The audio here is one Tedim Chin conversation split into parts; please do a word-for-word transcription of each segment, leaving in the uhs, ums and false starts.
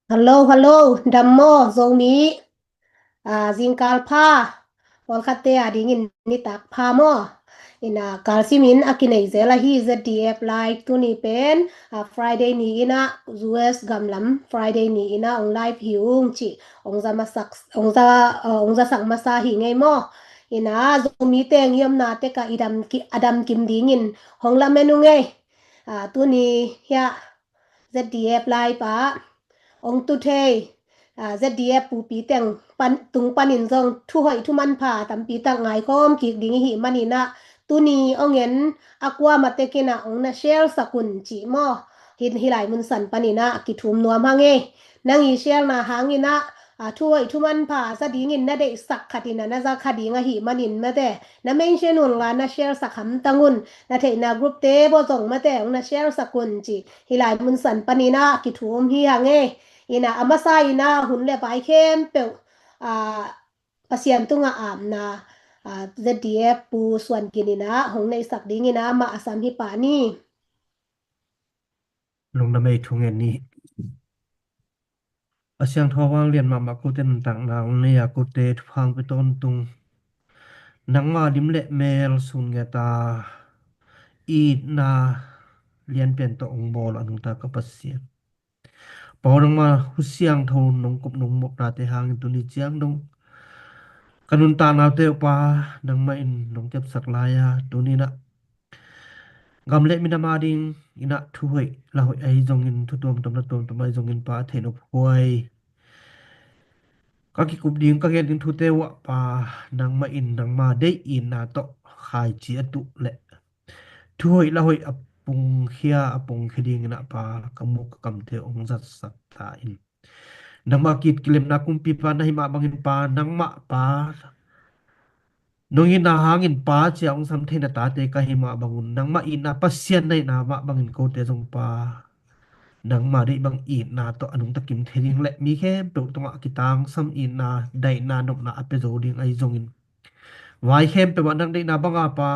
Hello, hello, dam maw, Zomi? Ah, zingkal pha, pawlkhatte a dingin nitak pha maw? Ina, kalsimin a kinei zel ahi Z D F live tuni pen, ah, Friday ni ina, U S gamlam Friday ni ina ong live hi ung ci, ong za masak, ong za, ah, ong zasak masa hi ngei maw? Ina, Zomi teng i omna teka i dam ki, a dam kim dingin hong lamen ung ei. Ah, tuni hia Z D F live ah ong tu thei, ah, Z D F pupi teng pan, tung panin zong thu hoih thu manpha tampi tak ngaikhawm kik ding i hih manin ah, tuni ong en a kua matek in ah ong na share sak un ci maw? Hi, hih lai mun san panin ah kithum nuam hang ei. Nang i share na hangin ah, ah, thu hoih thu manpha za dingin na deihsak khat in ah na za kha ding ahih manin mate, na mention un la, na share sak hamtang un, na theihna group te baw zong mate ong na share sak un ci. Hih lai mun san panin ah kithum hi hang ei. Ina, a masa ina hun le vai khempeuh, ah, Pasian tungah apna, ah, Z D F Pu Suan Gin ina hong neihsak dingin ah amah a sam hi pah ni. Lungdam ei, thu ngen ni. A siangtho vanglian mahmah kote nuntakna ong nei a, kote thupha ong pia tawntung. Nangma lim le mel sun nget a, itna lianpian tawh ong bawl a nungta ka Pasian. Pau, nangma hu siangtho nong kup nong mawknate hangin tuni ciang dong ka nuntaknate uh Pa, nangmah in nong kepsak lai a, tuni in ah gam le minam a ding in ah thu hoih la hoih ahi zongin, thu tuamtuam la tuamtuam ahi zongin Pa, a theih nop huai ka kikup ding, ka gen ding thute uh ah Pa, nangmah in nangma deih itna tawh khaici a tuh leh thu hoih la hoih a pungkhia, a pungkhia dingin ah Pa, ka muk ka kamte ong zatsak ta in. Nangmah kit kilemna kumpipa na hih mah bangin Pa, nangmah Pa, nong itna hangin Pa ci a ong sam theina tate ka hih mah bangun, nangmah itna Pasian na hihna mah bangin kote zong Pa, nangma deih bang itna tawh a nungta kim thei ding le mi khempeuh tungah kitangsam itna, daihna, nopna a pia zo ding ahi zongin, vai khempeuh ah nang deihna banga Pa,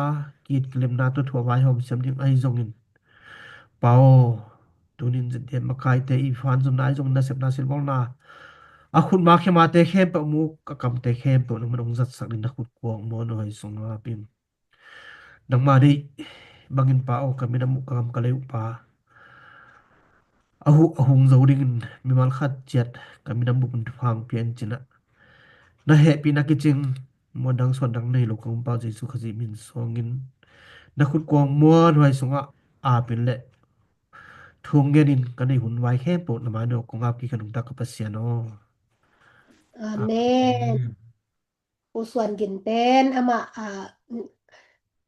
kit kilemna tawh thu a vaihawm siam ding ahi zongin, Pa aw, tunin Z D F makaite i fanzumna ahi zongin, nasepna silbawlna, a khutma khemate khempeuh, muk a kamte khempeuh nangman ong zatsak ding na khut kuang muan uh hai sung a pin. Nangma deih bangin Pa aw, ka minam uh, ka gam ka lei uh Pa, a huh a hung zo dingin mimal khat ciat ka minam bup in thupha ong pia in ci in ah, na hehpihna kicing muandang suandang nei lo ka Gumpa Jesu Khazih min suangin na khut kuang muan uh hai sungah ap in le thu ong gen in, ka neih hun vai khempeuh na mai dawh kong ap kik ka nungta ka Pasian aw. Amen. Amen. Pu Suan Gin pen amah, ah,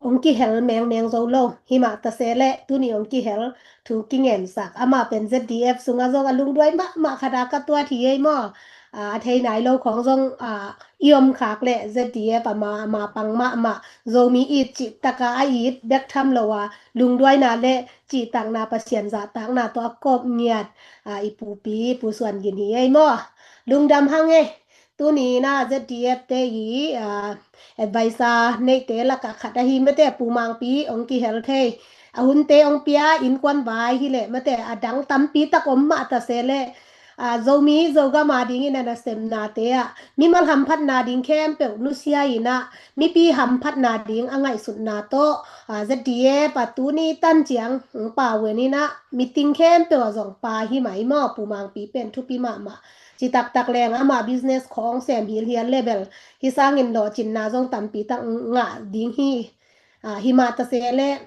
ong kihel mengmeng zo lo. Himah tase le tuni ong kihel thu kingensak. Amah pen Z D F sungah zong a lungduai mahmah khat a ka tuat hi ei maw? Ah, a thei nai lo khawng zong, ah, i om khak le Z D F a ma, ma pang mahmah, Zomi it cih taka a it bek tham lo a, lungduaina le cihtakna, Pasian zahtakna tawh a kawp ngiat, ah, i pupi Pu Suan Gin hi ei maw? Lungdam hang ei. Tuni in ah Z D F te i, ah, advisor neite lakah khat ahi mate, Pu Mangpi ong kihel thei. A hunte ong pia, innkuan vai hi leh mate, a dang tampi tak om mah tase le, ah, Zomi Zogam a dingin a nasemnate ah mimal hamphatna ding khempeuh nusia in ah, mipi hamphatna ding a ngaihsutna tawh, ah, Z D F a tuni tan ciang, mm, pau en in ah, meeting khempeuh ah zong pa hi mai maw, Pu Mangpi pen thupi mahmah. Ci taktak leng amah business khawng sem hilhial le bel, hi sangin lawhcinna zong tampi tak ngah ding hi. Ah, himah tase le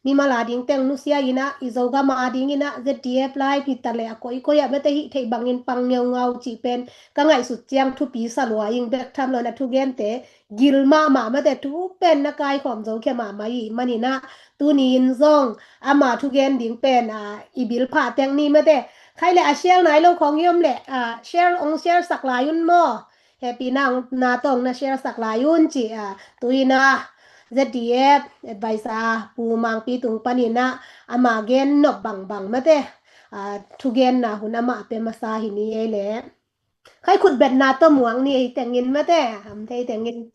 mimal a ding teng nusia in ah, i Zogam a dingin ah Z D F live hi ta le a koikoi ah mate, hih theih bangin pang ngeungau cih pen ka ngaihsut ciang thupi sa lua ing, bek tham lo in ah thugente gil mahmah mate, thu pen na kaikhawm zo khia mahmah i hih manin ah, tuni in zong ama thugen ding pen, ah, i bil phah teng ni mate. Khai le a share nai lo khawng i om le, ah, share, ong share sak lai un maw? Hehpihna ong, na tawh ong na share sak lai un ci, ah, tu in ah Z D F advisor Pu Mangpi tung panin ah ama gen nop bangbang mate, ah, thugenna hun amah pia masa hi ni ei le. Khai khutbetna tawh muang ni ei tengin mate, ham thei tengin.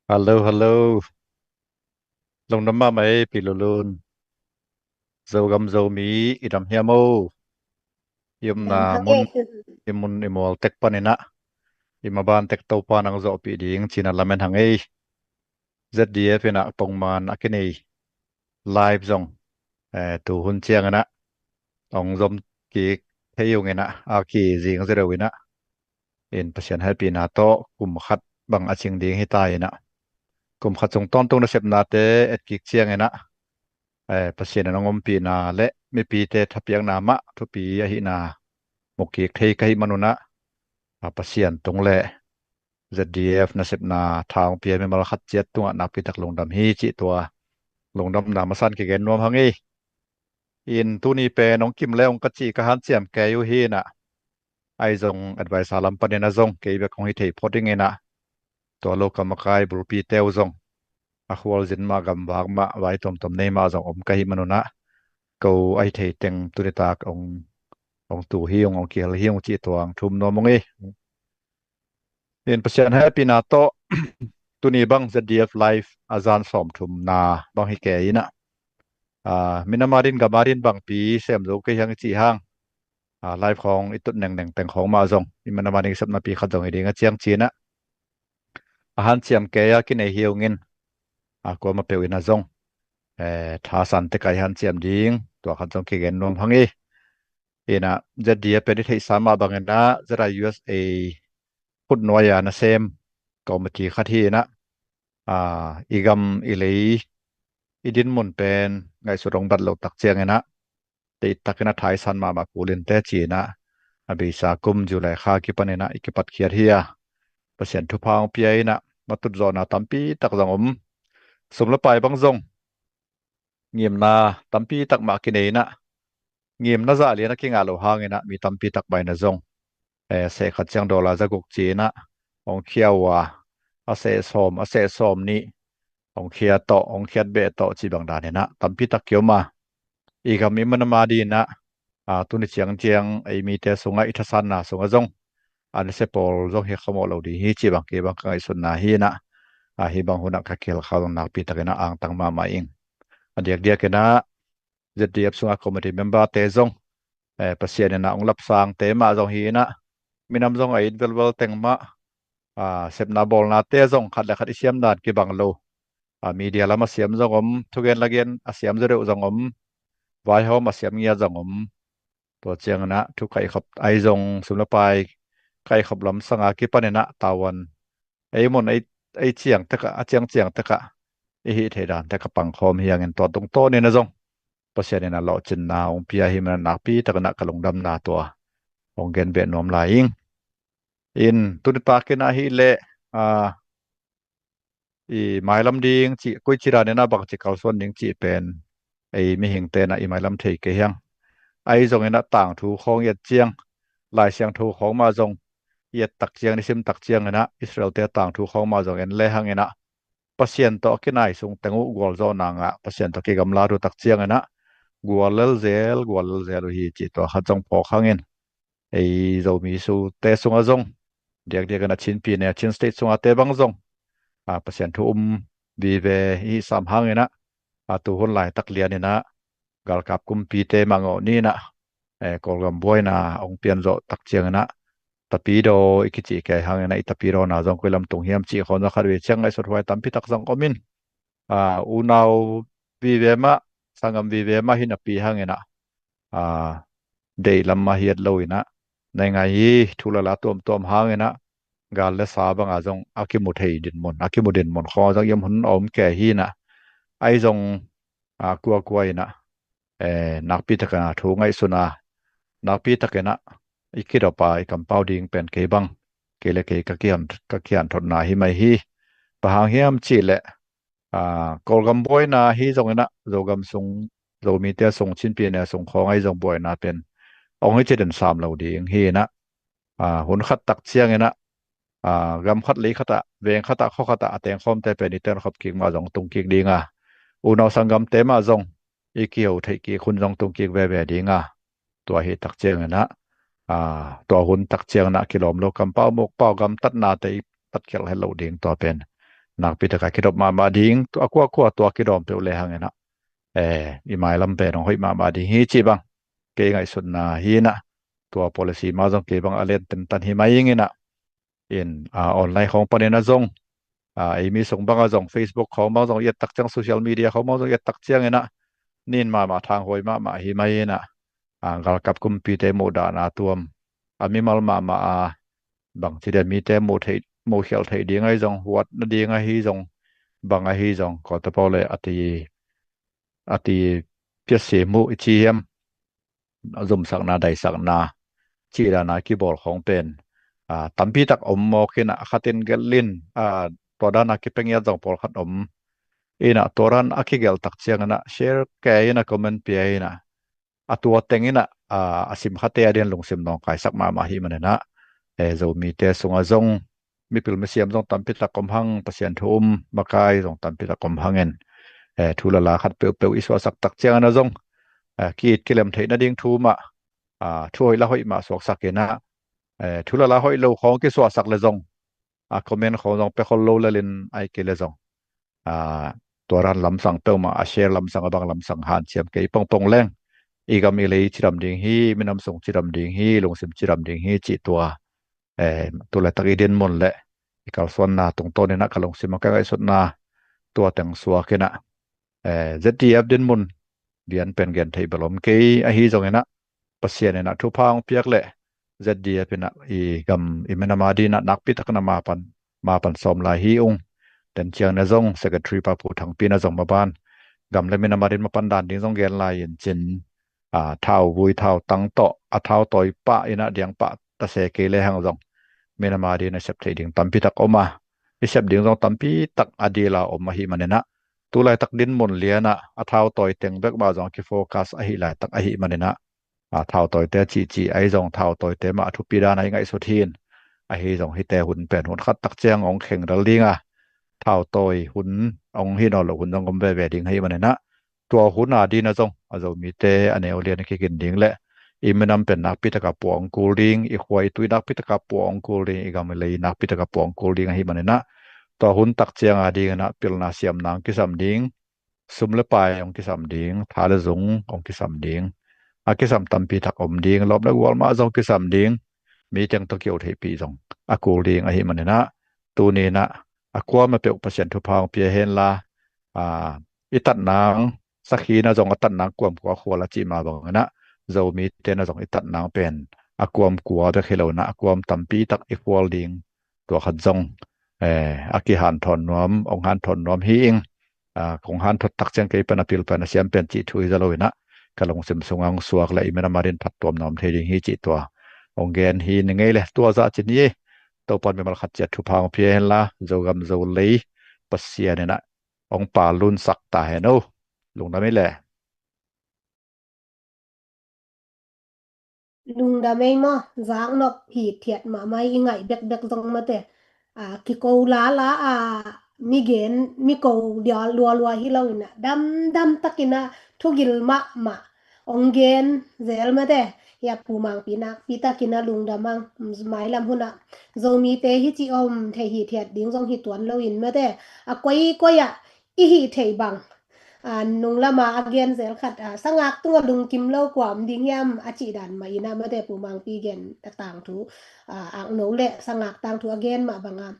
Hello, hello. Lungdam mahmah ei, Pi Lulun. Zogam Zomi i dam hiam o? I omna mun, i mun i mual tek panin ah i maban tek Topa nang zawhpih ding ci-in ah lamen hang ei. Z D F in ah pongman a kinei live zong, eh, tu hun ciangin ah hong zom kik thei ung in ah, a kizing zedeu in ah, in Pasian hehpihna tawh kum khat bang a cing ding hi ta in ah, kum khat sung tawntung nasepnate et kik ciangin ah, eh, Pasian in hong ompihna le mipite thapiakna mah thupi ahihna mu kik thei ka hih manun ah, a, Pasian tung le Z D F nasepna tha hong pia mimal khat ciat tungah nakpi tak lungdam hi cih tua lungdamna masa in kigen nuam hang ei. In tuni pen hong kim le hong ka cih ka hanciam kei uh hi in ah, ahi zong advisor lam panin ah zong kei bek hong hi thei phot ding in ah, tua lo ka makai bulpite uh zong a khualzin mah, gamvak mah, vai tuamtuam nei mah zong om ka hih manun ah, ko a hi thei teng tuni tak hong, hong tu hi ung, hong kihel hi ung cih tua hong thum nuam ung ei. In Pasian hehpihna tawh tuni bang Z D F live a zan sawmthumna bang hi kei in ah, a, minam a din gam a din bangpi sem zo kei hang i cih hang, a, live khawng i tut nengneng teng khawng mah zong i minam a ding sepnapi khat zong hi ding a ciang ci-in ah, a hanciam kei a kinei hi ung in, a, kuamah peuh in ah zong, eh, thasan tek a i hanciam ding tua khat zong kigen nuam hang ei. In ah Z D F pen i theihsa mah bangin ah Z I U S A khut nuai a nasem committee khat hi in ah, a, i gam i lei i dinmun pen ngaihsut hong bat lo tak ciangin ah, deihtakin a thaisan mahmah kul in teh ci-in ah, a beisa kum July kha kipanin ah i kipatkhiat hi a, Pasian thupha hong pia in ah matut zawhna tampi tak zong om. Sum le pai bang zong ngimna tampi tak mah kinei in ah, ngimna zah lian a kingah loh hangin ah mi tampi tak mah in ah zong, eh, seh khat ciang dollar za guk ci-in ah hong khia uh a, a seh sawm, a seh sawm nih hong khia tawh, hong khiat beh tawh cih bang danin ah tampi tak kiom a, i gam i minam a din ah, a, tuni ciangciang ei mite sungah i thasanna sungah zong a nise pawl zong hi khamawh lo ding hi cih bang kei bang ka ngaihsutna hi in ah, a, hih bang hun ah ka kihel kha zong nakpi takin ah angtang mahmah ing. A diakdiakin ah Z D F sungah committee member te zong, eh, Pasian in ah hong lapsangte mah zong hi in ah, minam zong a it velvel teng mah, a, sepna bawlnate zong khat le khat i siam dan kibang lo. A, media lam a siam zong om, thugen lagen a siam zaw deuh zong om, vaihawm a siam ngiat zong om. Tua ciangin ah thu kaihkhop ahi zong, sum le pai kaihkhop lamsang a kipanin ah tavuan ei mun ei, ei ciang tekah, a ciangciang tekah i hih theih dan tekah pangkhawm hi hangin tua tungtawnin ah zong Pasian in ah lawhcinna hong pia hi manin ah nakpi takin ah ka lungdamna tua hong gen beh nuam lai ing. In tuni takin ah ahih leh, a, i mailam ding cih, koici danin ah bangci kalsuan ding cih pen ei mihingte in ah i mailam thei kei hi hang. Ahi zongin ah tangthu khawng i et ciang, Lai Siangtho khawng mah zong i et tak ciang, i sim tak ciangin ah Israel-te tangthu khawng mah zong en le hangin ah Pasian tawh a kinai sung teng uh gualzawhna ngah, Pasian tawh kigamlat uh tak ciangin ah guallel zel, guallel zel uh hi cih tua khat zong phawk hangin, ei Zomi sute sungah zong, diakdiakin ah Chin Pyine, Chin State sungahte bang zong, a, Pasian thu um vive i hih sam hangin ah, a, tu hun laitak lianin ah galkap kumpite mangawh ni in ah, eh, Kawlgam buaina hong pianzawh tak ciangin ah tapidaw i kicih kei hangin ah i tapidawna zong koi lam tung hiam cih khawng zong khatvei ciang ngaihsut huai tampi tak zong om in, a, unau vive mah, sanggam vive mah hi napi hangin ah, a, deih lam mah hi et lo in ah, naingai hi, thu le la tuamtuam hangin ah gal le sa banga zong a kimu thei dinmun, a kimu dinmun khawng zong i om hun a om kei hi in ah, ahi zong, a, kuakua in ah, eh, nakpi takin ah thu ngaihsun a, nakpi takin ah i kidop a, i kampau ding pen kei bang, kei le kei ka kihan, ka kihanthotna hi mai hi. Bang hang hiam cih leh, a, Kawlgam buaina hi zongin ah Zogam sung, Zomite sung, Chin Pyine sung khawng ahi zong buaina pen hong hi ci den sam lo ding hi in ah, a, hun khat tak ciangin ah, a, gam khat lei khat ah, veng khat ah, khuakhat ah a tengkhawmte pen i tenkhop kik mah zong tung kik ding a, unau sanggamte mah zong i kiho theih kik hun zong tung kik veve ding a, tua hi tak ciangin ah, a, tua hun tak ciangin ah kilawm lo kampau mukpau gamtatnate i patkhialh het loh ding, tua pen nakpi takin kidop mahmah ding, tua kuakua tua kidawm peuh le hangin ah eh, i mailam pen hong hoih mahmah ding hi cih bang kei ngaihsutna hi inah, tua policy mah zong kei bang a lian tentan hi mai ing inah, in, ah, online khawng panin ah zong, ah, ei mi sung bang ah zong, Facebook khawng bang zong i et tak ciang, social media khawng bang zong i et tak ciang inah, nin mahmah, thanghuai mahmah hi mai inah, ah, galkap kumpite muhdahna tuam, a mimal mahmah a, bangci dia mite muh theih, muhkhialh theih ding ahi zong, huat nading ahi zong, bang ahi zong, kawltepaw le a ti, a ti piasim uh i ci hiam, a zumsakna, daisakna, cih dana kibawl khawng pen, ah, tampi tak om mawk inah, khatin gelh in, ah, tua dana kipia ngiat zong pawlkhat om inah, tua dan a kigelh tak ciang inah share kei inah, comment pia inah, a tua teng inah, ah, a simkhate a ding lungsim nawngkaisak mahmah hi man inah, eh, Zomite sungah zong mipil misiam zong tampi tak om hang, Pasian thu um makai zong tampi tak om hangin, eh, thu le la khat peuhpeuh i suahsak tak ciang inah zong, eh, ki-it kilem theih nading thu mah, ah, thu hoih la hoih mah suaksak inah, eh, thu le la hoih lo khawng kisuahsak le zong, a comment khawng zong pia khol lo lel in, ahih kei le zong, ah, tua dan lamsang peuhmah, a share lamsang, a bang lamsang hanciam kei pongpong leng, i gam i lei cidam ding hi, minam sung cidam ding hi, lungsim cidam ding hi cih tua, eh, tu laitak i dinmun le i kalsuanna tungtawn inah ka lungsim ah ka ngaihsutna tua teng suak inah, eh, Z D F dinmun lian pen gen theih bel om kei. Ahi zong inah, Pasian inah thupha hong piak le Z D F inah i gam, i minam a ding inah nakpi tak na ma pan, ma pan sawm lai hi ung. Ten ciang na zong Secretary pa Pu Thangpi na zong maban gam le minam a ding mapan dan ding zong gen lai in cin, ah, thauvui thautang tawh a thautoy pah inah diang pah ta se kei le hang zong, minam a ding inah sep theih ding tampi tak om a, i sep ding zong tampi tak a dil a om ahih man inah, tu laitak dinmun lian ah a thautoy teng bek mah zong a kifocus ahih laitak ahih man inah, a thautawite cihcih ahi zong, thautawite mah a thupi dan a i ngaihsut hi in. Ahi zong hihte hun pen hun khat tak ciang hong khengrel ding a, thautawi hun hong hi nawn loh hun zong om veve ding ahih man inah, tua hun a ding inah zong a Zomite a neu lian a kikin ding le i minam pen nakpi tak a puah hong kul ding, i khua i tui nakpi tak a puah hong kul ding, i gam i lei nakpi tak a puah hong kul ding ahih man inah, tua hun tak ciang a ding inah pilna siamna hong kisam ding, sum le pai hong kisam ding, tha le zung hong kisam ding, a kisam tampi tak om ding, lawm le gual mah zong kisam ding, mi teng tawh kiho theihpih zong a kul ding ahih man inah, tuni inah a kuamah peuh Pasian thupha hong pia hen la, ah, i tatna hong sakhi na zong a tatna hong kuamkua khual a cih mah bang inah, Zomite na zong i tatna hong pen a kuamkua bek hi lo inah, a kuam tampi tak i khual ding, tua khat zong, eh, a kihanthawn nuam, hong hanthawn nuam hi ing. Ah, kong hanthawt tak ciang kei pan a pil pan a siam pen cih thu hi za lo inah, ka lungsim sungah hong suak le i minam a ding phattuamna om thei ding hi cih tua hong gen hi ning ei le. Tua zah cin hi. Topan mimal khat ciat thupha hong pia hen la, Zogam Zolei Pasian inah hong pal lunsak ta hen o. Lungdam ei le. Lungdam ei maw, zaknop hithiat mahmah i ngaih bekbek zong mate. Ah, kiko lala, ah, mi gen, mi ko dia lualua hi lo inah, damdam tak inah thugil mahmah hong gen zel mate. Hia Pu Mangpi nakpi tak inah lungdam ang, mailam hun ah Zomite hi cih om thei hithiat ding zong hi tuan lo in mate. A koikoi ah i hih theih bang, ah, nung lama a gen zel khat, ah, sangak tungah lungkim lo kua om ding hiam a cih dan mah inah mate, Pu Mangpi gen a tangthu, ah, akno le sangak tangthu a gen mah bangah,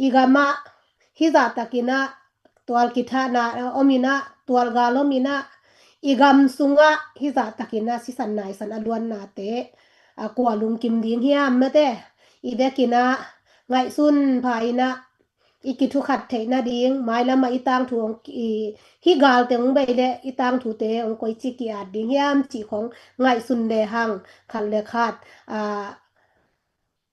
i gamah hizah tak inah tual kithahna, ah, om inah, tual gal om inah, i gam sungah hizah tak inah sisan naisan a luannate, ah, kua lungkim ding hiam mate. I bek inah ngaihsun pha inah i kithukhat theih nading, mailam ah i tangthu hong ki-, i, hih gal teng hong bei le i tangthute hong koici ki-at ding hiam cih khong ngaihsun le hang, khat le khat, ah,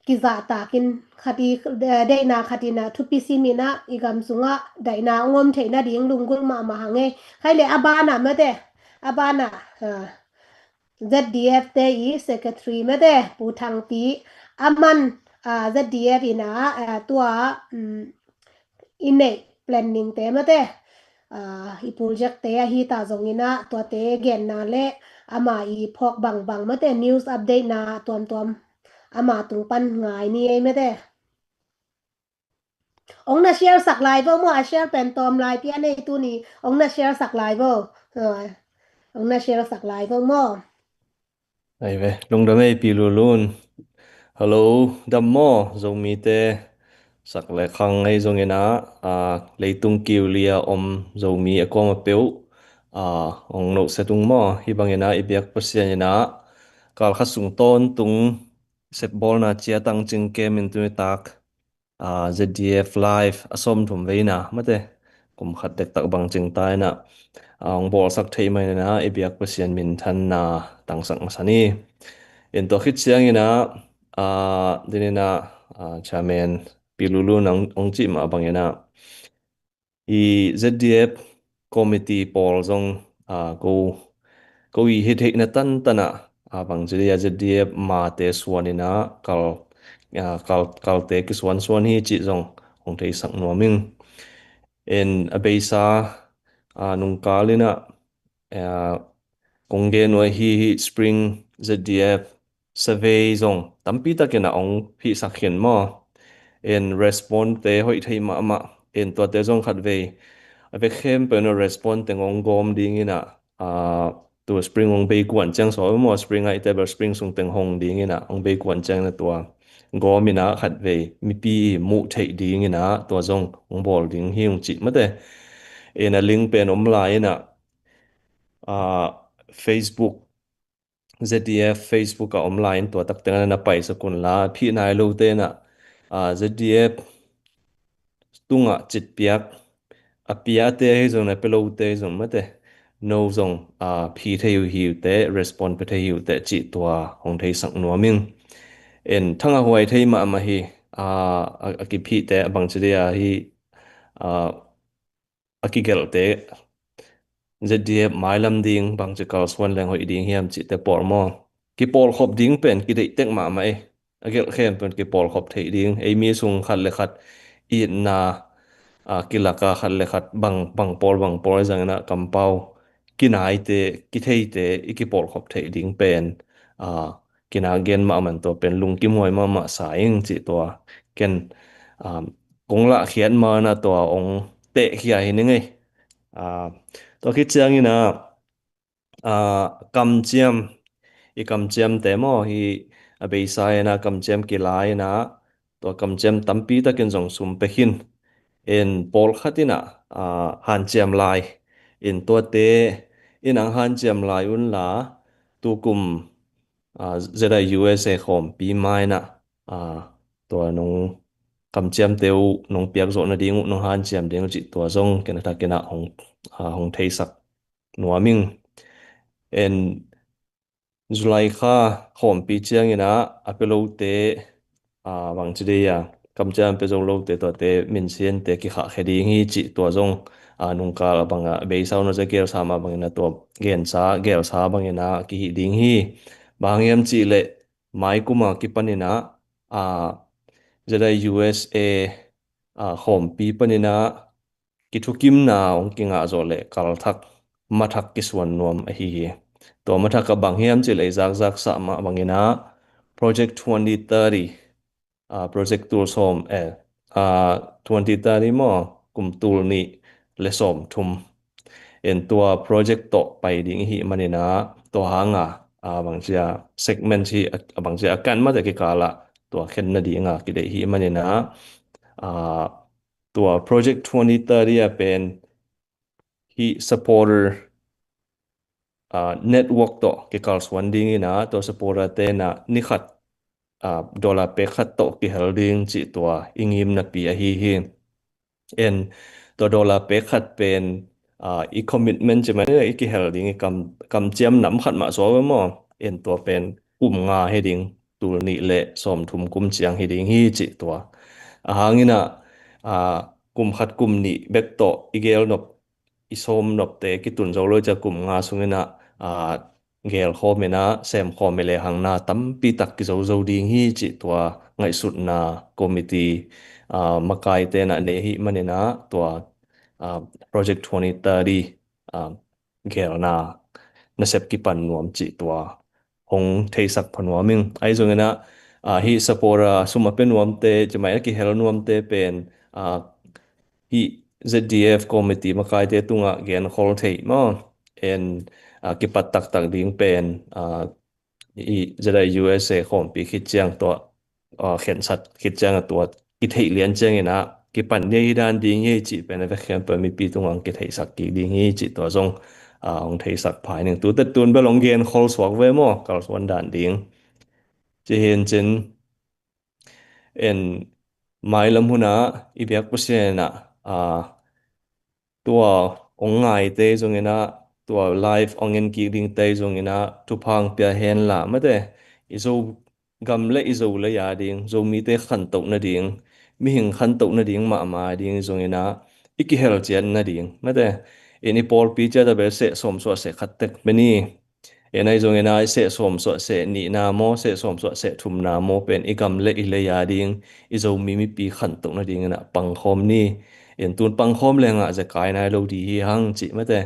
kizahtak in khat i, eh, deihna khat inah thupi sim inah i gam sungah daihna hong om theih nading lunggulh mahmah hang ei. Khai le a banah mate, a banah, ah, Z D F te i secretary mate, Pu Thangpi, aman, ah, Z D F inah, ah, tua, um, i neih planning te mate, ah, i project te ahi ta zong inah tuate genna le ama i phawk bangbang mate, news update na tuamtuam ama tung pan ngai ni ei mate. Ong na share sak lai vo maw, a share pen tawm lai pia nei tuni, ong na share sak lai vo. Ong na share sak lai vo maw. Ai ve, lungdam ei Pi Lulun. Hello, dam maw, Zomite, sak le khang ei zongin ah, leitung kiu lia om Zomi a kuama peuh, ong nohse tung maw, hi bangin ah i biak Pasian in ah, kal khat sung tawntung sepbawlna ciatang cing kem in tuni tak, Z D F Live a sawmthum veina mate, kum khat dektak bang cing ta in ah, ong bawlsak theih manin ah i biak Pasian minthanna tangsak masa ni. In tua khit ciangin ah, dinin ah, Chairman Pi Lulun ong cih mah bangin ah, i Z D F committee pawl zong, ko, ko i hi theihna tantan ah, bangci dia Z D F mate suan in ah kal, kal, kalte kisuansuan hi cih zong hong theisak nuam ing. En a beisa, nungkal in ah, kong gen uh ahi hi Spring Z D F survey zong tampi takin ah ong hihsak khin maw. En response te hoih thei mahmah. En tuate zong khatvei a vek khempeuh in ah response teng ong gawm dingin ah, tua Spring ong bei kuan ciang sawi maw, Spring ah i table Spring sung teng hong dingin ah ong bei kuan ciangin ah tua gawm in ah khatvei mipi i muh theih dingin ah tua zong ong bawl ding hi ung cih mate. En a link pen om lai in ah, Facebook, Z D F Facebook ah om lai in tua tak teng ah na paisak un la, phih nai lote in ah, Z D F tungah citpiak a piate hi zong, na pia lote hi zong mate, no zong phi thei uh hi uh teh, respond pia thei hi uh teh cih tua hong theisak nuam ing. En thang a huai thei mahmah hi, a kiphihte a bangci dia hi, a kigelhte Z D F mailam ding bangci kalsuan leng hoih ding hiam cihte pawl maw. Kipawlkhop ding pen kideih tek mahmah ei. A gelh khempeuh in kipawlkhop theih ding. Ei mi sung khat le khat itna, a, kilaka khat le khat bang, bang pawl, bang pawl zangin ah kampau kinaite, kitheite i kipawlkhop theih ding pen, a, kinak gen mahmah in tua pen lungkim huai mahmah sa ing cih tua ken, a, kong lahkhiat ma in ah tua ong tehkhia hi ning ei. A, tua khit ciangin ah, a, kamciam, i kamciamte maw hi a beisa in ah kamciam kila in ah tua kamciam tampi takin zong sum pia khin. En pawlkhat in ah, a, hanciam lai. En tuate in ang hanciam lai un la, tukum, a, Z I U S A khawmpi ma in ah, a, tua nong kamciamte uh nong piak zawh nading uh, nong hanciam ding uh cih tua zong ken a thakin ah hong, a, hong theisak nuam ing. En July kha khawmpi ciangin ah a pia lote, a, bangci dia kamciam pia zo lote tuate minsiante kikhahkhia ding hi cih tua zong, a, nungkal a bang a beisa un a za gelsa mah bangin ah tua gensa, gelsa bangin ah kihih ding hi. Bang hang hiam cih leh mai kum a kipan in ah, a, Z I U S A, a, khawmpi panin ah kithukimna ong kingah zawh leh kalthak mathak kisuan nuam ahi hi. Tua mathak a bang hiam cih leh i zakzak sah mah bangin ah Project twenty thirty, a, project tul sawm, eh, a, twenty thirty maw, kum tul nih le sawmthum. En tua project tawh pai ding i hih manin ah tua hang a, a, bangci a segment hi, a, bangci a kan mate kikal ah tua khen nading a kideih hih manin ah, a, tua Project twenty thirty a pen hih supporter, a, network tawh kikalsuan dingin ah tua supporter te in ah ni khat, a, dollar pek khat tawh kihel ding cih tua i ngimnapi ahi hi. En tua dollar pek khat pen, a, i commitment ci mai i kihel ding i kam, kamciam nam khat mah suak ve maw. En tua pen kum nga hi ding, tul nih le sawmthum kum ciang hi ding hi cih tua. A hang in ah, a, kum khat kum nih bek tawh i gel nop, i sawm nopte kitun zo lo i ciang kum nga sungin ah, a, gel khawm in ah sem khawm i lehang na tampi tak kizo zo ding hi cih tua ngaihsutna committee, a, makaite in ah nei hih manin ah tua, a, Project twenty thirty, a, gelna nasep kipan nuam cih tua hong theisak pha nuam ing. Ahi zongin ah, a, hih supporter, a, sum a pia nuamte, ci mai a kihel nuamte pen, a, hih Z D F committee makaite tungah genkhol thei maw? En, ah, kipat taktak ding pen, ah, i Z I U S A khawmpi khit ciang tua, ah, khensat khit ciang a tua kitheih lian ciangin ah kipan ni hi dan ding hi cih pen a vekhiam pen mipi tungah hong kitheihsak kik ding hi cih tua zong, ah, hong theisak phai ning. Tute tun bel hong genkhol suak ve maw, kalsuan dan ding. Ci hi in cin, en, mailam hunah i biak Pasian ah, ah, tua hong ngaite zongin ah, tua live hong en kik dingte zongin ah thupha hong pia hen la, mate, i Zogam le i Zolei a ding, Zomite khantoh nading, mihing khantoh nading mahmah ding zongin ah i kihel ciat nading, mate, in i pawlpi ciat a bel seh sawm suah seh khat tek meni. En, ahi zongin ah i seh sawm suah seh nihna maw, seh sawm suah seh thumna maw pen i gam le i lei a ding, i Zomi mipi khantoh nadingin ah pangkhawm ni. En, tun pangkhawm leng ah zekai nai lo ding hi hang cih, mate.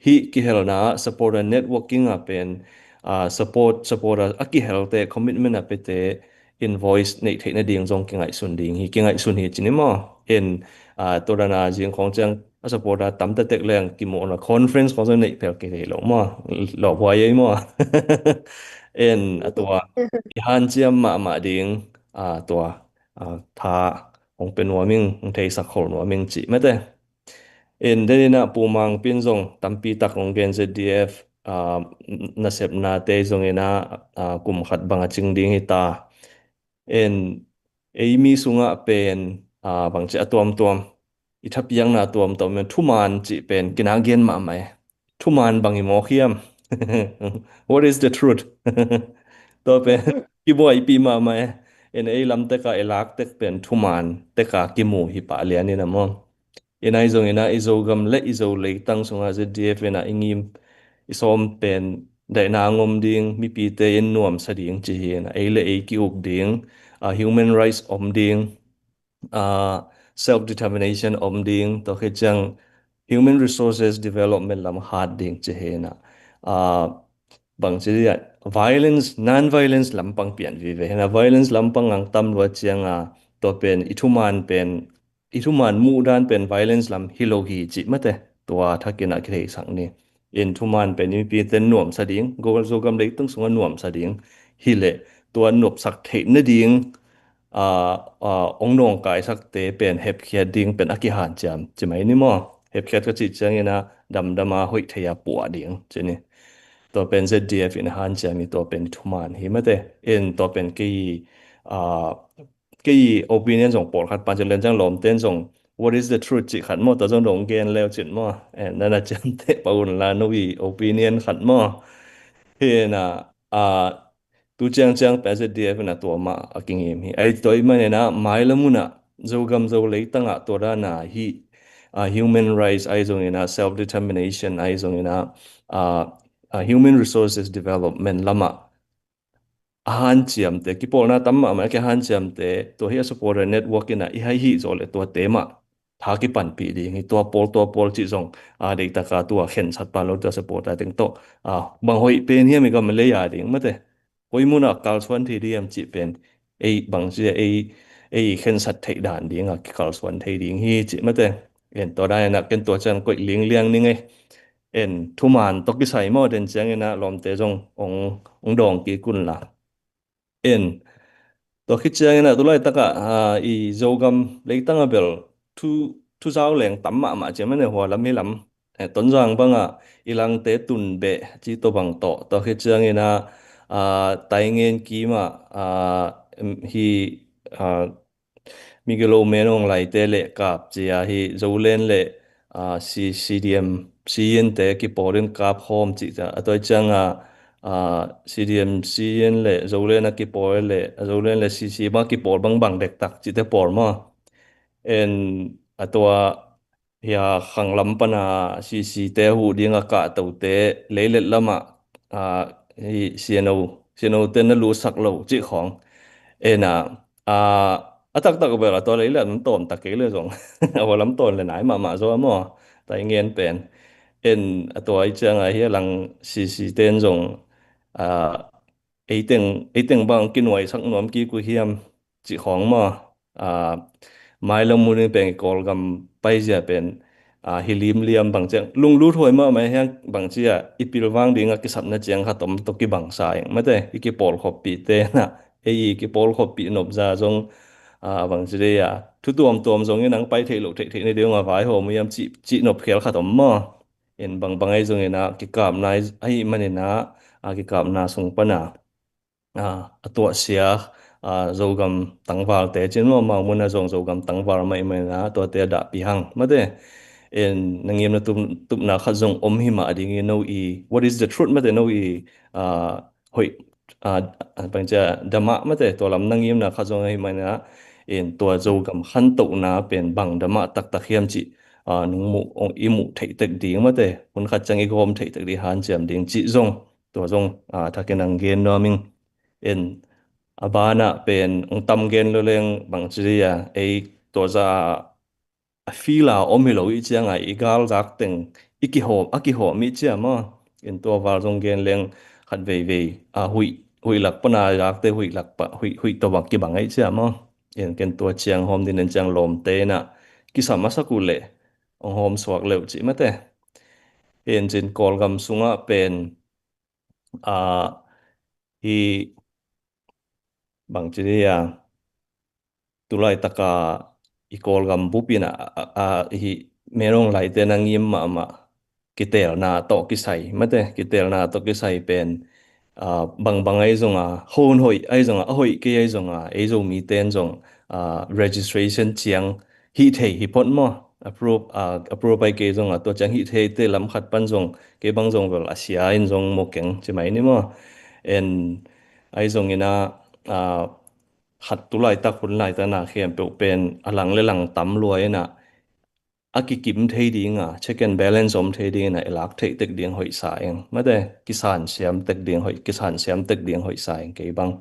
Hih kihelna ah supporter networking ah pen, ah, support, supporter a kihelte, commitment a pete in voice neih theih nading zong kingaihsun ding hi, kingaihsun hi ci ni maw. En, ah, tua dan a zing khawng ciang a supporter tamta tek leng kimuhna conference khawng zong neih phel kithei lo maw, lawphuai ei maw. En, a tua i hanciam mahmah ding, ah, tua, ah, tha hong pia nuam ing, hong theisak khol nuam ing cih, mate. En, den in ah Pu Mang Pin zong tampi tak hong gen, Z D F, ah, nasepnate zongin ah, ah, kum khat bang a cing ding hi ta. En, ei mi sungah pen, ah, bangci a tuamtuam, i thapiakna tuamtuam pen thuman cih pen kinak gen mahmah e. Thuman bang hi mawk hiam? What is the truth? Tua pen kibuaipih mahmah e. En, ei lam tekah i lak tek pen thuman tekah kimu hi pah lian in a maw. En, ahi zongin ah i Zogam le i Zo leitang sungah Z D F in ah i ngim i sawm pen daihna ngom ding, mipite in nuamsa ding ci hi in ah, ei le ei ki-uk ding, ah, human rights om ding, ah, self determination om ding, tua khit ciang human resources development lam hat ding ci hi in ah, ah, bangci dia, violence, non-violence lampang pian vive hi in ah, violence lampang ang tam lua ciang a, tua pen i thuman pen, i thuman muhdan pen violence lam hi lo hi cih, mate, tua thakin ah kitheisak ni. En, thuman pen i mipite nuamsa ding, Zogam leitung sungah nuamsa ding hi leh, tua nopsak theih nading, ah, ah, hong nawngkaisakte pen hepkhiat ding pen a kihanciam ci mai ni maw. Hepkhiat ka cih ciangin ah damdam a hoih thei a puah ding ci ni. Tua pen Z D F in a hanciam hi, tua pen thuman hi, mate. En, tua pen kei, ah, kei opinion zong pawlkhat pan ci len ciang lawmten zong what is the truth cih khat maw, tua zong dong gen leu cin maw. En, nana ciamteh pah un la, no i opinion khat maw. Hi in ah, ah, tu ciangciang pen Z D F in ah tua mah a kingim hi. Ahi tua ahih manin ah mailam hun ah Zogam Zo leitang ah tua dan a hi, ah, human rights ahi zongin ah, self determination ahi zongin ah, ah, ah, human resources development lamah a hanciamte, kipawlna tam mahmah a kihanciamte, tua hi a supporter network in ah i hai hi zaw leh tuate mah tha kipanpih ding hi. Tua pawl, tua pawl cih zong, ah, deihtak a tua khensat pan lo, tua supporter teng tawh, ah, bang hoih pen hiam i gam le a ding, mate. Koi mun ah kalsuan thei ding hiam cih pen ei bangci a, ei, ei khensat theih dan ding a kikalsuan thei ding hi cih, mate. En, tua dan in ah ken tua ciang koih lingliang ning ei. En, thuman tawh kisai maw, den ciangin ah lawmte zong hong, hong dawng kik un la. En, tua khit ciangin ah tu laitak ah, ah, i Zogam leitang ah bel thu, thu zau leng tam mahmah ci mai ni, hua lam hi lam. Eh, Tonzang bang ah i Langte tun beh ci, tua bang tawh. Tua khit ciangin ah, ah, Taingen kim ah, ah, em, hi, ah, Migilo Menawng Laite leh kap ci a, hi Zoland leh, ah, C-, C D M, C N te kipawl in kap khawm cih a, a tua ciang a, ah, C D M, C N leh Zoland a kipawl leh, a Zoland leh C C bang a kipawl bangbang dektak cihte pawl maw. En, a tua hi a, khanglam pan a C C te huh ding a kahtote leilet lamah, ah, hi C N O, C N O te na lusak lo cih khawng. En a, ah, a taktak bel a tua leilet lam tawm tak kei le zong a hua lam tawn le nai mahmah zaw a maw, Taingen pen. En, a tua i ciang a hi a lang C C ten zong, ah, eiteng, eiteng bang kinuaisak nuam kik uh hiam cih khawng maw. Ah, mailam hun in peng i Kawlgam paizia pen, ah, hi limliam bang ciang lunglut huai mahmah hiang bang cia i pilvang dingah kisapna ciang khat om tawh kibangsa eng mate, i kipawlkhoppihte na, ei i kipawlkhoppih nopza zong, ah, bang ci dei a, thu tuamtuam zong in ang pai theih loh theihtheih na ding a vaihawm uh hiam cih, cih nopkhial khat om maw. In bangbang ahi zongin ah kikapna ahi manin ah, ah, kikapna sung pan ah, ah, a tuahsia, ah, Zogam tangvalte cin maw, mau mun ah zong Zogam tangval mah ahi manin ah tuate a dahpih hang mate. In na ngimna tup, tupna khat zong om hi mah ding i no i, what is the truth mate, no i, ah, hoih, ah, bang cia damah mate, tua lam na ngimna khat zong ahi manin ah, in tua Zogam khantohna pen bang damah taktak hiam cih, ah, nung muh, ong i muh theih tek ding mate, hun khat ciang i gawm theih tek ding hanciam ding cih zong, tua zong, ah, thakin ang gen nuam ing. In a banah pen ong tam gen lo leng bang ci dei a, ei tua za a fila om hi lo i cianga i gal zak teng i kihawm, a kihawm i cia maw. In tua val zong gen leng khat veivei, a huih, huih lak pana zakte huih lak pa, huih, huih tawh bang kibang i cia maw. In ken tua ciang hawm ding nen ciang lawmte inah kisam a sak uh leh ong hawm suak leuh cih mate. In cin Kawlgam sungah pen, ah, hi bang ci dei a, tulaitaka i Kawlgam bup in a, a, a, hi menong laite na ngim mahmah kitelna tawh kisai mate, kitelna tawh kisai pen, a, bangbang ahi zonga, hon hoih ahi zonga, a hoih kei ahi zonga, ei Zomite in zong, a, registration ciang hih thei hi phot maw, approve, a, approve ahi kei zonga, tua ciang hih theite lam khat pan zong kei bang zong bel a sia in zong mu keng ci mai ni maw. En ahi zongin a, a, khat tulaitak hun laitak na khempeuh pen a lang le lang tam lua inah a kikim thei dinga, check and balance om thei dingin a i lak theih tek ding hoih sa eng mate, kisan siam tek ding hoih, kisan siam tek ding hoih sa eng kei bang.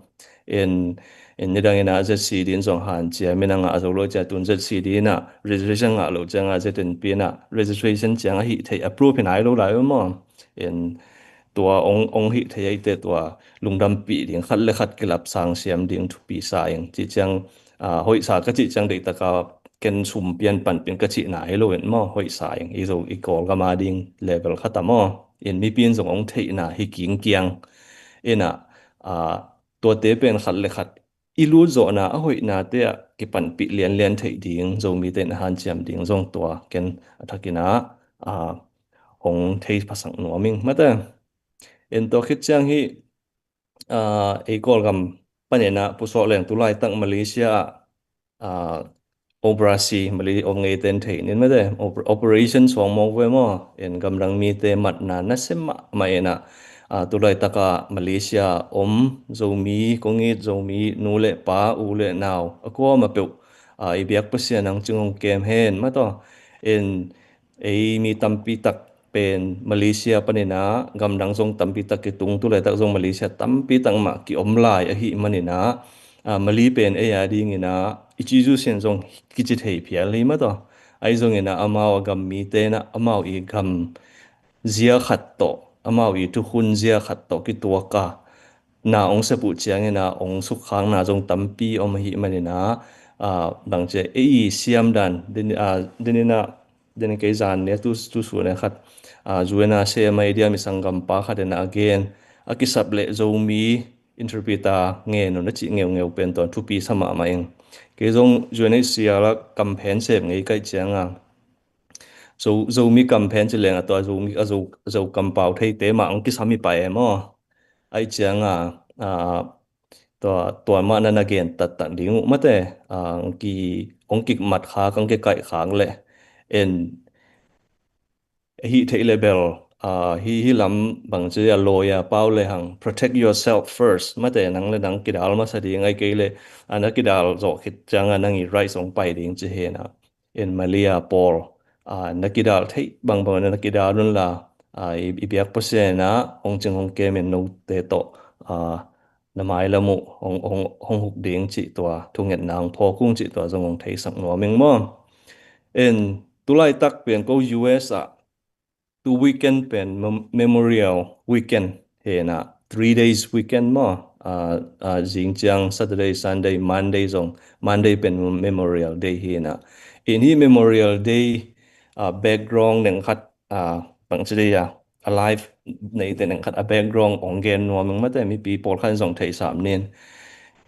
En, en nidang inah Z C D in zong hanciam inah ngah zo lo cia tun Z C D inah registration ngah lo cianga Z N P inah registration cianga hih theih approve hi nai lo lai maw. En tua ong, ong hih thei eite tua lungdampih ding, khat le khat kilap sang siam ding thupi sa eng. Cih ciang, a, hoih sa ka cih ciang deihtaka ken sum pian pan pian ka cihna hi lo in maw, hoih sa eng. I zo i Kawlgam a ding level khat a maw. In mipi in zong ong theihna hi kingkiang. Inah, a, tuate pen khat le khat i lut zawhna a hoihnate ah kipanpih lianlian theih ding, Zomite in a hanciam ding zong tua ken a thakin ah, a, hong thei phasak nuam ing mate. En tua khit ciang hi, a, ei Kawlgam panin ah Pu Sawh Leng tulaitak Malaysia ah, a, operasi Malay om ngei ten thei nin mate, oper-, operation suang mawk ve maw. En gamdang mite matna nasia mahmah inah, a, tulaitaka Malaysia om Zomi, kong it Zomi, nu le pa, u le nau, a kuama peuh, a, i biak Pasian ang cing hong kem hen mataw. En ei mi tampi tak pen Malaysia panin ah, gamdang zong tampi tak kitung, tulaitak zong Malaysia tampi tak mah kiom lai ahi manin ah, a, Mali pen ei a dingin ah i ci zu sian zong kici thei phial hi mataw. Ahi zongin ah amau a gam mite in ah amau i gam zia khat tawh, amau i thukhun zia khat tawh kituak a na ong sep uh ciangin ah ong sukkhakna zong tampi om ahi manin ah, a, bang cia ei i siam dan, din, a, din in ah, din in kei zan ne tu, tu su ne khat, a, zu in ah sem a i dia mi sanggampa khat in ah a gen, a kisap leh Zomi interpreter ngen un a cih ngeungeu pen tuan thupi sa mahmah ing. Kei zong zu in ah i sia la kamphen sem ngei kaih cianga Zo, Zomi kamphen ci leng a tua Zomi, a Zo, Zo kampau theite mah ong kisam hi pah e maw. Ahi cianga, a, tua, tua mah na na gen taktak ding uh mate, a, ong ki, ong kimat khak, ong kikaih khak leh. En, hih theih le bel, a, hih, hih lam bang ci a lawyer pau le hang, protect yourself first mate, nang le nang kidal masa ding ahi kei leh, a na kidal zawh khit cianga nang i rights ong pai ding ci hen ah. En Mali a pawl, a, na kidal theih bangbang na kidal un la, a, i, i biak Pasian ah hong cing hong kem in note tawh, a, na mailam uh hong, hong, hong huk ding cih tua thungetna hong phawk ung cih tua zong hong theisak nuam ing maw. En tulaitak pen ko U S ah tu weekend pen mem-, Memorial Weekend hi in ah, three days weekend maw. A, a, zing ciang Saturday, Sunday, Monday zong, Monday pen Memorial Day hi in ah. In hih Memorial Day, ah, background neng khat, ah, bangci dei a, a live neite neng khat a background ong gen nuam ing mate, mipi pawlkhat in zong theihsam nin.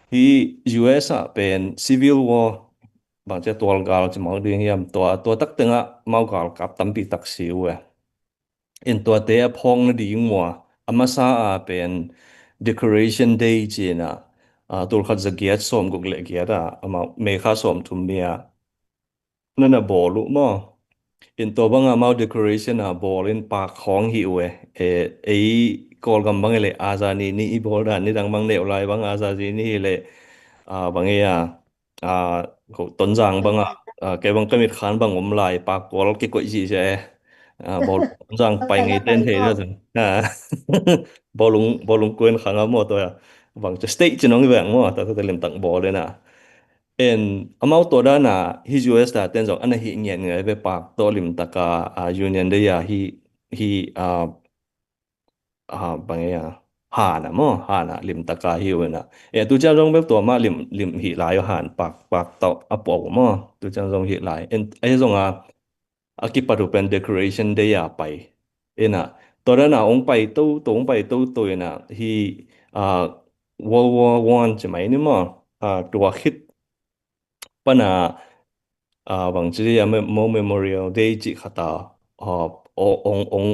Hih U S ah pen Civil War, bangci a tualgal ci mawk ding hiam, tua, tua tak tengah amau galkap tampi tak si uh e. In tuate a phawk nading mua, a masa a pen Decoration Day ci-in ah, ah, tulkhat za giat sawm guk le giat ah, amau May kha sawm thum ni ah, na na bawl uh maw? In tua banga amau decoration a bawl in pak khawng hi uh e. E, ei Kawlgam bang e le, a za ni ni i bawl dan, nidang bang neu lai bang a za ni ni hi le, a, bang e a, a, ko Tonzang bang a, a, kei bang ka mit khan bang om lai, pak kawl kikoih zihziah e. A, bawl Tonzang pai ngei ten thei na zang. A, bawlung, bawlung kuen khang a maw tua. Bang ci state ci nong i veng maw, ta ta lim tak bawl in a. En, amau tua dana, hi U S ta ten zong, ana hi ngian ngai ve pak tawh lim taka, a, Union Day a hi, hi, a, a, bang e a, hana maw, hana lim taka hi u na. E, tu ciang zong bek tua ma lim, lim hi lai u han pak, pak tawh a pua u maw, tu ciang zong hi lai. En, e zong a, a kipat uh pen Decoration Day a pai. Ina, tua dana ong pai toto, ong pai toto ina, hi, a, World War One ci mai ni maw, a, tua khit pana, a, bangci dei a, me-, mo Memorial Day ci khata, a, o-, ong, ong,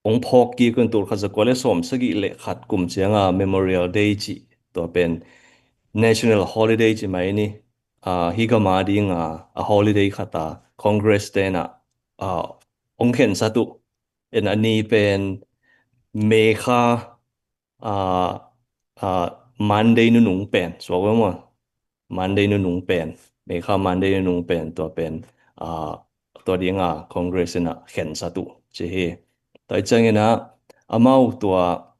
ong phawk kik un tulkhat za kua le sawm sagih le khat kum cianga Memorial Day ci, tua pen national holiday ci mai ni. A, hi gama dinga, a holiday khata Congress tena, a, ong khensat uh. En a ni pen May kha, a, a, Monday nunung pen, suak ve maw? Monday nunung pen, May kha Monday nunung pen, tua pen, a, tua dinga Congress ina khensat uh ci hi. Tua i ciangina, amau tua,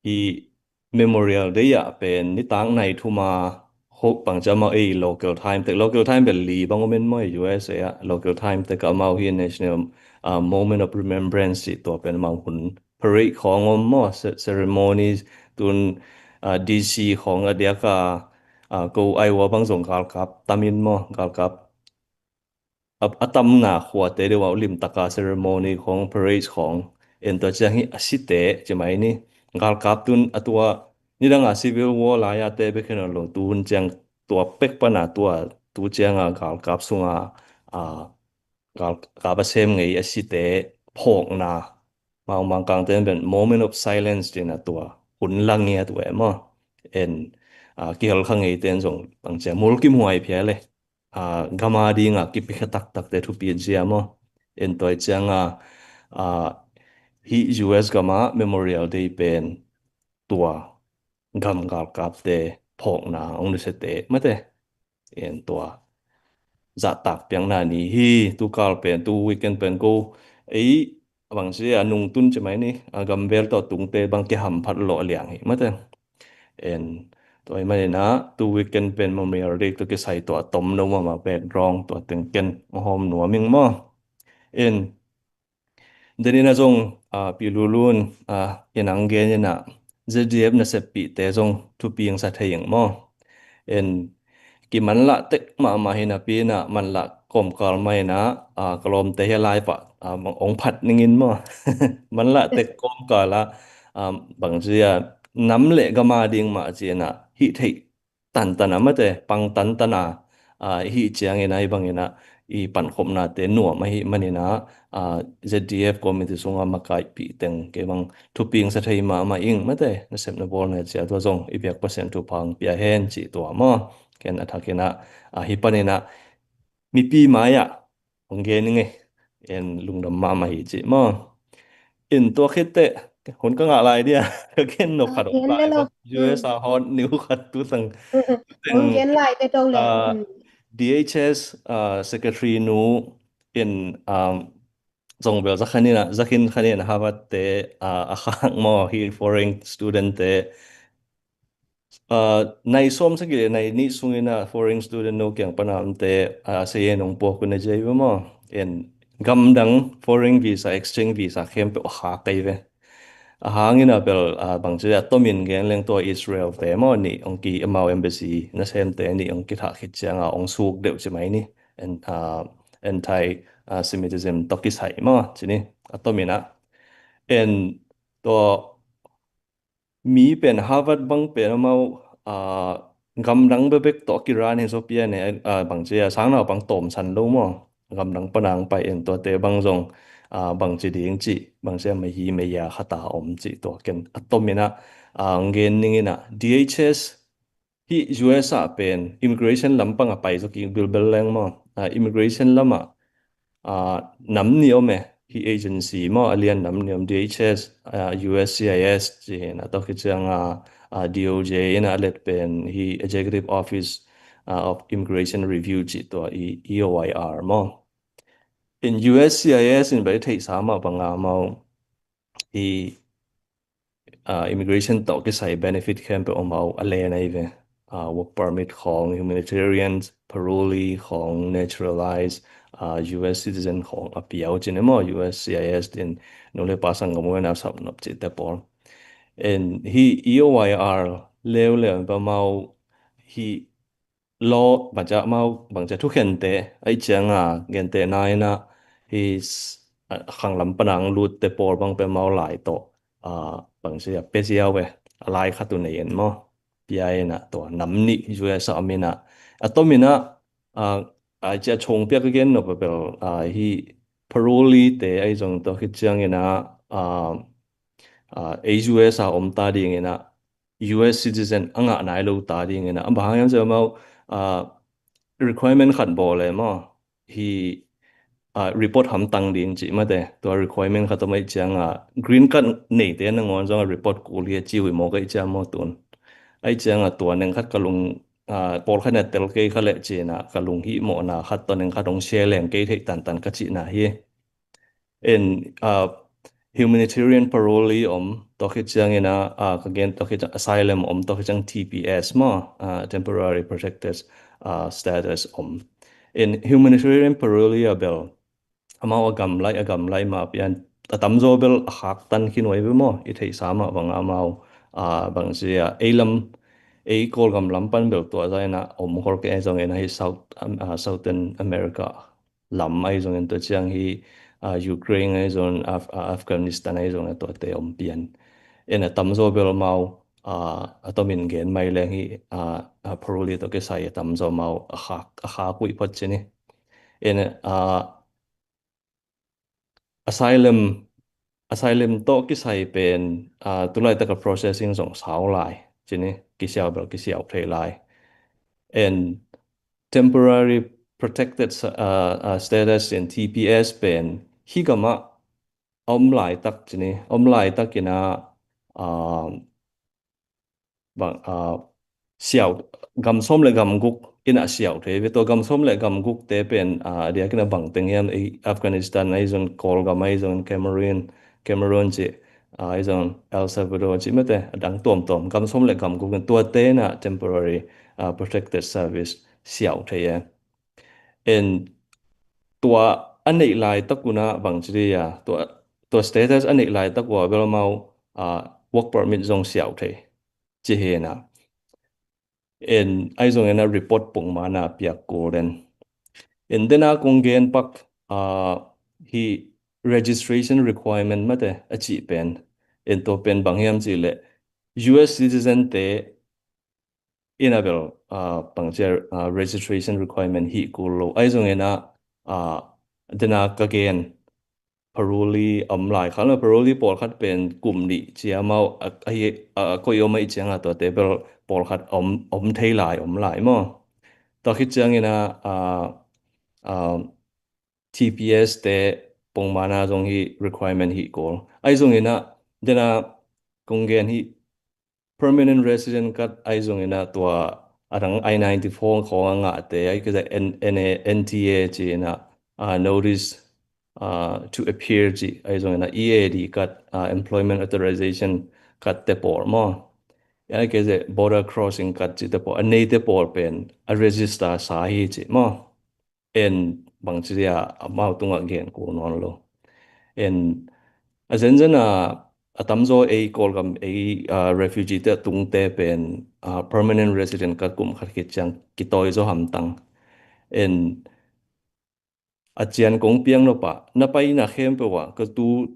i Memorial Day ah pen nitak nai thuma hok pang ci amau ei local time tek, local time bel li bang om in maw U S A ah, local time tek amau hi national, ah, moment of remembrance ci tua pen amau hun parade khawng om maw, ce-, ceremonies tun, ah, D C khawng a diaka, ah, ko Iowa bang zong galkap tam in maw, galkap a, a tamna khuate deuh a limtaka ceremony khawng, parade khawng, en tua ciang hi a site ci mai ni. Galkap tun a tua, nidanga Civil War lai-a te bek hi nawn lo, tu hun ciang tua pek pana tua, tu cianga galkap sunga, a, galkap a sem ngei a site phawkna. Mangmang kangte pen moment of silence cina tua hun la ngiat uh e maw. En, a, kihel kha ngeite in zong bang cia mulkimhuai phia le. A, gama dinga kipikha taktakte thupi zia maw. En tua i cianga, a, hi U S gama Memorial Day pen tua gam galkapte phawkna ong nusiate mate. En tua zahtak piakna ni hi, tu kal pen, tu weekend pen ko ei bang si a nungtun ci mai ni, a gamvel tawh tungte bang kihamphat lawh liang hi mate. En tua i manina tu weekend pen Memorial Day tua kisai tua tom no mama background tua teng ken hawm nuam ing maw. En Denina zong, a, Pi Lulun, a, inang genina Z D F naseppihte zong thupi ang sa thei ing maw. En kimanlah tek mahmah hina pina manlah kawmkal maina, a, ka lawmte hi a lai pah, a, ong phat ningin maw. Manlah tek kawmkala, a, bang zia nam le gama ding mah zina hih theih tantana mate, pang tantana, a, hih ciangina, hih bangina, i pankhopnate nuam ahi manina, a, Z D F committee sunga makaihpih teng, kei bang thuping sa thei mahmah ing mate, nasep na bawl na cia tua zong, i biak Pasian thupha ang pia hen ci tua maw, ken a thakina, a, hih panina, mipi mai-ah, hong gen ing e, en lungdam mahmah hi ci maw. In tua khitte, hun ka ngah lai dia, ka gen nop khat om lai, U S a hot new khat tu teng, tu teng, gen lai te to le, a, D H S, a, secretary nu in, um, zong bel zakhanin a, zakhin khanin Harvard te, a, a khak maw hi foreign student te, a, nai sawm sagih le nai nih sungin a foreign student no kiang pana omte, a, sayen ong puak un a jai ve maw. En gamdang foreign visa, exchange visa khempeuh a khak kei ve. A hangin a bel, ah, bangci a tomin gen leng tua Israel te maw nih ong ki amau embassy nasemte nih ong kithah khit cianga ong suk deuh ci mai ni. An-, ah, anti, ah, Semitism tawh kisai maw ci ni. A tomin a. En tua mi pen Harvard bang pen amau, ah, gamdang bebek tawh kiran hi zaw pia ne, ah, bangci a sang naupang tawmsan lo maw. Gamdang panang pai en tuate bang zong, ah, bangci ding ci, bangci a mei hi mei a khata om ci tua ken a tomin a, ah, gen ning in a D H S hi U S a pen immigration lampang a pai zaw ki bilbel leng maw. Ah, immigration lamah ah, nam nih om e, hi agency maw, a lian nam nih om D H S, ah, U S C I S, ci hi na, tua khit cianga, ah, D O J in a let pen hi Executive Office, ah, of Immigration Review ci tua i, E O I R maw. In U S C I S in bai theihsa mah banga maw, hi ah, immigration tawh kisai benefit khempeuh amau a len ahi ve. Ah, work permit khawng, humanitarian, parolee khawng, naturalized, ah, U S citizen khawng a piau cin emaw, U S C I S din, nu le pa sanggam wen a sapnop cihte pawl. En hi E O I R leuleu in pamau hi law bangcia mau, bangcia thukhente, aih cianga, gente na ina, hi s-, ah, khanglam panang lutte pawl bang pe mau lai tawh, ah, bangcia pe ziau e, a lai khat uh nei en maw. Pia ina tua, nam nih U S a om ina, a tom ina, ah, aih cia chong pia ka gen nop a bel, ah, hi parolee te aih zong tawh khit ciang ina, ah, ah, ei U S a om ta ding ina, U S citizen a ngah nai lo ta ding ina. A bang hang hiam cia mau, ah, requirement khat bawl e maw. Hi, ah, report hamtang ding ci mate. Tua requirement khat om aih cianga green card neite nangawn zong a report kul hi a ci uh hi mawk aih cia maw tun. Aih cianga tua neng khat ka lung, ah, pawl khat na tel kei kha leh cina ka lung hih mawhna khat tawh neng khat hong share leng kei theih tantan ka cihna hi. En, ah, humanitarian parolee om, tua khit ciang ina, ah, ka gen tua khit ciang asylum om, tua khit ciang T P S maw, ah, temporary protected, ah, status om. En humanitarian parolee a bel, amau a gamlai, a gamlai ma pian, a tamzaw bel a khak tan khin uh ahi ve maw, i theihsa mah bang amau, ah, bangzia, ei lam, ei Kawlgam lam pan bel tua za ina om khol kei zong ina hi South, ah, Southern America lam ahi zongin tua ciang hi, ah, Ukraine ahi zong, Af-, ah, Afghanistan ahi zong a tuate om pian. En a tamzaw bel mau, ah, a tomin gen mai leng hi, ah, ah, parolee tawh kisai a tamzaw mau a khak, a khak uh hi phot cini. En, ah, asylum, asylum tawh kisai pen, ah, tulaitak a processing zong sau lai. Cini, kisiau bel kisiau thei lai. En temporary protected sa-, ah, ah, status in T P S pen hi gam ah a om laitak cini, a om laitak ina, ah, bang, ah, siau, gam sawm le gam guk ina siau thei ve. Tua gam sawm le gam guk te pen, ah, a diak ina bang teng hiam, ei Afghanistan ahi zong, Kawlgam ahi zong, Cameroon, Cameroon ci, ah, ahi zong, El Salvador ci mate, a dang tuamtuam, gam sawm le gam guk in tuate ina temporary, ah, protected service siau thei e. En tua a neih laitak una bang ci dia, tua, tua status a neih laitak ua bel mau, ah, work permit zong siau thei. Ci hi na. En ahi zong ina report pongmana piak kul den. En dena kong gen pak, ah, hi registration requirement mate a cih pen. En tua pen bang hiam cih leh U S citizen te ina bel, ah, bangcia, ah, registration requirement hi kul lo. Ahi zong ina, ah, dena ka gen parolee om lai kha lo, parolee pawlkhat pen kum nih cia mau, a, a hi, a, a koih om aih cianga tuate bel pawlkhat om, om thei lai, om lai maw. Tua khit ciang ina, ah, ah, T P S te pongmana zong hi requirement hi kul. Ahi zong ina, dena kong gen hi permanent resident card ahi zong ina tua a dang I ninety-four khawng a ngahte, ahi kei zah N-, N A, N T A ci ina, ah, notice, ah, to appear ci, ahi zong ina E A D card, ah, employment authorization card te pawl maw. Ahi kei zah border crossing card ci te pawl, a nei te pawl pen a register sa hi ci maw. En bang ci dia amau tungah gen kul nawn lo. En a zenzen a a tamzaw ei Kawlgam ei, ah, refugee te a tungte pen, ah, permanent resident card kum khat khit ciang kitawi zaw hamtang. En a cian kong piang nop ah na paina khempeuh ah ka tu,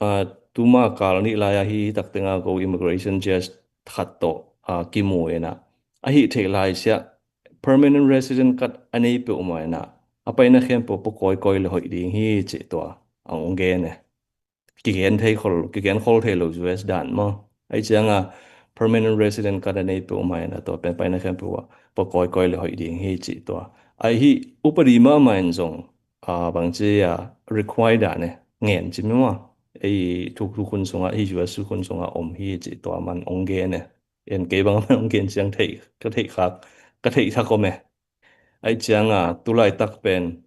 ah, tuma kal nih lai ahi taktenga ko immigration judge khat tawh, ah, kimu ina ahi theih lai siah permanent resident card a nei peuhmah ina a paina khempeuh pua kawikawi le hoih ding hi cih tua ang ong gen e. Kigen thei khol, kigen khol thei lo U S dan maw. Ahi cianga permanent resident card a nei peuhmah ina tua pen paina khempeuh ah pua kawikawi le hoih ding hi cih tua. Ahi upadi mahmah in zong, ah, bangci a require dan e ngen ci mi maw. Ei thuk thuk hun sungah hi U S thuk hun sungah om hi cih tua man ong gen e. En kei bang man ong gen ciang theih, ka theih khak, ka theih thak om e. Ahi cianga tulaitak pen,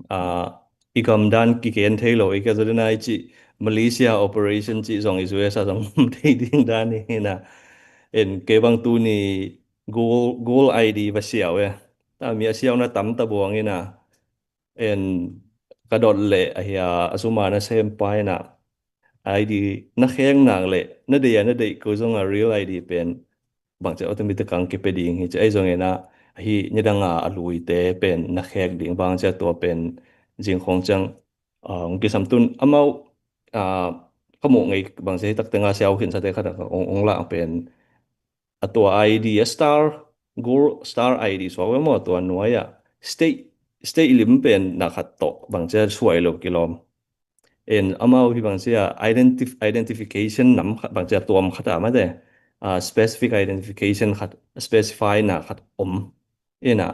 ah, i gam dan kigen thei lo i ka zaw dena i cih Malaysia operation cih zong i U S a zong om thei ding dan hi ina. En kei bang tuni Google, Google I D va siau e. Ta mi a siauna tam ta buang ina. En ka dot leh ahi a, a suma na sem pa ina I D na kheng nak leh na deih a na deih ko zong a real I D pen bangci automatic kang kipe ding hi ci ahi zongin ah hi nidang a a luite pen na khek ding bangci a tua pen zingkhong ciang, ah, ong kisam tun amau, ah, ka muh ngei bangci hi takte nga siau khin sate khat a ong, ong lah pen a tua I D a star, gold star I D suak ve maw tua nuai ah state, state lim pen na khat tawh bangci a suai lo kilawm. En amau hi bangci a identif-, identification nam khat, bangci a tuam khat a mate, ah, specific identification khat, specify na khat om. Ina,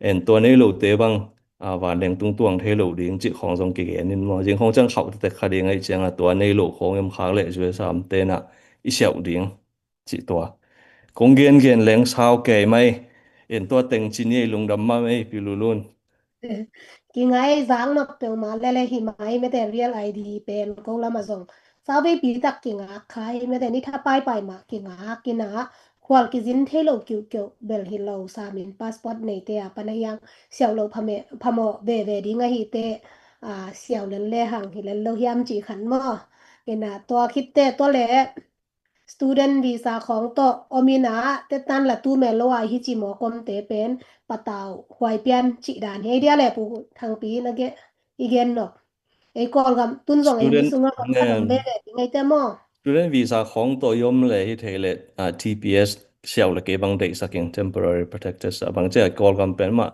en tua nei lote bang, ah, vanleng tung tuang thei lo ding cih khong zong kigen in maw. Zingkhong ciang khauh tek kha ding ahi cianga tua nei lo khong em khak leh U S a omte na i siauh ding cih tua. Kong gen gen leng sau kei mai, en tua teng ci ni ei lungdam mah mei Pi Lulun. Kingai zak nop peuhmah lele hi mai mete real I D pen ko lama zong. Sau veipi tak kingak khai mete ni tha paipai mah kingak kina khual kizin thei lo kiuhkeuh bel hi lo samin passport neite a pana hiang siau lo phame-, phamawh veve ding ahi te, ah, siau lel le hang hi lel lo hiam ci khan maw. Ina tua khitte tua le student visa khawng tawh om ina tetan la tu mel lo a hi ci mawk omte pen patau huai pian cih dan hi ei dia le Pu Thangpi na ge i gen nop. Ei Kawlgam tun zong ei mi sungah om khat om veve ding ei te maw? Student visa khawng tawh i om le hi thei le, ah, T P S siau le kei bang deihsak in temporary protected sa bangci a Kawlgam pen mah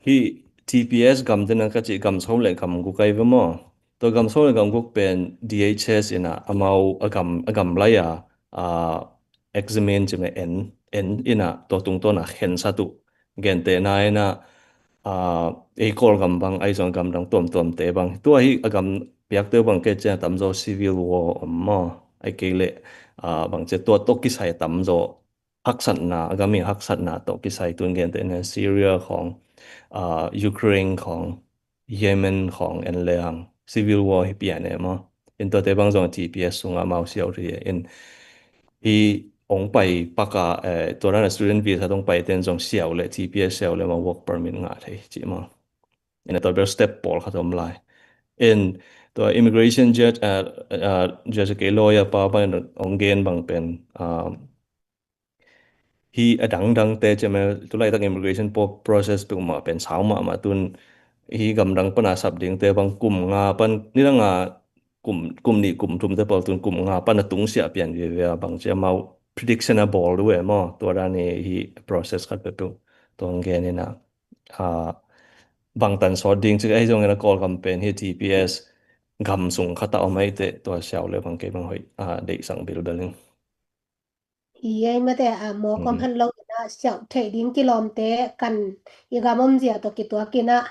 hi T P S gam te na ka cih gam sawm le gam guk ai ve maw? Tua gam sawm le gam guk pen D H S ina amau a gam, a gam lai a, ah, examine ci me en, en ina tua tungtawn a khensat uh. Gentehna ina, ah, ei Kawlgam bang ahi zong gam dang tuamtuamte bang. Tua hi a gam piakte bang kei ciang tamzaw civil war om maw. Ahi kei leh, ah, bangci tua tawh kisai tamzaw haksatna, a gam i haksatna tawh kisai tun gentehna Syria khawng, ah, Ukraine khawng, Yemen khawng en le hang civil war hi pian e maw. In tuate bang zong T P S sungah amau siau thei e. In hi ong pai paka, eh, tua dan a student visa tong pai ten zong siau le T P S siau le maw work permit ngah thei ci maw. In a tua bel step pawl khat om lai. In tua immigration judge, ah, ah, judge kei lawyer pa bang ong gen bang pen, ah, hi a dangdangte ciamel tulaitak immigration po-, process peuhmah pen sau mahmah tun hi gamdang pana sap dingte bang kum nga pan nidanga kum, kum nih kum thumte pawl tun kum nga pana tungsiah pian viavia bang ciamau prediction a bawl uh e maw tua dan hi process khat peuhpeuh tuang gen ina, ah, bangtan sawt ding cik ahi zongin a Kawlgam pen hi T P S gam sung khat a om ahi teh tua siau le bang kei bang hoih, ah, deihsang bilbel in. Hi ei mate a mawk om han lo ina siau theih ding kilawmte kan i gam om zia tawh kituak ina,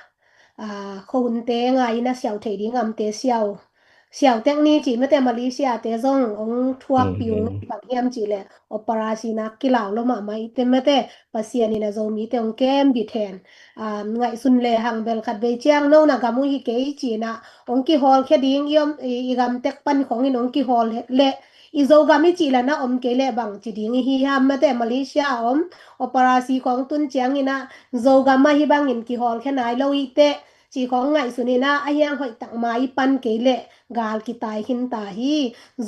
ah, khohunte ngai ina siau theih ding amte siau, siau tek ni ci mate Malaysia te zong ong thuak pi ung bang hiam ci le operasi nak kilau lo mahmah i te mate Pasian ina Zomite ong kem bit hen. Ah, ngaihsun le hang bel khat vei ciang no na gam uh hi kei ci ina ong kihawl khe ding i om i, i gam tek pan khong in ong kihawl le i Zogam i cih lana om kei leh bang ci ding i hi hiam mate Malaysia a om operasi khawng tun ciangin ah Zogam ah hi bangin kihawl khe nai lo i teh ci khong ngaihsun in ah, a hiang hoih tak mai pan kei leh gal kitai khin ta hi.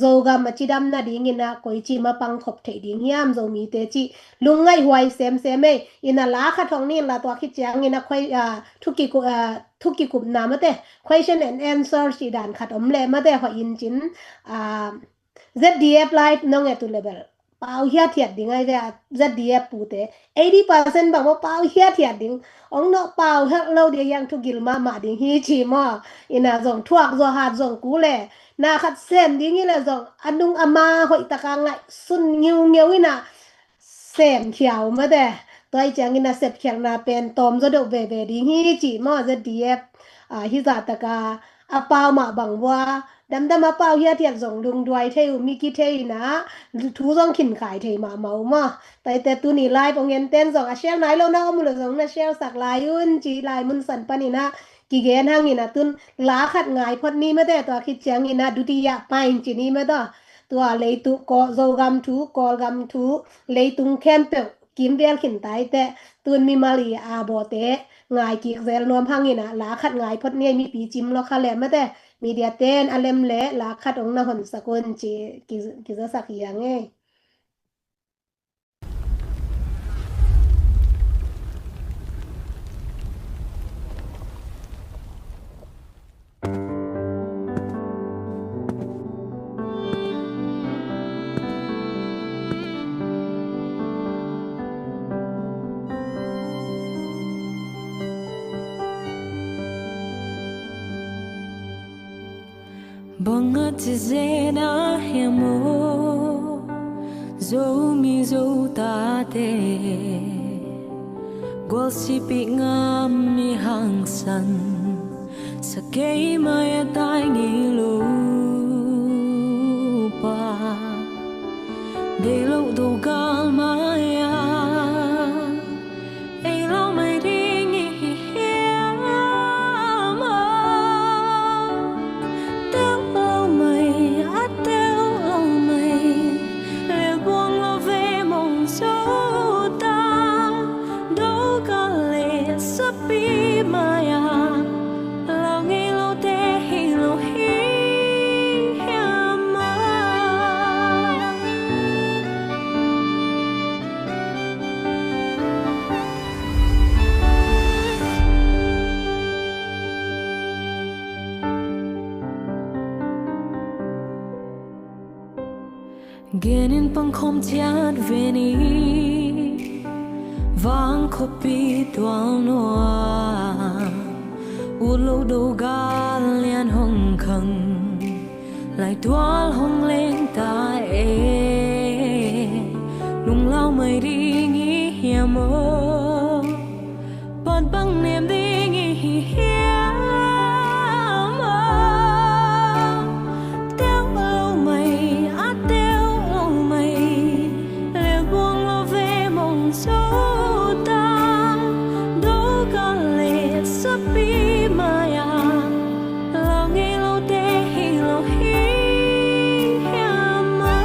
Zogam a cidam nadingin ah koici ma pang khop theih ding hiam Zomite ci lungngaih huai semsem ei. In ah la khat hong nin la, tua khit ciangin ah khuai, ah, thu kiku-, ah, thu kikupna mate, question and answer ci dan khat om leh mate, hoih in cin, ah, Z D F live nong et uh leh bel pau hiathiat ding ai ve, a Z D F pute eighty percent bang maw pau hiathiat ding. Ong nawh pau helh lo ding, a hiang thugil mahmah ding hi ci maw. In ah zong thuak zaw hat zong ku leh, na khat sem ding hi leh zong a nung a ma hoih taka ngaihsun ngiungeu in ah sem khia uh mate. Tua hi ciangin ah sepkhialhna pen tawm zaw deuh veve ding hi ci maw. Z D F, ah, hih zah taka a pau mah bang vua, damdam a pau hiathiat zong lungduai thei uh, mi kithei in ah thu zong khinkhai thei mahmah uh maw. Tua hi teh tuni live ong enten zong a share nai lo na om uh leh zong na share sak lai un ci, lai mun san panin ah kigen hangin ah tun la khat ngai phot ni mate, tua khit ciangin ah dutiya paing ci ni mate. Tua leitung, Kawl, Zogam thu, Kawlgam thu, leitung khempeuh kimvel khin ta hi teh, tun mimal i a bawte ngai kik zel nuam hangin ah la khat ngai phot ni ei, mipi cim lo kha leh mate. Media ten a lem leh la khat ong na honsak un ci, ki, kizasak hi hang ei. Bang a ci zen a hiam aw, Zomi Zotate gualsipih ngam mi hangsan, sa kei mai a tai ngei lo pa, deih loh do gal mai a, ei lo mai ding i hi hiam aw. Teuh lo mai a, teuh lo mai, lelbuang lo ve mong zo ta, do gal le sapi mai a, lau ngei lote hi lo hi hiam aw. Genin pangkhawm ciat ve ni, vang khuapi tual nuam, ut lo do gal lian hong khang, laitual hong leng ta e, lunglau mai ding i hiam aw. Pan bang nem ding i hi hiam aw. Teuh lo mai a, teuh lo mai, lelbuang lo ve mong zo ta, do gal le sapi mai a, lau ngei lote hi lo hi hiam aw.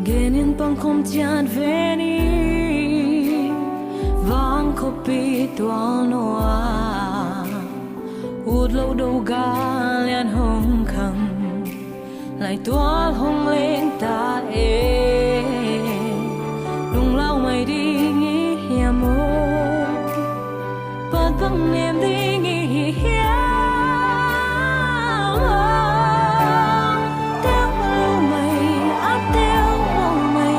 Genin pangkhawm ciat ve ni, vang khuapi tual nuam, ut lo do gal lian hong khang, laitual hong leng ta e, lunglau mai ding i hiam aw. Pan bang nem ding i hi hiam aw. Teuh lo mai a, teuh lo mai,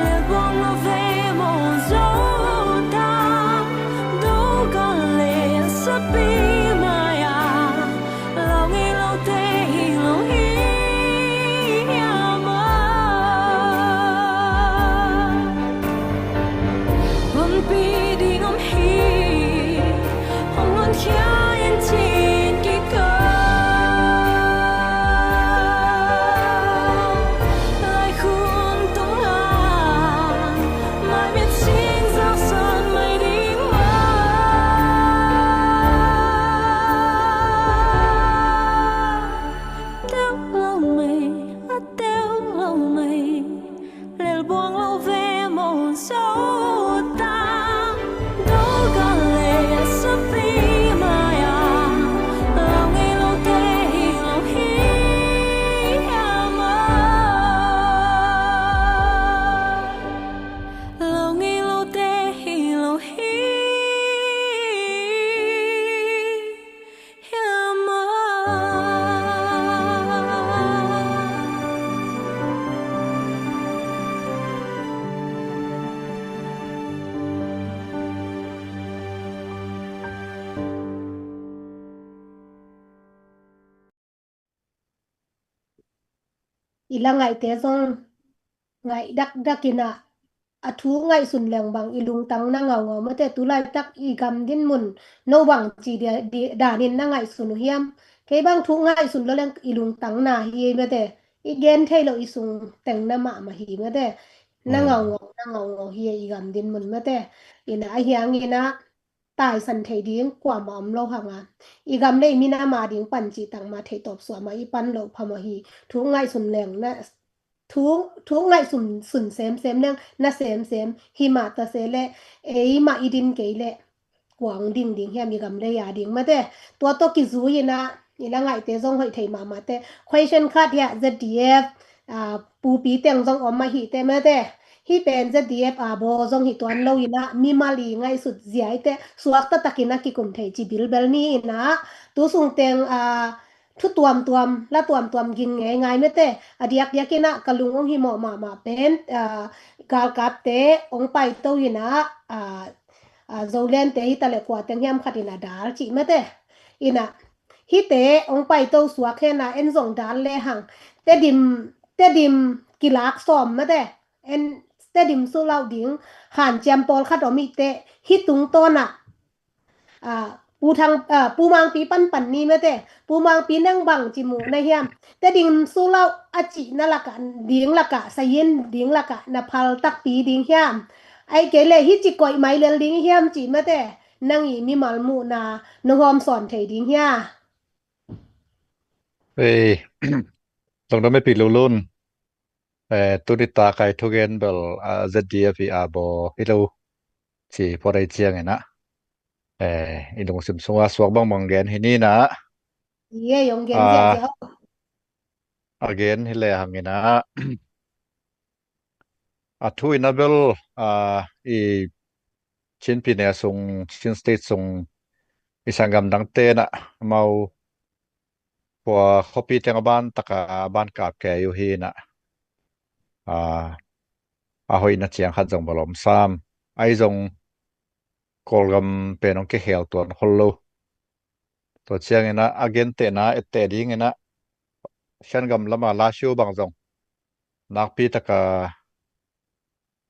lelbuang lo ve mong zo ta, do gal le sapi mai a, lau ngei lote hi lo hi hiam aw. Panpih ding om hi, hong i la ngaihte zong ngaih dakdak in ah, a thu ngaihsun leng bang i lungtang na ngaungau mate. Tulaitak i gam din mun no bang ci dia, di, danin na ngaihsun uh hiam? Kei bang thu ngaihsun lo leng i lungtang na hi mate. I gen thei lo i sung teng na mahmah hi mate. Na ngaungau, na ngaungau hi i gam din mun mate. In ah a hiang in ah taisan thei ding kuamah om lo hang a, i gam le i minam a ding pan cih tangma thei tawp suah mah i pan loh phamawh hi. Thu ngaihsun leng na, thu, thu ngaihsun sun semsem leng na semsem hi mah ta se le, ei mah i din kei le kua hong ding ding hiam i gam le i a ding mate. Tua tawh kizui in ah i la ngaihte zong hoih thei mahmah te. Question khat hiah Z D F, ah, pupi teng zong om ahih te mate. Hih pen Z D F a baw zong hi tuan lo in ah mimal i ngaihsut zia i te suak taktakin a kikum thei ci bilbel ni in ah tu sung teng, ah, thu tuamtuam, la tuamtuam ging ngeingai mate. A diakdiak in ah ka lung hong himawh mahmah pen, ah, galkapte hong paito in ah, ah, ah, Zolente hi ta le kua teng hiam khat in a dal cih mate. In ah hihte hong paito suak hen ah en zong dal le hang Tedim, Tedim kilak sawm mate. En Tedim sulauh ding hanciam pawlkhat om i te hih tungtawn ah, ah, Pu Thang, ah, Pu Mangpi panpan ni mate. Pu Mangpi nang bang ci muh na hiam? Tedim sulauh a cihna lakah, ding lakah, sayin ding lakah na phal takpi ding hiam? Ai kei le hih ci koih mai lel ding hiam ci mate. Nang i mimal muhna nong hawm sawn thei ding hia? Ei, Tongdam e Pi Lulun. Eh, tuni ta kai thugen bel, ah, Z D F i a baw hi lo ci pawt ai ciang in ah, eh, i lungsim sunga suak bangbang gen hi ni in ah. Ye, yong gen ziahziah. A gen hi le hang in ah, a thu in ah bel, ah, i Chin pyine sung, Chin State sung i sanggam dangte in ah amau khua khuapi teng a ban taka a ban kap kei uh hi in ah, a, a hoihna ciang khat zong bel om sam. Ahi zong Kawlgam pen hong kikhel tuan khol lo. Tua ciang in ah a gentehna etteh ding in ah Shan gam lama Lasiu bang zong nakpi taka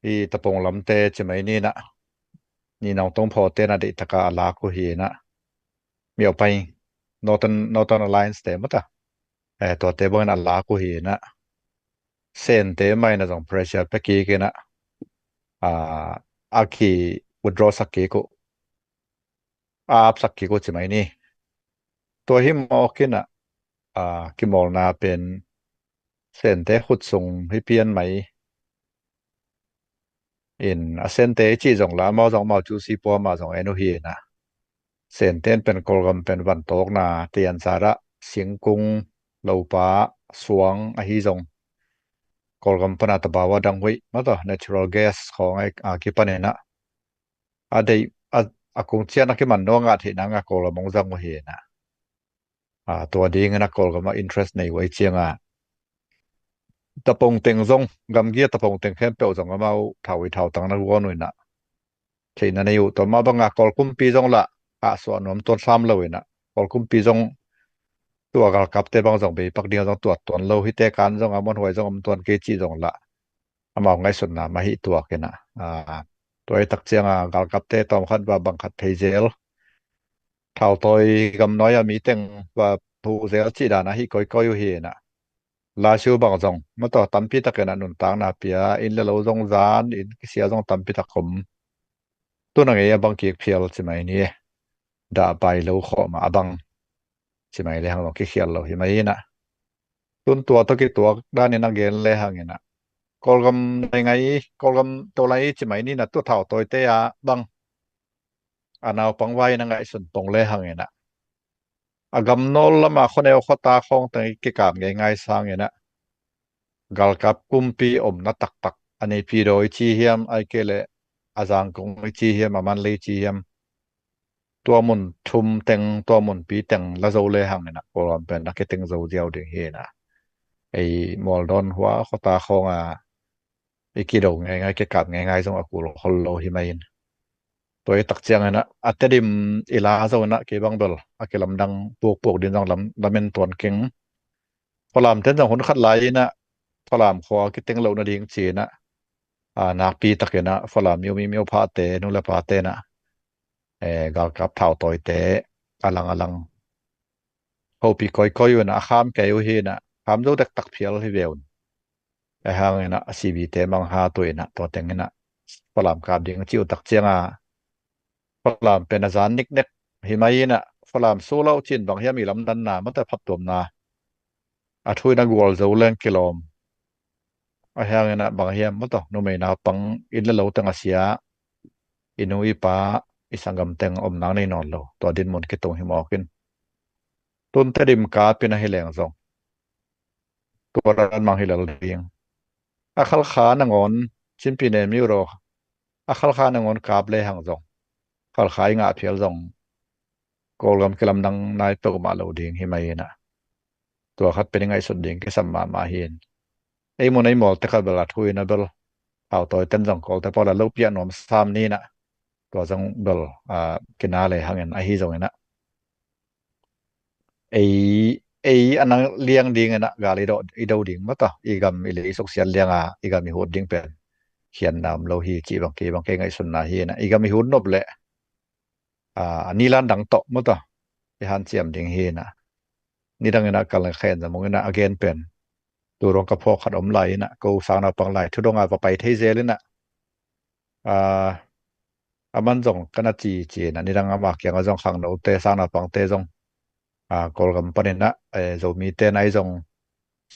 i Tapong lamte ci mai ni in ah, ni nong tong phaw te in ah deih taka a lak uh hi in ah, Myaw Paing, Northern, Northern Alliance te mata, eh, tuate bangin a lak uh hi in ah, Sente mah in ah zong pressure pia kik in ah, ah, a ki withdraw sak kik uh, a apsak kik uh ci mai ni. Tua hi mawk in ah, ah, kimawlna pen Sente khut sung hi pian mai. In a Sente i cih zong la amau zong amau cu si pua mah zong en uh hi in ah, Sente in pen Kawlgam pen vantawkna tian zara singkung, lopa, suang ahi zong Kawlgam pana tabawa dang huih mata natural gas khawng a, a kipan in ah a deih a, a kung cian a kiman nuang a theihna nga Kawlgam hong zang uh hi in ah. A, tua dingin a Kawlgam a interest nei uh ai cianga Tapong teng zong, gamgi a Tapong teng khempeuh zong amau thau i thau tang na guan uh in ah theihna nei uh. Tua mah banga Kawlkumpi zong lah a suah nuam tuan sam lo in ah, Kawlkumpi zong tua galkapte bang zong beipak ding a zong tuat tuan lo, hite kan zong a muanhuai zong om tuan kei cih zong lah amau ngaihsutna mah hi tuak in ah. A, tua i tak cianga galkapte tawmkhat va bangkhat thei zel, thautawi gamnuai a mi teng va phu zel cih dan ahi koikoi uh hi in ah. Lasiu bang zong mataw tampi takin ah nuntakna pia, inn le lo zong zan, inn kisia zong tampi tak om. Tuna ngei a bang kik phial ci mai ni e. Dah pai lo khawh mah a bang ci mai le hang zong kikhial lo hi mai in ah. Tun tua tawh kituak danin a gen le hang in ah, Kawlgam nei ngai, Kawlgam to lai ci mai ni in ah, tu thautawite a bang a naupang vai in a ngaihsun pong le hang in ah, a gamnawl lama khuaneu khuata khawng teng i kikap ngeingai sang in ah, galkap kumpi omna taktak a Naypyidaw i ci hiam, ai kei leh a Zangkong i ci hiam, a Mandalay i ci hiam, tua mun thum teng, tua munpi teng la zo le hang in ah, Kawlgam pen a kiteng zo ziau ding hi in ah. Ei mualdawn hua khuata khawng a i kido ngeingai, kikap ngeingai zong a kul khol lo hi mai in. Tua i tak ciang in ah, a Tedim i la zo in ah kei bang bel a kilamdang pukpuk din zong lam, lamen tuan keng. Khualamten zong hun khat lai in ah Falam khua kiteng loh nading ci-in ah, a, nakpi takin ah Falam miomi miophate, nu le pate in ah, eh, galkap thautawite a lang a lang hopih kawikawi uh in ah, a kham kei uh hi in ah, kham zo dektak phial hi ve un. Ahih hangin ah a C B te mang ha tu in ah, tua teng in ah Falam kap ding ci uh tak ciang a, Falam pen a zan niknek hi mai in ah, Falam solo cin bang hiam i lamdanna, mate phattuamna, a thu in ah gualzo leng kilawm. Ahih hangin ah bang hiam, mate numei naupang, inn le lo teng a sia, i nu i pa, i sanggam teng om nang nei nawn lo, tua dinmun kitung hi mawk in. Tun Tedim kap in ah hi leng zong, tua dan mang hi lel ding. A Khalkha nangawn, Chin Pyine Myo Raw, a Khalkha nangawn kap lehang zong, Khalkha i ngah phial zong Kawlgam kilamdang nai peuhmah lo ding hi mai in ah, tua khat pen i ngaihsut ding kisam mahmah hi in. Ei mun ei mawlte khat bel a thu in ah bel thautawiten zong Kawlte pawl a lo piah nuam sam ni in ah, tua zong bel, a, kina lehang in, ahi zongin ah ei, ei a nang liang ding in ah gal i do, i do ding, mate i gam i lei suksiat liang a, i gam i hut ding pen khiatna om lo hi cih bang kei, bang kei ngaihsutna hi in ah, i gam i hut nop leh, a, a nilan dang tawh, mate i hanciam ding hi in ah. Nidang in ah Kal Khen Za Mung in ah a gen pen, tu ruang ka phawk khat om lai in ah, ko sang naupang lai thu dong a va pai thei zel in ah, a, aman zong ka na ci ci in ah, nidang ama kiang ah zong khangnote, sang naupangte zong, a, Kawlgam panin ah, eh, Zomite in ah ei zong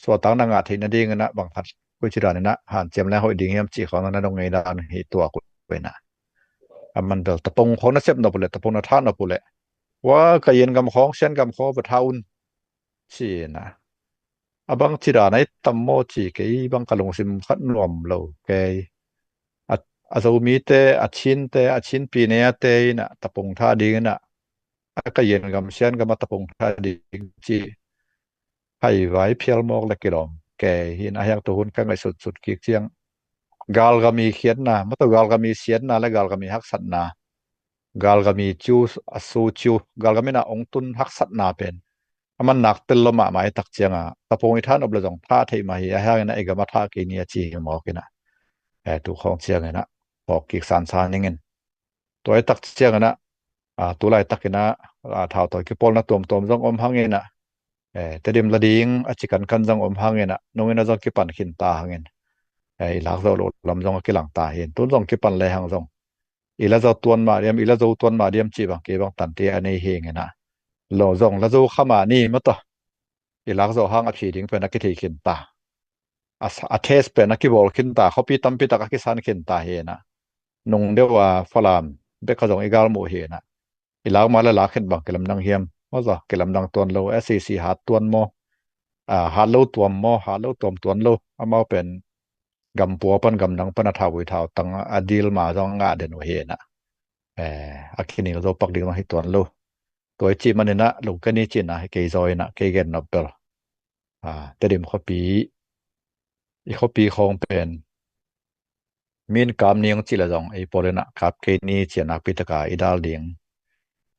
suahtakna ngah theih nading in ah bang khat koici dan in ah hanciam leng hoih ding hiam cih khawng na dong ngei dan hi tuak uh in ah. Aman bel tapong khawng na sep nop uh leh, tapong na thah nop uh leh, wa, ka Yangam khawng, Siangam khawng va thah un ci in ah. A bangci dan a i tam maw ci, kei bang ka lungsim khat nuam lo kei. A, a Zomite, a Chinte, a Chin Pyine te in ah tapong thah ding in ah, a ka Yangam, Siangam a tapong thah ding ci, haivai phial mawk le kilawm kei hi in ah. Ahih hang tu hun ka ngaihsutsut kik ciang, galgam i khiatna, mate galgam i siatna le galgam i haksatna, galgam i ciu, a su ciu, galgam in ah ong tun haksatna pen aman nak tel lo mahmah i tak ciang a, tapong i thah nop leh zong thah theih mah hi. Ahih hangin ah i gam a thah kei ni a ci hi mawk in ah, eh, tu khawng ciangin ah phawk kik sansan ning in. Tua i tak ciangin ah, a, tu laitak in ah, a, thautawi kipawlna tuamtuam zong om hangin ah, eh, Tedim la ding a ci kankan zong om hangin ah, nung in ah zong kipan khin ta hangin, eh, i lak zawh loh lam zong a kilang ta hi in. Tun zong kipan lehang zong, i la zo tuan mah diam, i la zo tuan mah diam cih bang kei bang tante a nei hi in ah, lo zong la zo kha mah ni, mate i lak zawh hang a phi ding pen a kithei khin ta. A sa-, a test pen a kibawl khin ta, khuapi tampi tak a kisan khin ta hi in ah. Nung deuh a Falam bek ah zong i galmuh hi in ah, i lak mah le lak khin bang kilamdang hiam, maw, zaw kilamdang tuan lo, S A C hat tuan maw, a, hat lo tuam maw, hat lo tuam tuan lo, amau pen gam pua pan, gam dang pan a thauvui thautang a dil mah zong a ngah den uh hi in ah, eh, a kinil zo pak ding zong hi tuan lo. Tua i cih manin ah lungkia ni cihna hi kei zaw in ah, kei gen nop bel, a, Tedim khuapi, i khuapi khawng pen min kap ni ong cih leh zong, ei pawl in ah kap kei ni ci-a nakpi tak a i dal ding,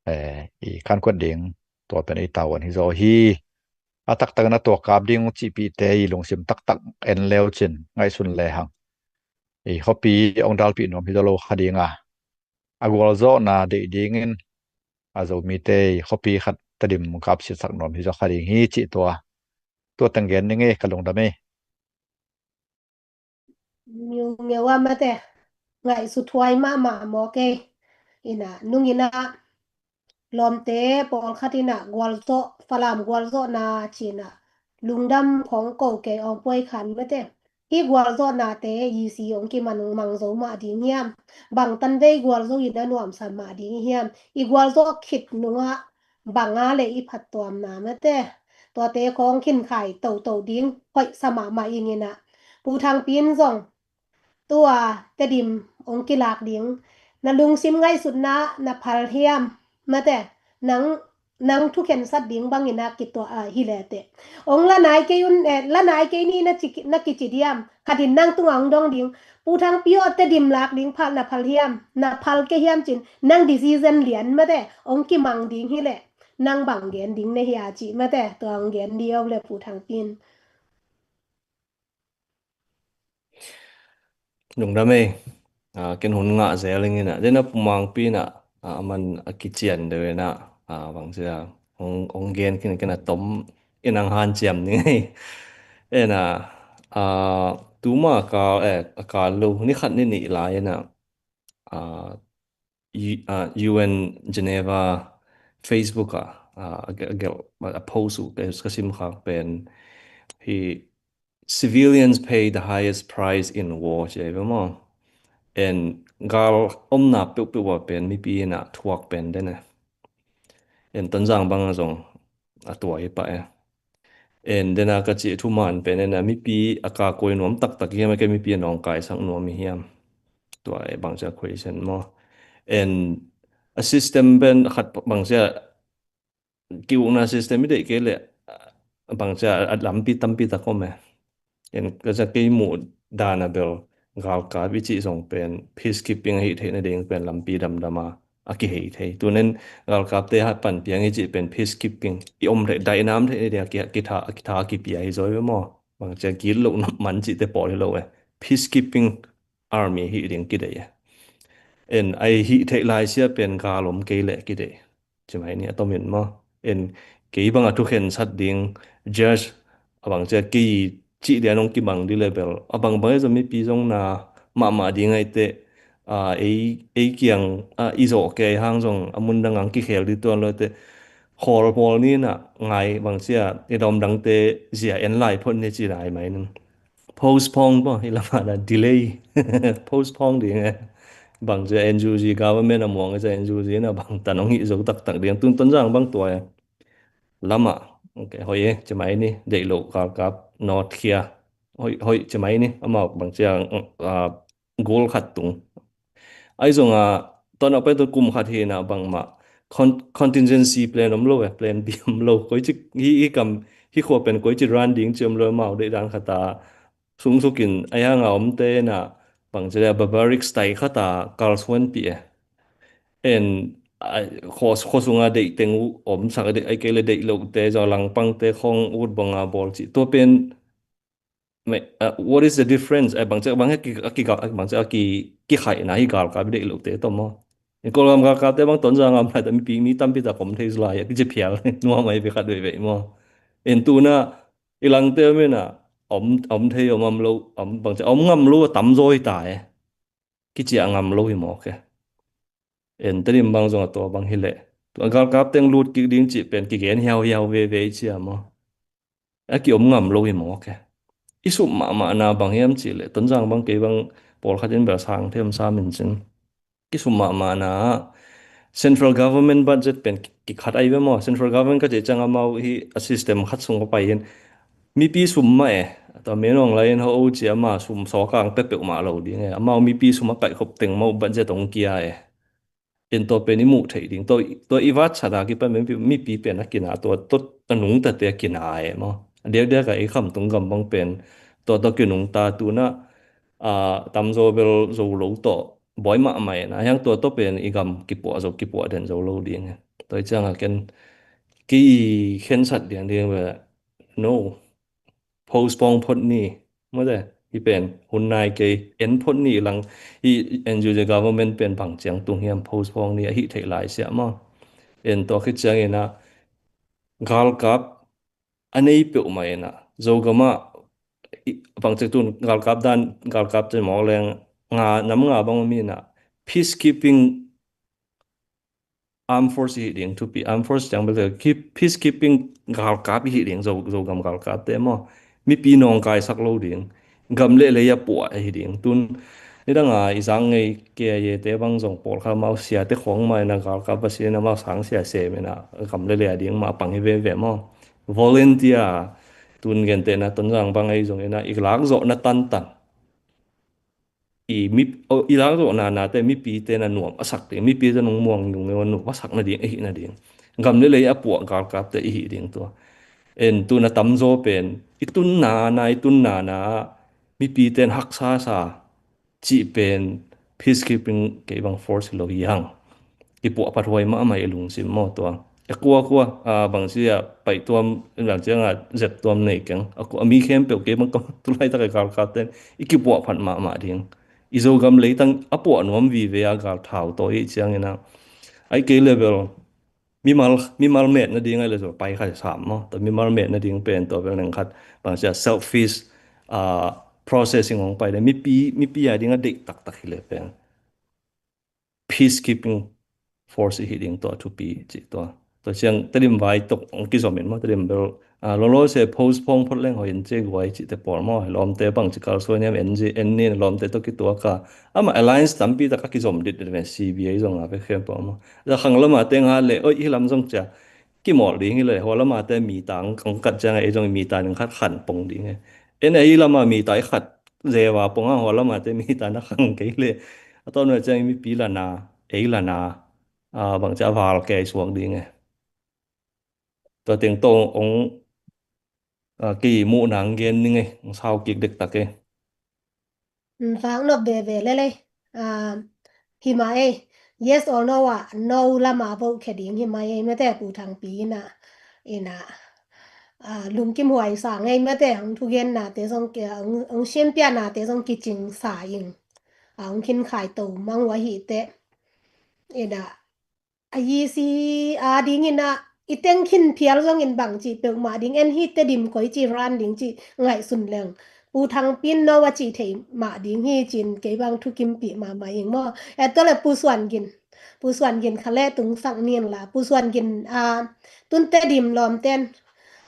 eh, i kankuan ding, tua pen ei tavuan hi zaw hi. A taktak in ah tua kap ding ong cihpihte i lungsim taktak en le uh cin, ngaihsun lehang, i khuapi ong dalpih nuam hi zaw lo kha ding a, a gualzawhna deih dingin a Zomite i khuapi khat Tedim kap siatsak nuam hi zaw kha ding hi cih tua, tua teng gen ning ei, ka lungdam ei. Miu ngeu a mate, ngaihsut huai mahmah mawk ei. In ah nung in ah lawmte pawlkhat in ah gualzawh, Falam gualzawhna ci-in ah lungdam khawng ko kei, awng puai khan mate. Hih gualzawhnate i si ong kimang mang zo mah ding hiam? Bang tanvei gualzo in a nuamsa mah ding hiam? I gualzawh khit nungah bang a leh i phattuamna mate, tuate khawng khinkhai toto ding hoihsa mahmah ing in ah. Pu Thang Pin zong tua Tedim ong kilak ding, na lungsim ngaihsutna na phal hiam mate, nang, nang thukhensat ding bangin a kituah a hi le teh. Ong la nai kei un, eh, la nai kei ni na ci, na kici diam? Khat in nang tungah ong dong ding. Pu Thang Pin aw, Tedim lak ding phal na phal hiam? Na phal kei hiam cin, nang decision lian mate, ong kimang ding hi leh nang bang gen ding na hi a cih mate, tua ong gen dih aw le Pu Thang Pin. Lungdam ei. Ah, ken hun ngah zel ing ina. Dena pumangpi ina, ah, aman a kician deuh ina, ah, bangcia hong, hong gen khin ken a tom inang hanciam ning ei. Ena, ah, tuma kal, eh, a kal lo, ni khat ni nih lai ina, ah, U-, ah, U N Geneva Facebook ah, ah, a gel, a gel, a post uh ka, ka sim khak pen hi, "Civilians pay the highest price in war," ci a hi ve maw. En gal omna peuhpeuh ah pen mipi ina thuak pen den e. En Tonzang bang a zong a tua hi pah e. En dena ka cih thuman pen ena mipi a kakuai nuam taktak hiam, a ke mipi a nawngkaisak nuam hi hiam? Tua e bangcia question maw. En a system pen khat bangcia ki-ukna system i deih kei leh bangcia a lampi tampi tak om e. En ka cia kei muh dan a bel galkap i cih zong pen peacekeeping ahi theihna ding pen lampi damdam a a kihei thei. Tunen galkapte hat pan piang i cih pen peacekeeping i om theih, dainam theihna ding a ki, a kitha, a kitha a kipia hi zaw ve maw. Bangcia gitlohna man cihte pawl hi lo e. Peacekeeping army hi ding kideih e. En a hih theih lai sia pen gal om kei leh kideih. Ci mai ni a tomin maw. En kei bang a thukhensat ding judge a bangcia kei cih dia nong kibang di level a bangbang e zong mipi zong na mahmah ding aite, a, ei, ei kiang, a, i zawh kei hang zong a mun dang ang kikhel di tuan lo te khawl pawl ni na ngai bangcia i dawm dangte zia en lai phot ni ci lai mai ning. Postpone paw hi lamah na delay. Postpone ding e. Bangcia N U G government a muang e cia N U G na bang tan hong hih zo taktak ding. Tun Tonzang bang tua e. Lamah, okay, hoih e, ci mai ni, deih lo galkap, not khia. Hoih, hoih, ci mai ni, amau bangcia, ah, gol khat tung. Ai zong a, ton a pai tu kum khat hi na bangmah con-, contingency plan om lo e, plan B om lo. Koi ci, hi, hi kam, hi khua pen koi ci run ding ci om lo, amau deih dan khat a sungsukin, ai hang a omte na bangcia barbaric style khat a kalsuanpih e. En, a, khua, khua sunga deih teng uh omsak, deih, ai kei le deih lohte, zong langpangte khong ut banga bawl cih. Tua pen, me, a, what is the difference? Ai bangcia, bang he ki, a ki, bangcia, a ki, kikhaihna hi galkap deih lohte tawh maw. En Kawlgam galkapte bang Tonzang am lai ta mipi, mi tampi ta kom thei zlai, a kici phial, nuam ai ve khat vei vei maw. En tuna, i langte om ina, om, om thei, om, om lo, om, bangcia, om ngam lo, a tamzaw hi ta e. Kici a ngam lo hi mawk e. En Tedim bang zong a tua bang hi leh. Tua galkap teng lut kik ding cih pen kigen hiau hiau veve i cia maw. A ki om ngam lo hi mawk e. I sum mahmahna bang hiam cih leh. Tonzang bang kei bang pawlkhat in bel sang them sa min cin. Ki sum mahmahna ah central government budget pen ki, kikhat ai ve maw. Central government ka cih ciang amau hi a system khat sung a pai hin. Mipi sum mah e. Tua menawng lai in ho o ci ama sum sawkang pepeuh mah lo ding e. Amau mipi sum a kaihkhop teng mah budget ong kia e. En tua pen i muh theih ding. Tua, tua i vat sat a kipan mipi, mipi pen a kina. Tua, tua a nungtate a kina e maw. A diakdiak a i khamtung gam bang pen. Tua, tua kinungta tuna, a, tamzaw bel zo lo tawh. Bawi mahmah e na. Hiang tua tua pen i gam kipuah zo, kipuah den zo lo ding e. Tua i ciang a ken ki khensat diang ding ve. No. Postpone phot ni. Mawte, hi pen, hun nai kei, en phot ni lang, hi N U G government pen bang ciang tung hiam postpone ni, a hih theih lai siah maw. En tua khit ciang ina, galkap, a nei peuhmah ina, Zogam ah, i, bang ciang tun, galkap dan, galkap ciang mawk leng, nga, nam nga bang mi ina, peacekeeping armed force i hih ding thupi, armed force ciang bel, ki-, peacekeeping galkap i hih ding, Zo-, Zogam galkapte maw. Mipi nawngkaisak lo ding. Gam le lei a puah i hih ding. Tun, nidang a i zang ngei K I A te bang zong pawlkhat mau siate khawng mai na galkap a si na mau sang sia sem ina gam le lei a ding mah pang hi veve maw. Volunteer, tun gentehna Tonzang bang ei zong ina i lakzawhna tantan. I mi, o, i lakzawhna nate mipite na nuam a sak ding, mipite nong muang nung nuam a sak nading, i hih nading. Gam le lei a puah galkapte i hih ding tua. En tun a tamzaw pen, i tunna na, i tunna na, mipite na haksa sa, cih pen, peacekeeping kei bang force hi lo hi hang. Kipuah phathuai mahmah i lungsim maw tua. A kua kua, a, bang sia paih tuam, bang sia nga zep tuam nei keng. A kua, a mi khempeuh kei bang kam tulai tak a galkapte i kipuah phat mahmah ding. I Zogam leitang a puah nuam vive a gal thau tawh i ciangin ah, ai kei level mimal, mimal met nading ai le zo pai khai sam maw. Tua mimal met nading pen tua vel neng khat bang sia selfish, ah, processing hong pai le mipi, mipi a ding a deih taktak hi le pen peacekeeping force i hi ding tua thupi ci tua. Tua ciang Tedim vai tok hong kizom in maw, Tedim bel, ah, lolo se post phong phot leng hoi in ci guai ci te pawl maw, lawmte bang ci kalsuan hiam en ci, en nin lawmte tawh kituak a. Ama alliance tampi tak a kizom dit dit ve, C B A zong a ve khem pawl maw. Za khang lama te nga le, oi, hi lam zong cia kimawl ding hi le, hua lama te mi tang kong kat ciang ei zong mi ta ning khat khan pong ding e. En ei lama mi ta i khat zewa pong a, hua lama te mi ta na khang kei le. A tawn ve ciang mipi lana, ei lana, a, bang cia val kei suak ding e. Tua teng tawh ong, a, kei muh nang gen ning e, ong sau kik dektak e. Mm, vak nop veve lele. Ah, hi mah ei, yes or no ah, no lama vote khia ding hi mah ei, mate Pu Thangpi ina, ina, ah, lungkim huai sa ngei mate, hong thugenna te zong ki, hong, hong sianpiana te zong kicing sa ing. Ah, hong khin khai to mang ua hi te. Ina, a yisi a dingin ah, i teng khin phial zongin bang ci peuhmah ding, en hi Tedim koi ci ran ding ci ngaihsun leng. Pu Thangpi in no a ci thei mah ding hi cin kei bang thukimpih mahmah ing maw. Eh, tua le Pu Suan Gin. Pu Suan Gin kha le tungsak nin la. Pu Suan Gin, ah, tun Tedim lawmten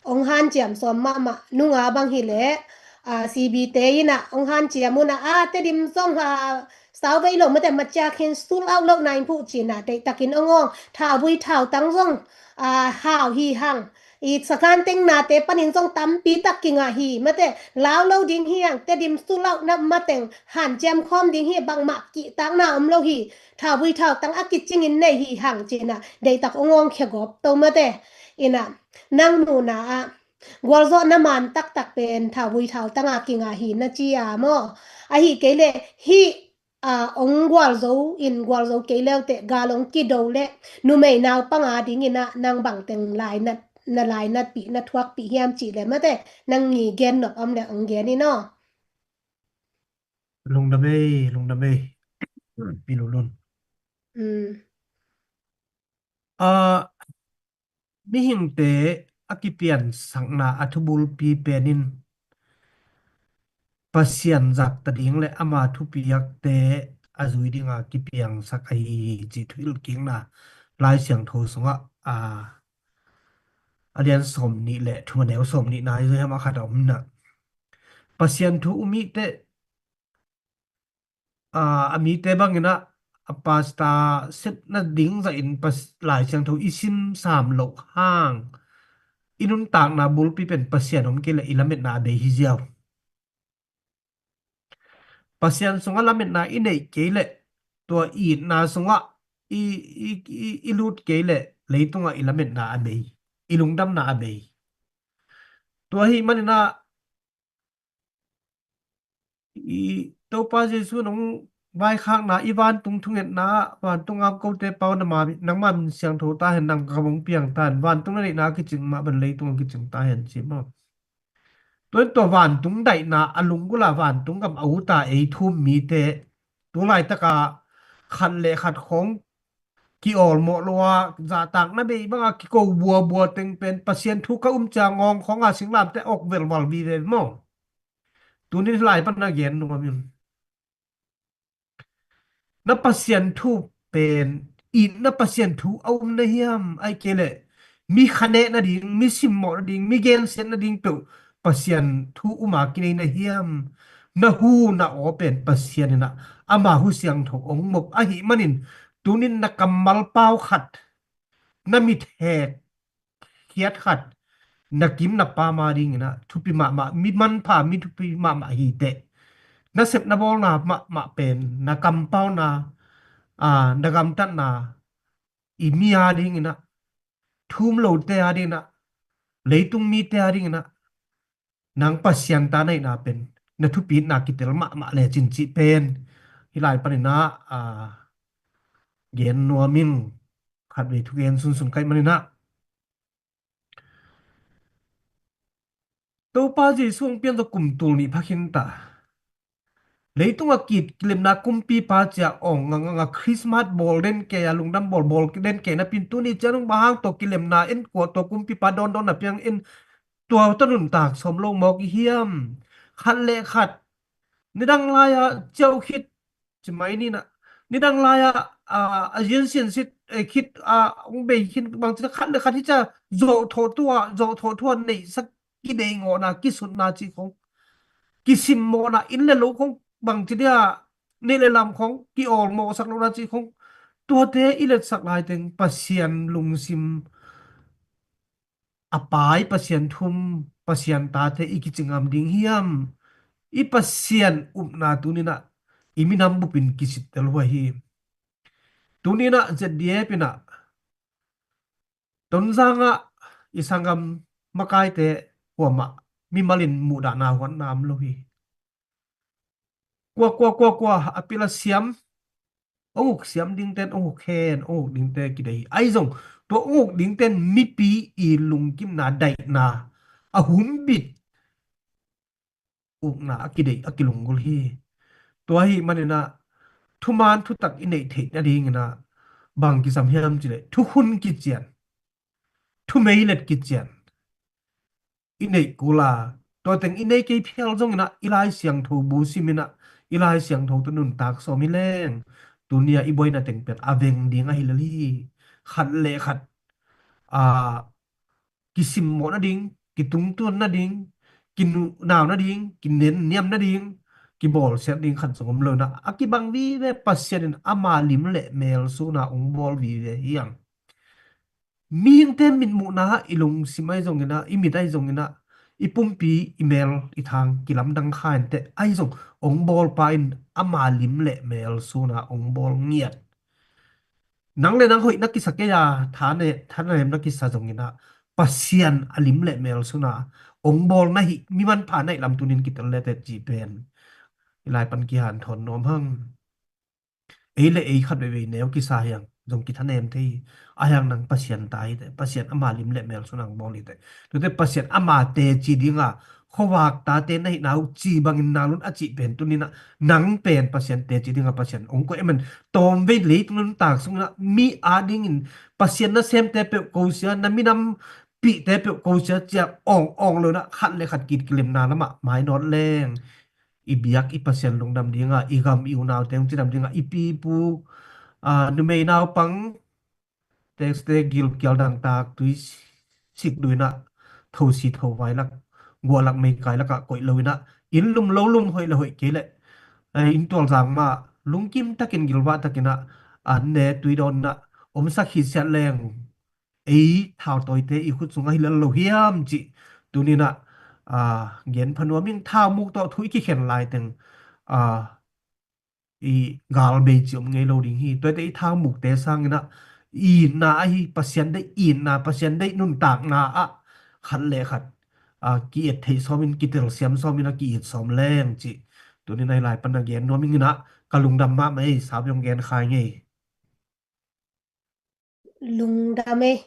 ong hanciam sawm mahmah nunga bang hi le, ah, C B te ina ong hanciam una, ah, Tedim zong ha, sau vei lo mate macia khin sul out lo na in phuh cina, deihtakin ong ong, thauvui thautang zong, ah, hau hi hang. I sakan teng nate panin zong tampi tak kinga hi mate, lau lo ding hi hang, Tedim sul out na mateng hanciam khawm ding hi, bangmah kihtakna om lo hi, thauvui thautang a kicingin nei hi hang cina, deihtak ong ong khia gawp to mate. Ina, nang nuna ah, gualzawhna man taktak pen thauvui thautanga kinga hi na ci a maw. Ahi kei le, hi, a, ong gualzo in gualzo kei leute gal ong kido le, numei naupang a dingin ah nang bangteng lainat, na lainatpih, na thuakpih hiam cih le mate, nang ngi gen nop om le ong gen in aw. Lungdam ei, lungdam ei. Pi Lulun. Mm. A, mihingte a kipiansakna a thubulpi penin Pasian zakta ding le ama thupiakte a zui dinga kipiangsak ahi hi ci thuhilhkikna Lai Siangtho sungah, a, a lian sawm nih le thum a neu sawm nihna hi zui hama khat a om na. Pasian thu um ihte, a, a mite bangin ah, a pasta setna ding zahin pas-, Lai Siangtho i sim sam loh hang i nuntakna bulpi pen Pasian om kei le i lametna a bei hi ziau. Pasian sungah lametna i neih kei le, tua itna sungah i, i, i, i lut kei le, leitungah i lametna a bei, i lungdamna a bei. Tua hi manin ah, i Topa Jesu nong vaikhakna, i vantung thungetna, vantung apkote pau nama, nangma min siangtho ta hen, nang ka mong piang ta hen, vantung na neihna kicing mah ban leitung a kicing ta hen ci maw. Tua in tua vantung daihna a lunggula vantung gam a uta ei thum mite, tu laitaka khat le khat khong kiawlmawh lo a, zahtakna bei banga kiko buabua teng pen Pasian thu ka um cia ngawng khonga singlamte awk velval vive maw. Tunin hilai pan na gen nuam in. Na Pasian thu pen, i na Pasian thu a um na hiam, ai kei le, mi khaneh nading, mi simmawh nading, mi gensiat nading peuh Pasian thu uma kinei na hiam, na hu na aw pen Pasian inah ama hu siangtho ong mop ahi manin, tunin na kammal pau khat, na mithek khiat khat, na kim na pam a dinginah thupi mahmah, mi manpha, mi thupi mahmah hi teh. Na sep na bawlna mahmah pen, na kampauna, aa, na gamtatna, i mi a dinginah, thum lote a dinginah, leitung mite a dinginah, nang Pasian ta na hihna pen, na thupitna kitel mahmah lecin cih pen, hih lai paninah, aa, gen nuam in, khatvei thugen sunsun kaih maninah. Topa Jesu hong pian tawh kum tul nih phakhin ta. Leitung a kit kilemna kumpipa cia awng nganganga Christmas bawl den kei a lungdam bawl bawl den kei napi in tuni ciang nung bang hang tua kilemna en kua tua kumpipa dawndawn na piang in tua tawh nuntak sawm lo mawk i hiam? Khat le khat nidang lai-a ciau khit ci mai ni na, nidang lai-a a ziansian sit khit a hong bei khin bang ci khat le khat hi cia zawh thawh tua zawh thawh tua neihsak kideih ngawhna kisutna ci khong kisimmawhna inn le lo khong bangci dia neih le lam khong kiawlmawhsak lohna ci khong tuate i letsak laiteng Pasian lungsim a pai Pasian thum Pasian tate i kici ngam ding hiam? I Pasian upna tuninah i minam bupin kisittel huai hi. Tuninah Z D F inah Tonzangah i sanggam makaite kuamah mimalin muhdahna huatna om lo hi. Kua kua kua kua a pila siam ong uk siam dingten ong uk hen ong uk dingte kidei hi. Ahi zong tua ong uk dingten mipi i lungkimna daihna a humbit ukna a kidei a kilunggulh hi. Tua hi maninah thuman thutak i neih theih nadinginah bang kisam hiam cileh thukhun kician thumeilet kician i neih kula tua teng i nei kei phial zonginah i Lai Siangtho bu siminah i Lai Siangtho tu nuntak sawm hi leng tunia i buaina teng pen a veng ding ahi lel hi. Khat le khat a kisimmawh nading, kitungtuan nading, kinunau nading, kinenniam nading, kibawlsiat ding khat zong om lo inah a kibang vive Pasian in ama lim le mel suna ong bawl vive hiang. Mihingte mitmuhna i lungsim ahi zonginah i mit ahi zonginah i pumpi i mel i thang kilamdang kha inteh ahi zong ong bawlpa in ama lim le mel suna ong bawl ngiat. Nang le nang hoih na kisa kei a thane thanem na kisa zonginah Pasian a lim le mel suna ong bawl na hi mi manpha na hi lam tunin kitel lete ci pen i lai pan kihanthawn nuam hang. Ei le ei khat veivei neu kisa hiang zong kithanem thei hi. A hiang nang Pasian ta hite Pasian ama lim le mel suna ong bawl hite. Tute Pasian ama teci dinga khuavak tate na hihna uh ci bangin nalun a cih pen tuninah nang pen Pasian teci dinga Pasian ong koih emen tawmvei leitung nuntak sunginah mi a dingin Pasian nasemte peuh kosia na minam pihte peuh kosia cia awng awng lonah khat le khat kit kilemna lamah mainawt leng i biak i Pasian lungdam dinga i gam i unaute ong cidam dinga i pipu a numei naupang tekste gilkial dangtak tui sik duinah thosi thovai lak guahlak meikai lakah koih loinah inn lum lo lum hoih le hoih kei leh inn tualzang mah lungkim takin gilvah takinah an ne tui dawnah omsak hi siat leng ei thautawite i khut sungah hi lel lo hiam cih tuninah gen phanuam in thaumuk tawh thu i kikhen laiteng i galbei ci om ngei lo ding hi. Tuate i thaumukte sanginah itna ahi Pasian deih itna Pasian deih nuntakna ah khat le khat ki-et theih sawmin kitel siam sawmin a ki-it sawm leng cih tunin ahi lai pan a gen nuam inginah ka lungdam mahmah ei. Sabiong gen khai ngei. Lungdam ei.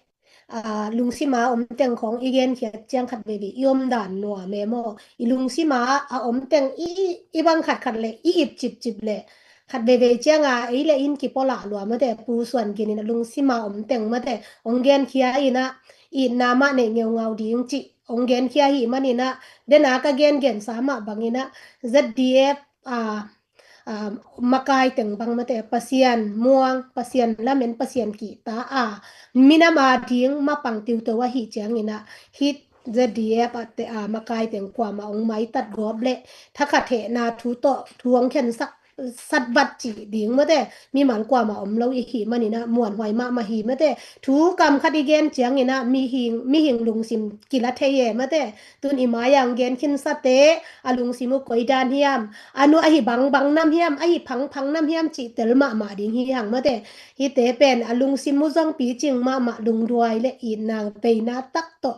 Lungsima om teng khong i genkhiat ciang khat veivei i om dan nuam e maw? I lungsima a om teng i bang khat khat le i it cipcip le khat veivei cianga ei le in kipolah lua mate pu suan kinin a lungsima om teng mate ong genkhia inah itna mah neih ngeungau ding cih ong genkhia hi maninah dena ka gengensa mah banginah Z D F a makai teng bang mate Pasian muang Pasian lamen Pasian kihta a minam a ding mapang tiuto ahi cianginah hih Z D F a makai teng kuama ong maitat gawp le thakhat hehna thu tawh thu ong khensak satbat cih ding mate mimal kuama om lo i hih maninah muanhuai mahmah hi mate thu kam khat i gen cianginah mihing lungsim kila thei e mate tun i mai-a ong gen khinsate a lungsim uh koi dan hiam a nu ahi bangbang nam hiam ahi phangphang nam hiam cih tel mahmah ding hi hang mate hite pen a lungsim uh zong picing mahmah lungduai le itna peina tak tawh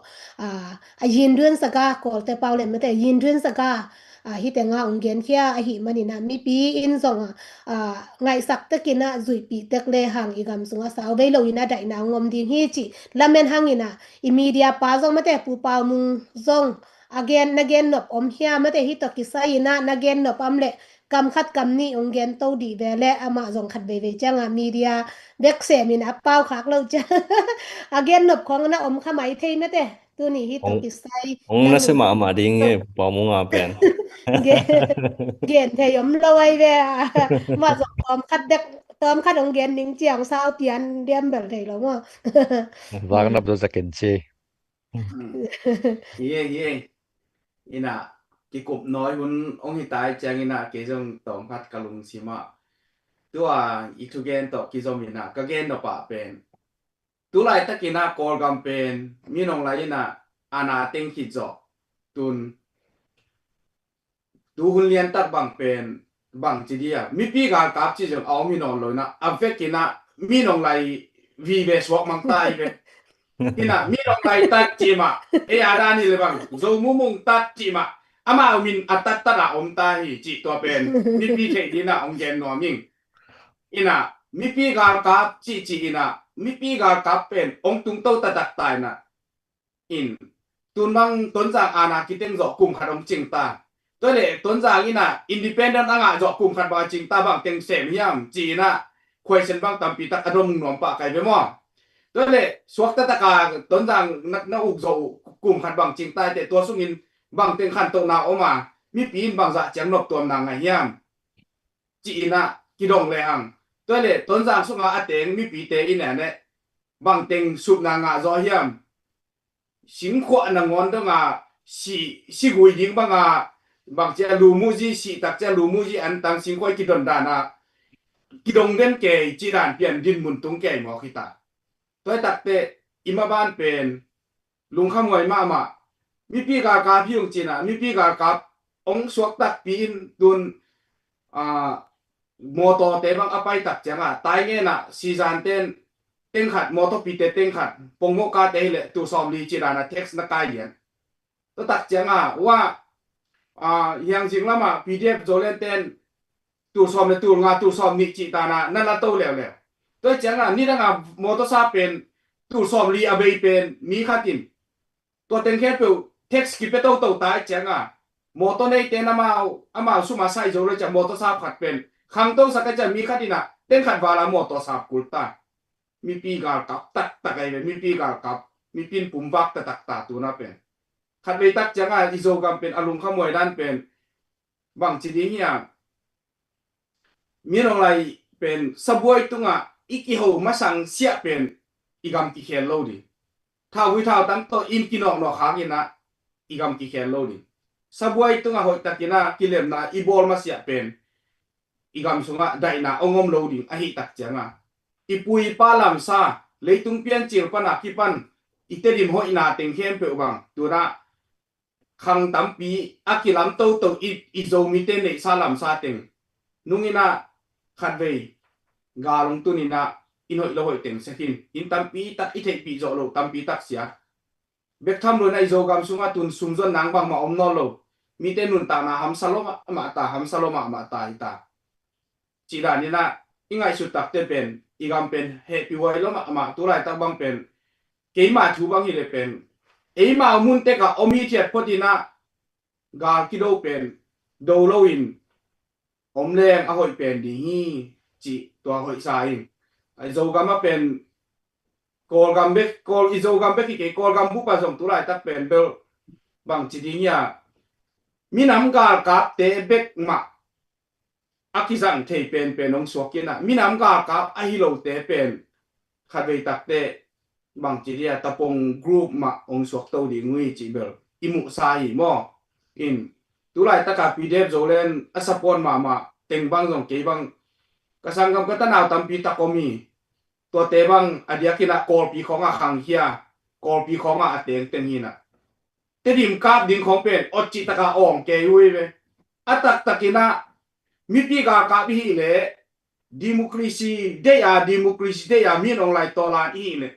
a yindun saga kawlte pau le mate yindun saga hite nga ong genkhia ahi maninah mipi in zong ngaihsak tekinah zuihpih tek le hang i gam sungah sauvei loinah daihna ong om ding hi cih lamen hanginah i media pa zong mate pu pau mung zong a gen na gen nop om hia mate hih tawh kisai inah na gen nop am le kam khat kam nih hong gen to dih ve leh amah zong khat veivei ciangah media bek semin a pau khak lo ciang a gen nop khawng na om kha mai thei mate. Tuni hi tawh kisai hong na se mahmah ding e, Pa Munga pen. Gen thei om lo ai ve. Mah zong tawm khat dek, tawm khat hong gen ning ciang sau tian diam bel thei lo maw? Vak nop zo zakin ci. Hi e, hi e. Ina kikup nawi hun hong hi tai ciang ina kei zong tawm khat ka lungsim ah tua i thugen tawh kizom ina ka gen nop ah pen, tu laitak ina Kawlgam pen min hong lai ina ana teng khit zawh tun tu hun liantak bang pen bang ci dia mipi galkap ci zong a om hi nawn lo ina a vek ina min hong lai vive suak mang ta hi ve. Ina min hong lai tat ci mah, ei a dan hi le bang Zo Mumung tat ci mah, amau min a tattat a om ta hi ci tua pen mipi theih dina hong gen nuam ing. Ina mipi galkap ci ci ina mipi galkap pen hong tung to taktak ta ina in tun bang Tonzang ana kiteng zawh kum khat hong cing ta. Tua leh Tonzang ina independent a ngah zawh kum khat bang a cing ta, bang teng sem hiam ci ina question bang tampi tak a dong nuam pah kai ve maw? Tua leh suakta taka Tonzang na, na uk zawh uh kum khat bang cing ta teh tua sungin bang teng khantohna om a mipi in bang zah ciang noptuamna ngah hiam ci ina kidong lehang, tua leh Tonzang sunga a teng mipite ina ne bang teng supna ngah zaw hiam? Singkhuah nangawn dong a si, si gui ding bang a bang cia lumuzi, si tak cia lumuzi an tang singkhuah kidon dan a kidong den kei ci dan pian din mun tung kei mawk hi ta. Tua hi takte i maban pen lungkhamhuai mahmah. Mipi galkap hi ung cina mipi galkap hong suak takpi in tun a mawtawte bang a pai tak cianga tai ngena sizan ten tengkhat mawtawpite tengkhat pongmoh kate hileh tul sawmli ci dana tax na kai lian. Tua tak cianga ua hiangzing lama P D F Zoland ten tul sawm le tul nga tul sawm nih cih tana na la to leuleu. Tua cianga nidanga mawtawsa pen tul sawmli a bei pen mi khatin tua teng khempeuh tax kipia toto ta i cianga mawtaw neite namau amau suma sai zo le cia mawtaw sap khat pen khangto sak a cia mi khat ina teng khat vala mawtaw sap kul ta. Mipi galkap taktak ai ve, mipi galkap, mipin pumvak taktak ta tuna pen. Khat vei tak cianga i Zogam pen a lungkhamuai dan pen bang ci ding hiam? Min Aung Hlaing pen sabuai tungah i kiho masang siah pen i gam kikhel lo ding. Thauhui thautang tawh in kinawknawk khak inah i gam kikhel lo ding. Sabuai tungah hoihtakinah kilemna i bawl masiah pen i gam sungah daihna hong om lo ding ahih tak cianga i pu i pa lamsa leitung piancil pana kipan i Tedim hoihna teng khempeuh bang tunah khang tampi a kilam toto i, i Zomite neihsa lamsa teng nunginah khatvei gal hong tuninah in hoih lo hoih teng sekhin in tampi tak i theihpih zawh loh tampi tak sia. Bek tham loinah i Zogam sungah tun sumzon nang bangmah om nawn lo. Mite nuntakna hamsa lo mahmah ta, hamsa lo mahmah ta hi ta. Cih daninah i ngaihsut takte pen i gam pen hehpih huai lo mahmah, tulaitak bang pen keima thu bang hileh pen eima mun tekah om hithiat photinah gal kido pen do loin om leng a hoih pen ding hi, cih tua hoihsa in. Zogam a pen Kawlgam bek, Kawl i Zogam bek hi kei, Kawlgam bupa zong tulaitak pen bel bang ci ding hia, minam galkapte bek mah a kizang thei penpen hong suak inah minam galkap ahi lote pen khatvei takte bang ci dia tapong group mah hong suak to ding ui cih bel i muhsa hi maw? In tulaitaka P D F Zoland a support mahmah teng bang zong kei bang ka sanggam ka tanau tampi tak om hi. Tuate bang a diakinah Kawlpi khawngah khangkhia, Kawlpi khawngah a tengteng hinah Tedim kap ding khawng pen awt cihtaka awng kei uh hi ve. A taktakinah mipi galkap i hih leh democracy deih a, democracy deih a Min Aung Hlaing tawlan i hih leh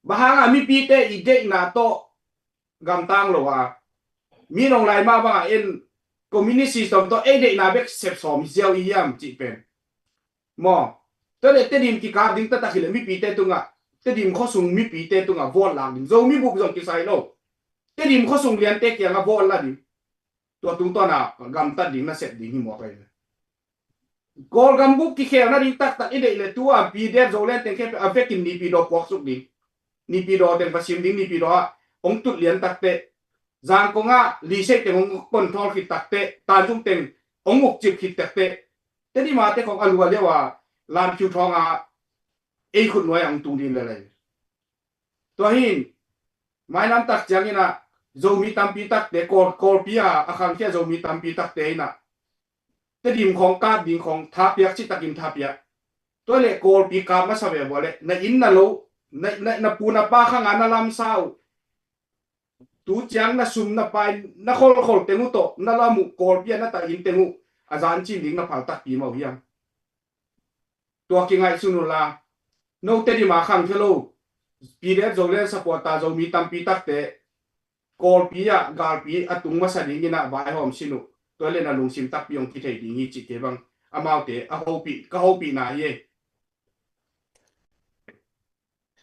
bang hanga mipite i deihna tawh gamtang lo a Min Aung Hlaing mah banga en communist system tawh ei deihna bek sepsawm hi ziau i hiam cih pen maw? Tuale Tedim kikap ding taktak hileh mipite tungah, Tedim khuasung mipite tungah vote lak ding, Zomi bup zong kisai lo. Tedim khuasung liante kiangah vote la ding. Tua tungtawna gamtat ding na sep ding hi maw kai. Kawlgam guk kikhel nading taktak i deih le tu a P D F Zoland teng khempeuh a vekin Naypyidaw puaksuk ding, Naypyidaw teng va sim ding, Naypyidaw ah hong tut lian takteh, Zangkong ah Liseih teng hong control khit takteh, Tanzung teng hong ukcip khit takteh, Tedim a te khong a lua liau a Lamkhiu thawng a ei khut nuai a hong tung ding lelei. Tua hin mainam tak ciangin ah Zomi tampi takte, Kawl, Kawlpi a a khangkhia Zomi tampi takte in ah Tedim khong kap ding khong thapiak, citakin thapiak. Tua le Kawlpi kap masa ve vua le na inn na lo, na, na, na pu na pa khang a na lamsa uh, tu ciang na sum na pai, na kholkhol teng uh tawh na lam uh, Kawlpi a na ta inn teng uh a zan cin ding na phal takpi mah uh hiam? Tua kingaihsun unla, note Tedim a khangkhia lo P D F Zoland supporter Zomi tampi takte Kawlpi ah galpi a tung masa dingin ah vaihawm sin uh. Tua le na lungsim takpi hong kithei ding hi cih kei bang amaute a hopih, ka hopihna hi ei.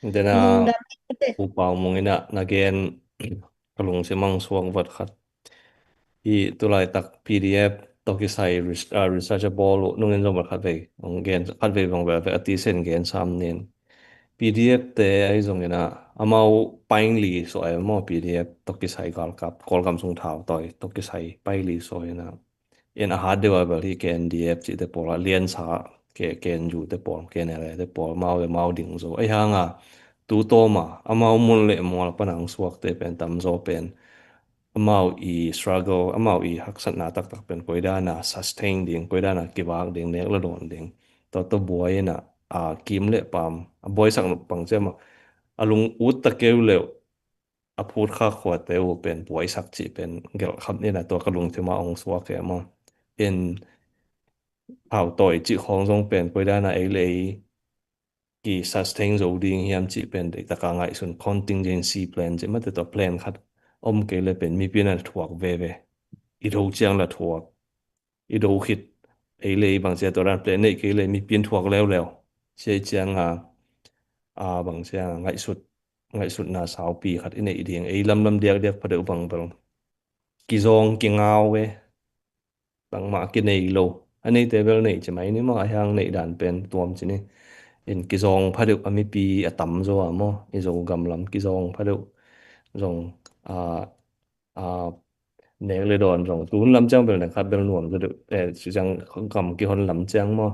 Dena Lungdam hi te. Pu Pau Mung in ah na gen ka lungsim ang suak vat khat. I tulaitak P D F tawh kisai res-, ah, research a bawl uh nungin zong vat khat vei, hong gen khat vei bang vel vei a tisen gen sam nin. P D F te ahi zongin ah amau paingli suai maw, P D F tawh kisai galkap, Kawlgam sung thau tawi tawh kisai paingli suai in ah. In a hat deuh a bel hi K N D F cihte pawl a liansa, K-, K N U te pawl, K N L A te pawl, mau le mau ding zo. Ahi hanga tu tawma amau mun le mual pan ang suakte pen tamzaw pen amau i struggle, amau i haksatna taktak pen koidana sustain ding, koidana kivak ding, nek le dawn ding. Tua tua buai in ah, a, kim le pam a buaisak nop pang ciam a, a lung ut ta keu leuh a phut khak khuate uh pen buaisak cih pen gelh khap nina tua ka lungthima ong suak e maw. In hau tawi cih khawng zong pen koidana ei le ei ki sustain zo ding hiam cih pen deihtaka ngaihsun, contingency plan cih mate tua plan khat om kei le pen mipi na thuak veve. I do ciang la thuak, i do khit, ei le ei bangcia tua dan plan neih kei le mipi in thuak leuleu. Sia i cianga, a, bangcia ngaihsut, ngaihsutna saupi khat i neih ding, ei lamlam diakdiak phadeuh bang bel kizawng kingau e. Bangmah kinei lo. A neite bel nei ci mai ni maw, a hiang neih dan pen tuam ci ni. In kizawng phadeuh a mipi a tamzaw a maw, i Zogam lam kizawng phadeuh zong, a, a, nek le dawn zong tun lam ciang bel nek khat bel nuam zaw deuh, eh, ci ciang gam kihon lam ciang maw.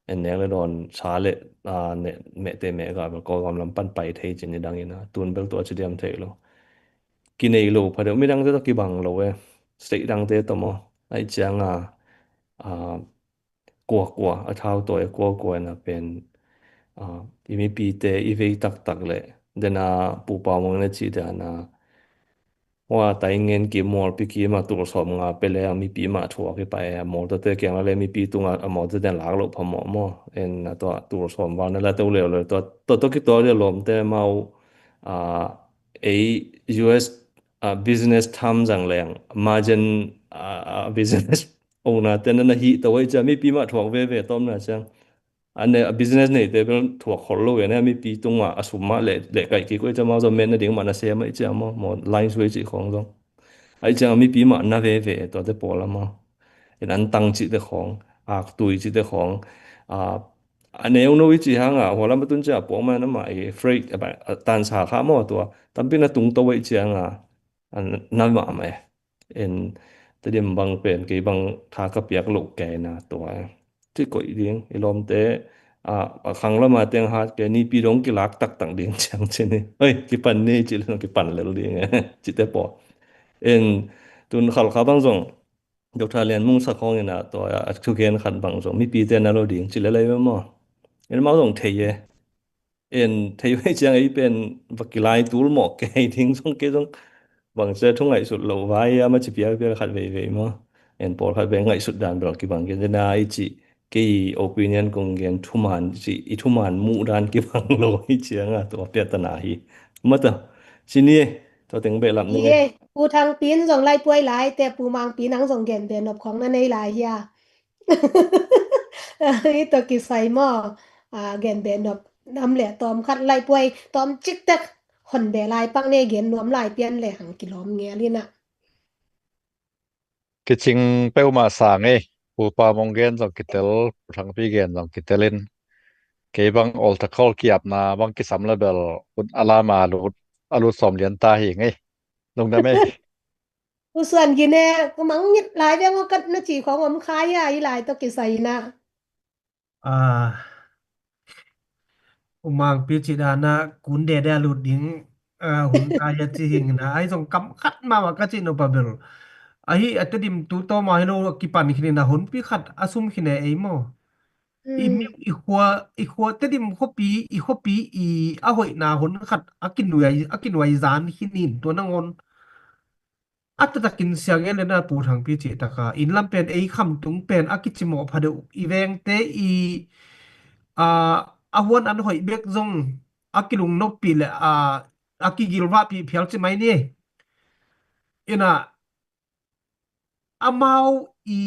En nek le dawn sa le, a, ne, mehte meh ga bel Kawlgam lam pan pai thei ci ni dangin a, tun bel tua ci diam thei lo. Kinei lo phadeuh, midangte tawh kibang lo e. State dangte tawh maw. Ahi cianga, a, kuakua, a thau tawi a kuakua na pen, a, i mipite i vei taktak le dena Pu Pau Mung na ci dana, hua tai ngen ki mualpi ki ma tul sawm nga pe le a mipi mah thuak i pai a, mawltawte kiang la le mipi tunga a mawltawte lak loh phamawh maw. En a tua tul sawm val na la teu leuleu tua, tua, tua kituak dia lawmte mau, a, ei U S, a, business term zang leng margin, a, a, business owner te na na hih tawh ei cia mipi mah thuak veve tawmna ciang. A ne, a business neite bel thuak khol lo ve ne, a mipi tungah a sum mah leh, leh kaih kik uh ei cia mau zong metna ding mah na sem ei cia maw, maw line suai cih khawng zong. Ei cia mipi mah na veve tuate pawl a maw. In an tang cihte khawng, aktui cihte khawng, a, a neu no i cih hangah, hua lam a tun cia puak mah na mah i freight, a, a tansa kha maw tua, tampi na tung to ei cia hangah, a na mah mah e. En, Tedim bang pen kei bang tha ka piak loh kei na tua e. Ci koih ding, i lawmte, a, a khang lama teng hat kei, nipi dong kilak taktak ding ciang ci ni. Oi, kipan ni ci le kipan lel ding e. Cite paw. En, tun Khalkha bang zong, Doctor Lian Mung Sak Hawng in a tua a thugen khat bang zong, mipite na lo ding ci le lei ve maw. En mau zong thei e. En thei vei ciang ei pen va kilai tul mawh kei ding zong kei zong bang cia thu ngaihsut lo vai a ma ci piak piak khat veivei maw. En pawlkhat vei ngaihsut dan bel kibang kei dena i cih kei opinion kong gen thuman cih i thuman muh dan kibang lo i cianga tua piatana hi. Mata, ci ni e, tua teng behlap ni e. Pu Thang Pin zong laipuai lai te Pu Mang Pin ang zong gen be nop khong na nei lai hia. I tawh kisai maw, a, gen be nop nam le tawm khat laipuai tawm ciktek hon be lai pak ne gen nuam lai pian le hang kilawm ngel ina. Kicing peuhmah sang ei. Pu Pam hong gen zong kitel, Pu Thangpi gen zong kitel in, kei bang altar call ki-apna bang kisam le bel hun a lam a lut, a lut sawm lian ta hi ngei. Lungdam ei. U Suan Gine, ka mang ngit lai veng aw, ka na ci khawng om kha hia, i lai tawh kisai na. Ah, U Mangpi cih dan a kun dede a lut ding, ah, hun ta hia ci hi ing na, ahi zong kam khat mahmah ka cih nop a bel, ahi a Tedim tu tawm a hi lo a kipan khin in a hunpi khat a sum khin e ei maw. I, mm, mi, i khua, i khua Tedim khuapi, i khuapi i a hoihna hun khat a kinuai, a kinuai zan khin in tua nangawn a taktakin siang en le na Pu Thangpi cih taka inn lam pen ei khamtung pen a kicimawh pha deuh, i vengte i, a, a huan an hoih bek zong a kilungnopih le a, a kigilvahpih phial ci mai ni. Ina amau i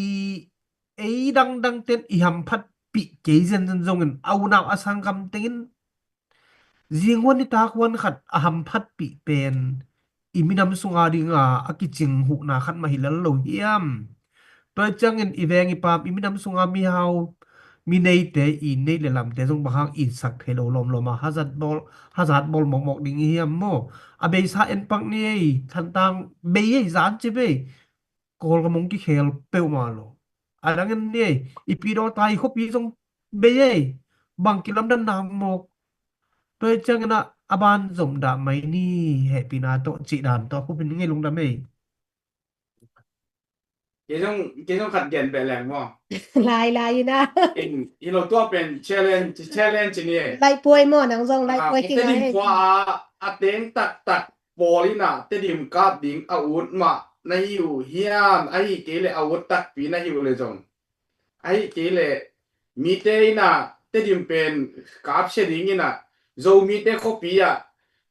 ei dangdang ten i hamphatpih kei zenzen zongin a unau a sanggam tengin zinghuan nitak huan khat a hamphatpih pen i minam sunga dinga a kicing huhna khat mah hi lel lo hiam? Tua ciangin i veng i pam i minam sunga mihau, mi neite, i nei le lamte zong bang hang i sak thei lo lawmlawm a hazat bawl, hazat bawl mawkmawk ding i hiam maw? A beisa en pak ni ei, Thantlang bei ei, zan ci bei. Kawlgam hong kikhel peuhmah lo. A dang en ni ei, i pi daw ta i khuapi zong bei ei, bang kilamdan na hang mawk. Tua hi ciangin ah a ban zom dah mai ni, hehpihna tawh cih dan tawh a khupin ngei lungdam ei. Kei zong, kei zong khat gen beh leng maw? Lai lai ina. In, hi lo tua pen challenge, challenge ni ei. Lai puai maw, nang zong lai puai kingai ei. Tedim khua a, a teng taktak pawl ina Tedim kap ding a ut mah na hi uh hiam, ahi kei le a ut takpi na hi uh le zong, ahi kei le mite ina Tedim pen kap sia ding ina Zomite khuapi ah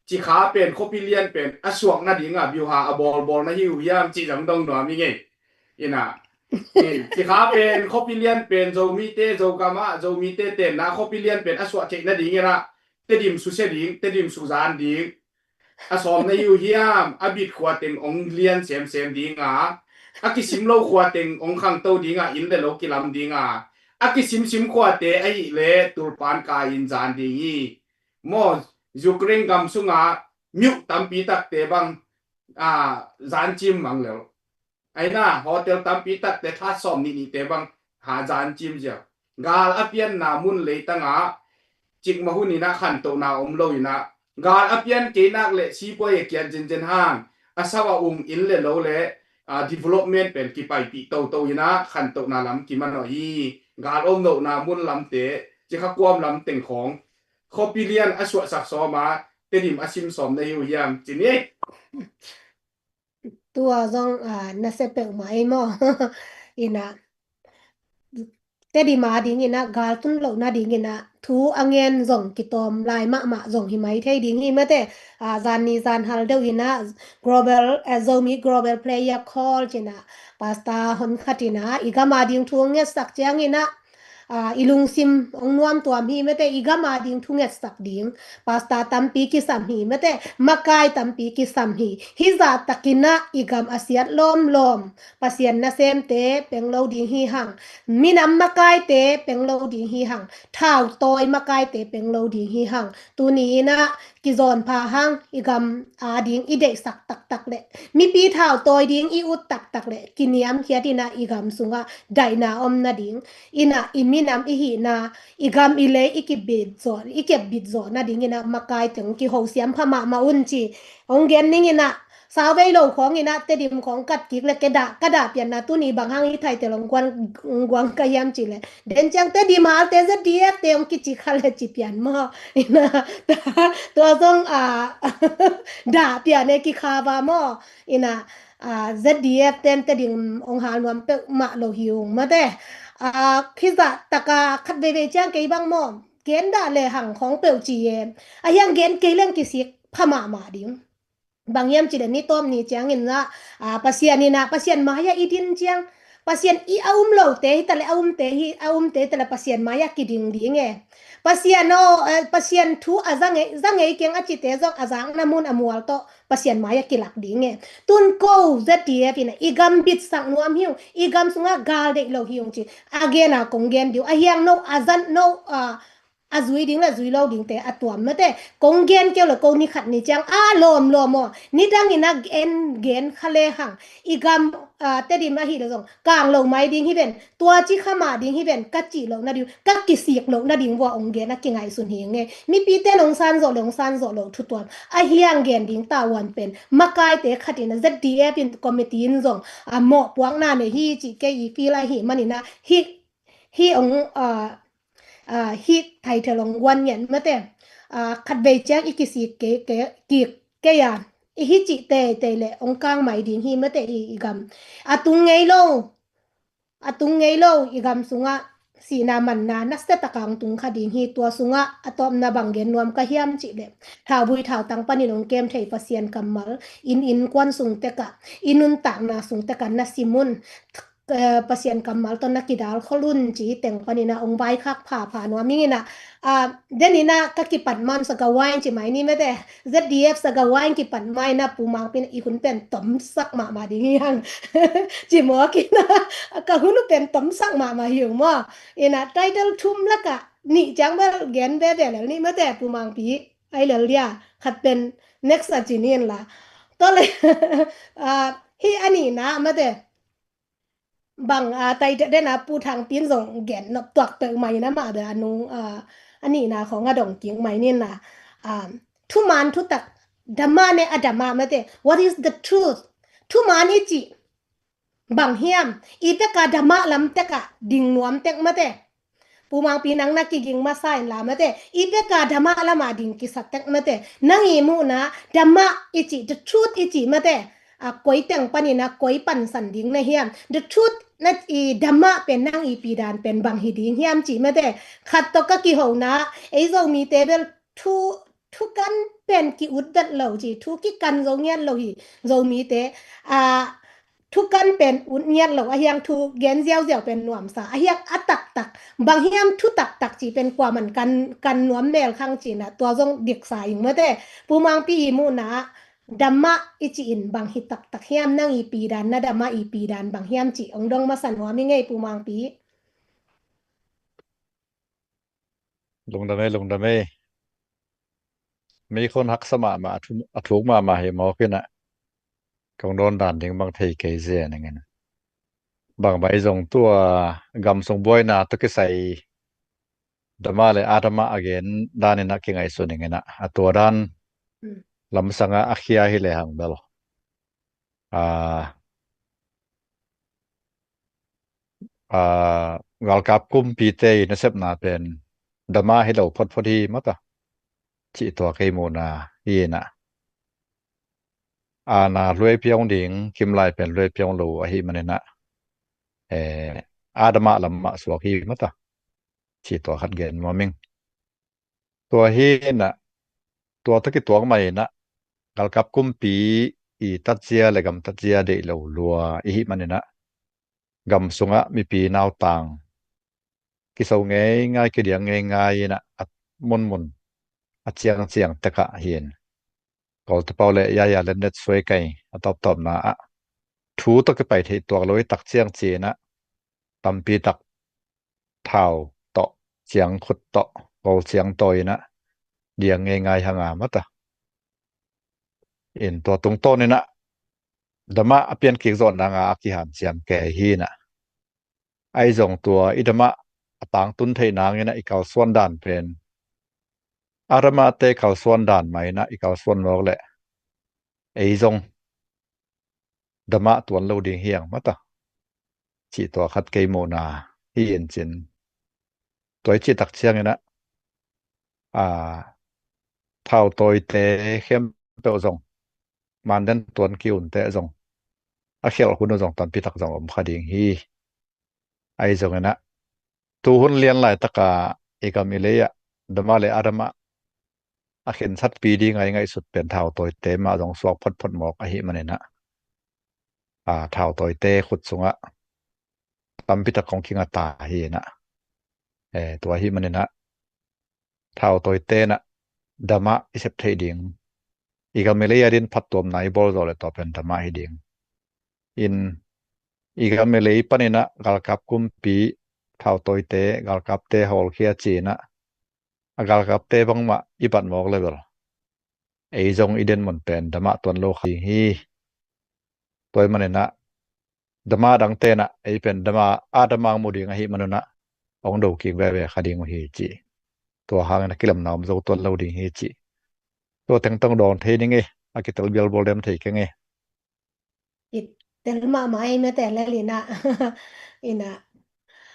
Cikha pen khuapi lian pen a suak nadinga biuha a bawlbawl na hi uh hiam cih zong dong nuam i ngei. Ina, Cikha pen khuapi lian pen Zomite, Zogam ah Zomite tenna khuapi lian pen a suak theih nading ina Tedim susia ding, Tedim suzan ding a sawm na hi uh hiam? A bit khua teng ong lian semsem dinga, a kisim lo khua teng ong khangto dinga, inn le lo kilam dinga, a kisimsim khuate ahih le tulpan ka in zan ding hi. Maw, Ukraine gam sunga miuh tampi takte bang, a, zan cim mang lel. Aina, hotel tampi takte that sawm nih nihte bang ha zan cim ziau. Gal a pianna mun leitangah cikmah hun inah khantohna om lo inah, gal a pian kei nak le sipuai a kiat zenzen hang a sau a um inn le lo le, a, development pen kipaipih toto inah khantohna lam kimanawh hi. Gal om lohna mun lamte, Cikha kuam lam teng khawng khuapi lian a suahsak sawma Tedim a sim sawm na hi uh hiam ci ni. Tua zong, a, nasia peuhmah ei maw? Ina, Tedim a ding ina, gal tun lohna ding ina thu a ngen zong kitawm lai mahmah zong hi mai thei ding hi mate. A, zan ni zan hal deuh ina Global, a, Zomi Global Prayer Call cina Pastor hon khat ina i gam a ding thu ngetsak ciang ina, a, i lungsim ong nuam tuam hi mate, i gam a ding thu ngetsak ding Pastor tampi kisam hi mate, makai tampi kisam hi. Hizah takinah i gam a siat lawmlawm, Pasian nasemte peng lo ding hi hang, minam makaite peng lo ding hi hang, thautawi makaite peng lo ding hi hang. Tuni inah kizawn pha hang, i gam a ding i deihsak taktak le mipi thautawi ding i ut taktak le kiniamkhiat inah i gam sungah daihna om nading, inah i minam i hihna, i gam i lei i kibit zawh, i kepbit zawh nading inah makai teng kihosiam pha mahmah un ci. Hong gen ning inah sau vei lo khawng inah Tedim khawng kat kik le ke dah, ka dah pianna tuni bang hang i thaitel hong guang, hong guang ka hiam ci le, den ciang Tedim halte Z D F te hong kici kha le ci pian maw? Inah tua zong, a, dah pian e kikha va maw? Inah, a, Z D F ten Tedim hong hal nuam peuhmah lo hi ung mate. A, khizah taka khat veivei ciang kei bang maw, gen dah le hang khawng peuh ci e. A hiang gen kei leng kisik pha mahmah ding. Bang hiam ci le ni tawp ni ciang inah, a, Pasian inah, Pasian mai-ah i din ciang, Pasian i a um lote hi ta le, a umte hi, a umte hi ta le Pasian mai-ah kiding ding e. Pasian aw, eh, Pasian thu a za ngei, za ngei keng a cite zong a zakna mun a mual tawh Pasian mai-ah kilak ding e. Tun ko Z D F in a i gam bitsak nuam hi ung, i gam sungah gal deih lo hi ung ci. A gen a kong gen ding uh, a hiang no, a zan no, a a zui ding le zui lo dingte a tuam mate. Kong gen keu le ko ni khat ni ciang a lawm lawm aw. Nidang in a gen, gen kha le hang. I gam, ah, Tedim ahi le zong kang lo mai ding hi ven. Tua ci kha mah ding hi ven. Ka cih loh nading, ka kisik loh nading vua ong gen a kingaihsun hi nge. Mipite nong san zawh le ong san zawh loh thu tuam. A hiang gen ding tavuan pen makaite khat in a Z D F in committee in zong a mawhpuakna nei hi cih kei i feel ahi manin a hi, hi ong, ah, ah, hih title ong guan ngen mate. Ah, khatvei ciang i kisik kei, kei, kik kei a. I hi cih teitei le ong kang mai ding hi mate i, i gam. A tung ngei lo. A tung ngei lo i gam sungah sihna manna nasia taka ong tung kha ding hi. Tua sungah a tawpna bang gen nuam ka hiam cih le, thauvui thautang panin ong kem thei Pasian kammal in innkuan sung tekah, i nuntakna sung tekah na sim un. Eh, Pasian kammal tawh na kidal khol un ci teng panin a ong vaikhak phapha nuam ing in a, ah, den in a ka kipat man Sagawa in ci mai ni mate, Z D F Sagawa in kipat mai na Pu Mangpi in a i hun pen tomsak mahmah ding hi hang. Ci mawk in a, ka hun uh pen tomsak mahmah hi ung maw. In a title thum lakah nih ciang bel gen veve lel ni mate Pu Mangpi. Ai lel dia, khat pen next a ci ni in la. Tua le, ah, hi a nihna mate. Bang, ah, tai den a Pu Thang Pin zong gen nop tuak peuh mai na mah de a nung, ah, a nihna khong a dong kik mai ni na. Ah, thuman thutak, dama ne a dama mate. What is the truth? Thuman i cih bang hiam? I peka dama lam teka ding nuam tek mate. Pu Mangpi nang na kiging masa in la mate. I peka dama lama ding kisa tek mate. Nang i muhna dama i cih, the truth i cih mate. A koi teng panin a koi pansan ding na hiam? The truth na i dama pen nang i pidan pen bang hi ding hiam cih mate. Khat tawh ka kihona, ei Zomite bel thu, thukan pen ki-ut vet lo ci, thu kikan zo ngiat lo hi Zomite. A, thukan pen ut ngiat lo, a hiang thu gen ziauziau pen nuamsa, a hiang a taktak, bang hiam thu taktak ci pen kuaman kan, kan nuam mel khang ci na, tua zong diksa ing mate. Pu Mangpi i muhna, dama i ci in bang hi taktak hiam, nang i pidan, na dama i pidan bang hiam ci, ong dong masa nuam i ngei Pu Mangpi. Lungdam ei, lungdam ei. Mei khon haksa mahmah, a thu, a thuk mahmah hi mawk in a, kong dawn dan ding bang thei kei zen ing in a. Bang bai zong tua gam sung buaina tawh kisai dama le a dama a gen dan in a kingaihsun ing in a, a tua dan lamsang a a khia hi le hang bel. Ah, ah, galkap kumpite i nasepna pen dama hi lo photphot hi mata. Cih tua kei muhna hi na. Ana luai piang ding, kimlai pen luai piang lo ahi manin a. Eh, a dama lam mah suak hi mata. Cih tua khat gen muam ing. Tua hi na, tua tawh kituak mai na, galkap kumpi i tatzia le gam tatzia deih lo lua i hih manin a, gam sungah mipi nautang kiso ngeingai, kidiang ngeingai in a, a munmun a ciangciang tekah hin Kawlte pau le yaya le net suai kai a tawptawpna ah thu tawh kipai theih tuak lo i tak ciang ci-in ah tampi tak thau tawh, ciang khut tawh, kawl ciang tawi-in ah diang ngeingai hang a mata. In tua tungtawnin ah damah a pian kik zawh nang a a kihanciam kei hi-in ah, ahi zong tua i damah a tangtun theih nangin ah i kalsuan dan pen, a damahte kalsuan dan mah in ah i kalsuan mawk leh ei zong damah tuan lo ding hi hang mata. Cih tua khat kei muhna hi in cin. Tua i cih tak ciangin ah, a, thau tawite khempeuh zong, manden tuan ki-unte zong, a khialh hun uh zong tampi tak zong om kha ding hi. Ahi zongin ah, tu hun lian laitak a i gam i lei ah damah le a damah a khensatpi ding a i ngaihsut pen thau tawite mah zong suak photphot mawk ahih manin ah, a, thau tawite khut sungah tampi tak kong kinga ta hi inah. Eh, tua hi maninah thautawite inah damah i sep theih ding, i gam i lei a din phattuamna i bawl zawh le tua pen damah hi ding. In i gam i lei paninah galkap kumpi, thautawite, galkapte hawlkhia cinah a galkapte bangmah i bat mawk level ei zong i den mun pen damah tuan lo kha ding hi. Tua hi maninah damah dangte inah ei pen damah a damah mu ding ahi manunah hong do kik veve kha ding uh hi ci. Tua hangin a kilamna om zo tuan lo ding hi ci. Tua tengtong dawn thei ning e, a kitel bialbawl dem thei keng e. Kitel mahmah ei mete lel inah. Inah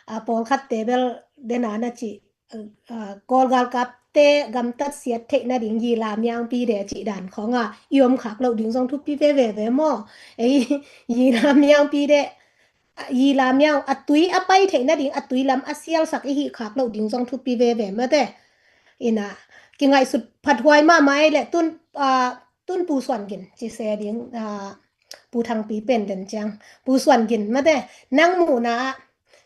a pawlkhatte bel dena na ci, a, Kawl galkapte gamtat siat theih nading yila miangpi de cih dan khawng a i om khak loh ding zong thupi veve ve maw? Ei, yila miangpi de, a, yila miang a tui a pai theih nading a tui lam a sialsak i hih khak loh ding zong thupi veve mete. Inah kingaihsut phathuai mahmah ei le tun, a, tun Pu Suan Gin ci se ding, a, Pu Thangpi pen den ciang Pu Suan Gin mete nang muhna ah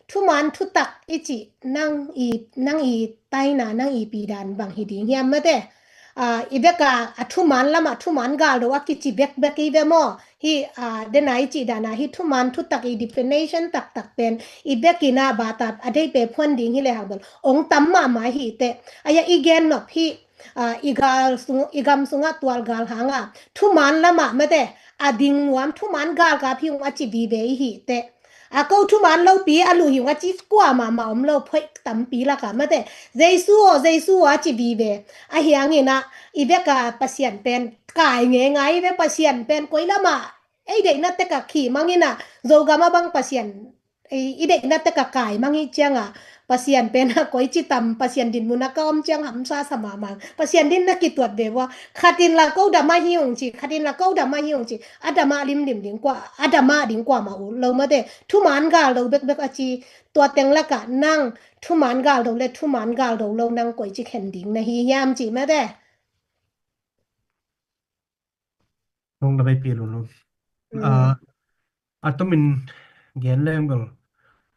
thuman thutak i cih nang i, nang i taina, nang i pidan bang hi ding hiam mete? A, i beka a thuman lamah thuman galdo a kici bekbek i ve maw? Hi, a, dena i cih dana hi thuman thutak i definition taktak pen i bekinah bata a deih pe phuan ding hi le hang bel ong tam mahmah hi teh. Aya i gen nop hi, a, i gal sung, i gam sungah tual gal hanga thuman lamah mete a ding nuam thuman galkap hi ung a ci vive i hi teh. A ko thuman lopi a luh hi ung a ci kuamah mah om lo, phoih tampi lakah mete Jesu aw, Jesu aw a ci vive. A hianginah i beka Pasian pen kai ngeingai i ve, Pasian pen koi lamah ei deihna tekah khih manginah Zogam a bang Pasian i, i deihna tekah kai mang i cianga Pasian pen a koi ci tam, Pasian din muna ka om ciang hamsa sa mahmang. Pasian din na kituat ve vua. Khatin la ko damah hi ung ci, khatin la ko damah hi ung ci. A damah limlim ding kua, a damah ding kuamah ut lo mate. Thuman gal do bekbek a ci, tua teng lakah nang thuman gal do le thuman gal do lo nang koi ci khen ding na hi hiam ci mate. Nong na vei pi lulung. Mm. Ah, a tomin gen leng bel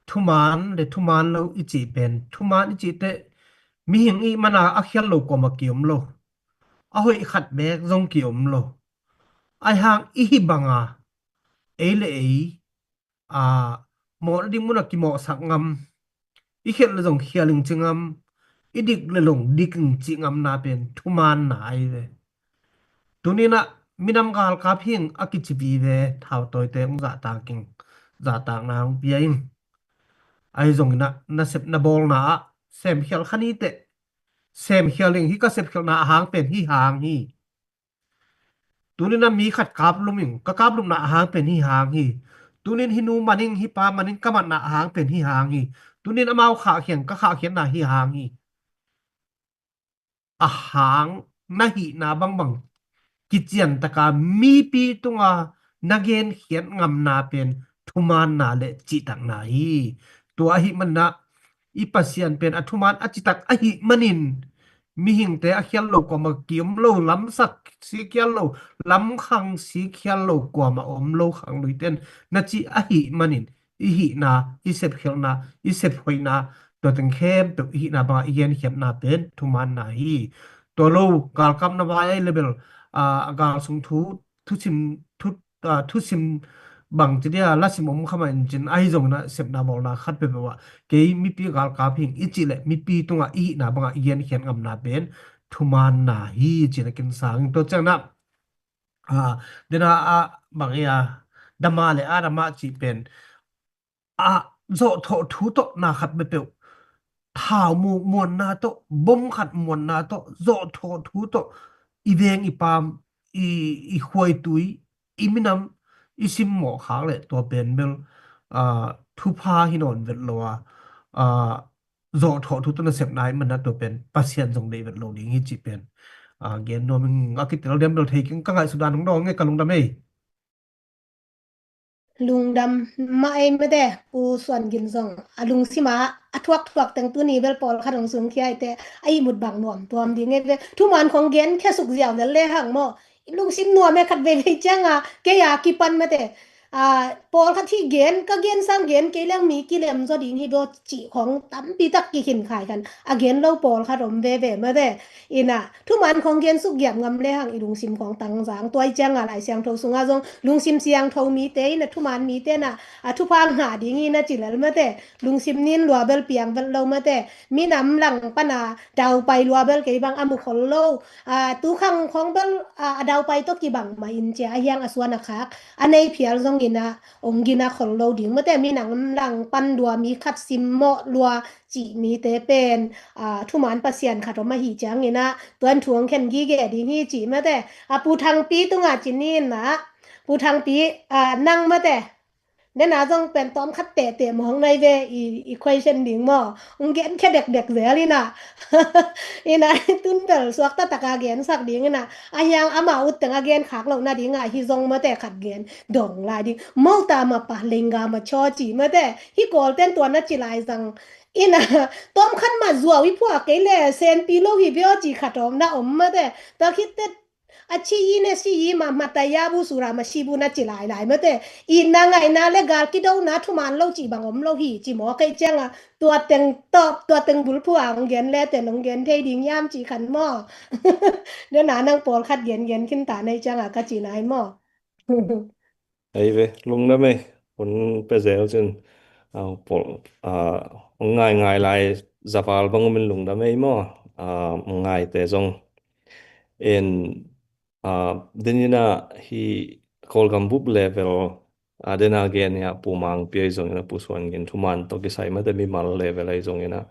thuman le thuman lo i cih pen, thuman i cih teh mihing i mana a khial lo kuamah ki om lo. A hoih khat bek zong ki om lo. Ai hang i hi banga ei le ei, a, mawhna ding munah kimawhsak ngam, i khial le zong khial ing ci ngam, i dik le zong dik ing ci ngamna pen thumanna ahi ve. Tuninah minam galkap hi ing a kici vive, thautawite hong zahtak ing, zahtakna hong pia ing. Ahi zonginah nasep na bawlna ah semkhial kha ni teh. Semkhial ing, hi ka sepkhialhna a hang pen hi hang hi. Tuninah mi khat kaplum ing, ka kaplumna a hang pen hi hang hi. Tunin hi nu man ing, hi pa man ing, ka matna a hang pen hi hang hi. Tunin amau khahkhia ing, ka khahkhiatna hi hang hi. A hang na hihna bangbang kiciantaka mipi tunga na genkhiat ngamna pen thumanna le cihtakna hi. Tua ahi manah i Pasian pen a thuman a citak ahi manin mihingte a khial lo kuamah ki om lo, lamsak sikhial lo, lamkhang sikhial lo kuamah om lo khangluiten na cih ahi manin i hihna, i sepkhialhna, i sephoihna, tua teng khempeuh i hihna bangah i genkhiatna pen thumanna hi. Tua lo galkapna vai ahi le bel, ah, a gal sung thu, thusim, thu, ah, thusim bang ci dia, lasim om kha mah in cin, ahi zonginah sepna bawlna khat peuhpeuh ah kei mipi galkap hi ing i cih leh mipi tungah i hihna bangah i genkhiat ngamna pen thumanna hi cin a kinsang. Tua cianginah, ah, dena, ah, bang ia, dama le a dama cih pen a zawhthawh thu tawh na khat peuhpeuh, thau mu muanna tawh, bom khat muanna tawh, zawhthawh thu tawh i veng i pam, i, i khuaitui, i minam i simmawh khak leh tua pen bel, ah, thupha hi nawn vet lo a, ah, zawhthawh thu tawh nasepna i manah tua pen Pasian zong deih vet lo ding hi cih pen, ah, gen nuam ing. A kitel diam bel thei keng, ka ngaihsut dan hong dawng e, ka lungdam ei. Lungdam mah ei mate, Pu Suan Gin zong a lungsim ah a thuakthuak teng tuni bel pawlkhat hong sungkhia i te, a ihmut bang nuam tuam ding ei ve. Thuman khong gen khia suk ziau lel le hang maw, i lungsim nuam e khat veivei cianga, kei a kipan mate. A, pawlkhat hih gen, ka gen sang gen kei leng mi kilem zaw ding hi baw cih khawng tampi tak kikhin khai khan a gen lo pawlkhat om veve mate. Ina thuman khawng gen suk giap ngam le hang i lungsim khawng tangzang tuai cianga Lai Siangtho sunga zong lungsim siangtho mite ina thuman mite na a thupha ngah ding ina ci lel mate. Lungsim nin lua bel piang vet lo mate. Minam lang pana daupai lua bel kei bang a mu khol lo. A, tukhang khawng bel a, a daupai tawh kibang mah in cia a hiang a suan a khak a nei phial zong ina ong gina khol lo ding mate. Minam lang pan lua mi khat simmawh lua cih mite pen a, thuman Pasian khat om ahi ciang ina tuan thu ong khen gige ding hi cih mate. A, Pu Thangpi tunga ci ni ina Pu Thangpi a, nang mate. Nena zong pen tawm khat tete mawng nai ve i, i question ding maw? Ung gen khe dekdek zel ina. Ina tun bel suak tataka gen sak ding ina. A hiang ama ut teng a gen khak lo na ding a hi zong mate khat gen dong lai ding. Mauta ma pa lenga ma chaw ci mate. Hi kawl ten tua na ci lai zang. Ina tawm khat ma zuau i phuak kei le senpi lo hi bia ci khat om na om mate. Tua khit te a ci i ne si i ma ma ta ya bu sura ma si bu na ci lai lai mate. I na ngai na le gal ki do na thuman lo ci bang om lo hi ci maw kei cianga tua teng top tua teng bul phuang gen le te nong gen thei ding yam ci khan maw. Nena nang pawlkhat gen gen khin ta nei cianga ka ci nai maw. Ei ve, lungdam ei, hun pe zel cin, a, pol, a, ngai ngai lai zaval bang min lungdam ei maw, a, ngaite zong. En, a, denina hi Kawlgam bup level, a, dena gen ya Pu Mangpi ei zongina Pu Suan Gin thuman to kisai mate mimal level ei zongina,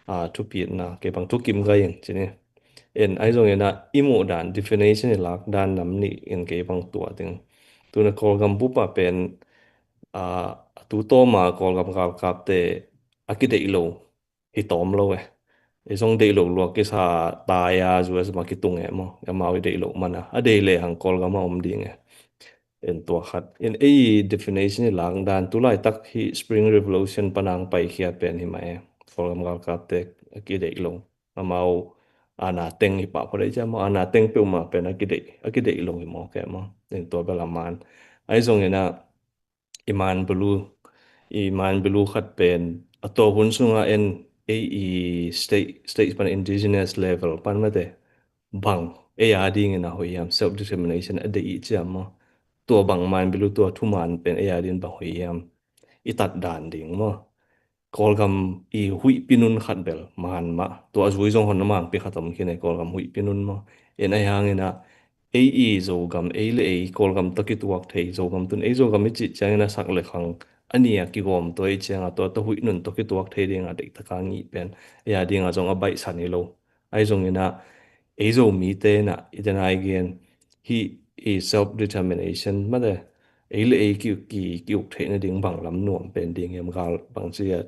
a, thupitna, kei bang thukim gai in, cini. En, ahi zongin a, i muh dan, definition i lak dan nam nih in kei bang tua ding. Tuna Kawlgam bupa pen, a, tu tawma Kawlgam galkapte a kideih lo, hi tawm lo e. I zong deih lo luak kisa tai a, U S ma kitung e maw. Amau i deih lo mana. A deih le hang Kawlgam a om ding e. En tua khat. En ei definition i lak dan tu laitak hi Spring Revolution panang paikhiat pen hi mah e. Kawlgam galkapte a kideih lo. Amau ana teng hi pah phot ei cia maw, ana teng peuhmah pen a kideih, a kideih lo hi maw kei maw. En tua bel a man. Ahi zongin a, i man belu, i man belu khat pen a tawh hun sunga en ei i state, state pan indigenous level pan mate bang ei a dingin a hoih hiam, self determination a deih i cia maw. Tua bang man belu tua thuman pen ei a dingin bang hoih hiam. I tat dan ding maw. Kawlgam i huihpi nun khat bel man mah. Tua a zui zong hon a mangpi khat om khin ei Kawlgam huihpi nun maw. En ahi hangin a, ei i Zogam, ei le ei Kawlgam tawh kituak thei, Zogam tun ei Zogam i cih ciangin a sak le khang a ni a kigawm tua i cianga tua tawh huih nun tawh kituak thei dinga deihtaka ngih pen. Ei a dinga zong a baihsan hi lo. Ahi zongin a, ei Zomite na, i tena i gen, hi i self determination mate, ei le ei ki, ki, ki uk theihna ding bang lam nuam pen ding hiam gal bang ci a,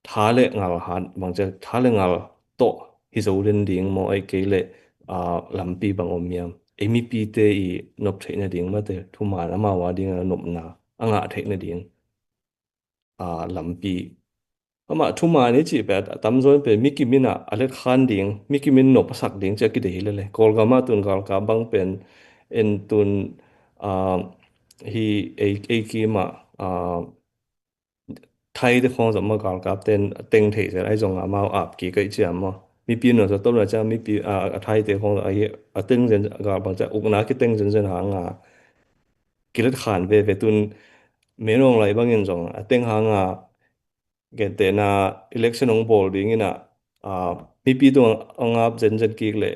tha le ngal hat, bang ci a, tha le ngal tawh hi zo den ding maw, ei kei le, a, lampi bang om hiam. Ei mipite i nop theihna ding mate, thuman amau a ding a nopna, a ngah theihna ding. A, lampi. Amah thuman i cih pet, a tamzaw in pet, mikim in a, a let khan ding, mikim in nop a sak ding, ci a kidei hi lele. Kawlgam ah tun galkap bang pen, en tun, a, hi ei, ei kim ah, a, Thai te khawng zong mah galkap ten, teng thei zel, ahi zong amau ap kik ahi ciam maw. Mipi nuam sa tawm na ciang, mipi, a, a Thai te khawng, a, a teng zen, gal bang ciang, ukna kiteng zenzen hang a. Kilet khan veve tun, menawng lai bangin zong, a teng hang a, gentehna election hong bawl dingin a, a, mipi tung a ngap zenzen kik leh,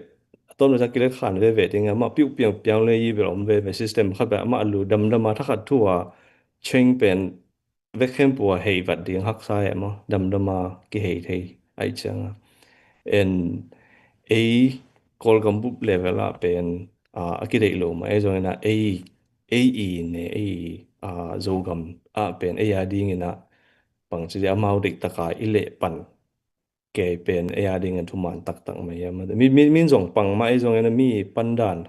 a tawmna ciang kilet khan veve ding a, amah piuh piang piang le i bel om veve system khat bel amah a lu damdam a thakhat thu a cheng pen vek khempeuh a hei vat ding haksa e maw, damdam a kihei thei ahi ciang a. En ei Kawlgam bup level ah pen, a, a kideih lo mah, ei zongin a ei, ei i ne, ei, a, Zogam ah pen ei a dingin a bangci dia amau deih taka i leh pan kei pen ei a dingin thuman taktak mah hiam. Mi, mi, min zong pang mah ei zongin a mi pandan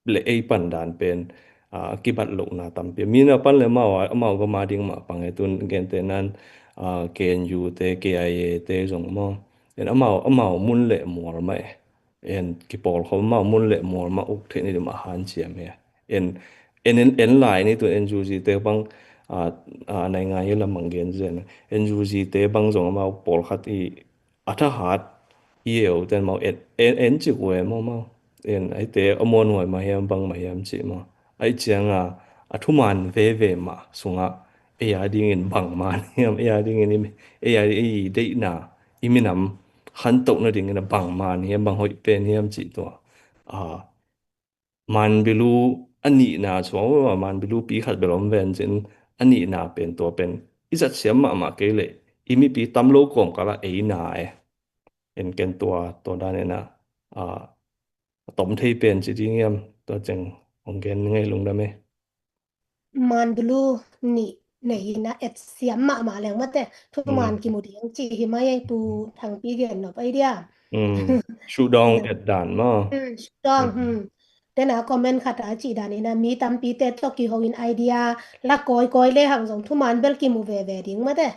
le ei pandan pen, a, kibat lohna tampi. Mi na pan le amau, amau gam a ding mah pang e tun gentehna in, a, K N U te, K I A te zong maw. En amau, amau mun le mual mah e. En kipawlkhawm amau mun le mual mah uk theih ni ding mah hanciam e. En en, en, en lai ni tun NUG te bang, a, a, nai ngai hi lam bang gen zen. NUG te bang zong amau pawlkhat i a thahat i eu ten mau en, en, en cik uh e mau mau. En ai te a muan huai mah hiam bang mah hiam cih mau. Ai cianga a thuman veve mah sungah ei a dingin bang man hiam, ei a dingin i, ei a, ei deihna, i minam khantoh nadingin a bang man hiam, bang hoih pen hiam cih tua. A, Manbilu a nihna suang uh a, Manbilu pi khat bel om ven cin a nihna pen tua pen i zat siam mahmah kei leh i mipi tam lo kawm kala ei na e. En ken tua, tua dan ena, a, a tom thei pen ci ding hiam, tua ceng hong gen ngei lungdam e. Manbilu nih nei ina et siam mahmah leng mate, thuman kimu ding ci hi mai ei, Pu Thangpi gen nop ai dia. Shuhdawng et dan maw? Shuhdawng, hmm. Tena comment khat a cih dan ina mi tampi te tawh kiho in idea la kawikawi le hang zong thuman bel kimu veve ding mate.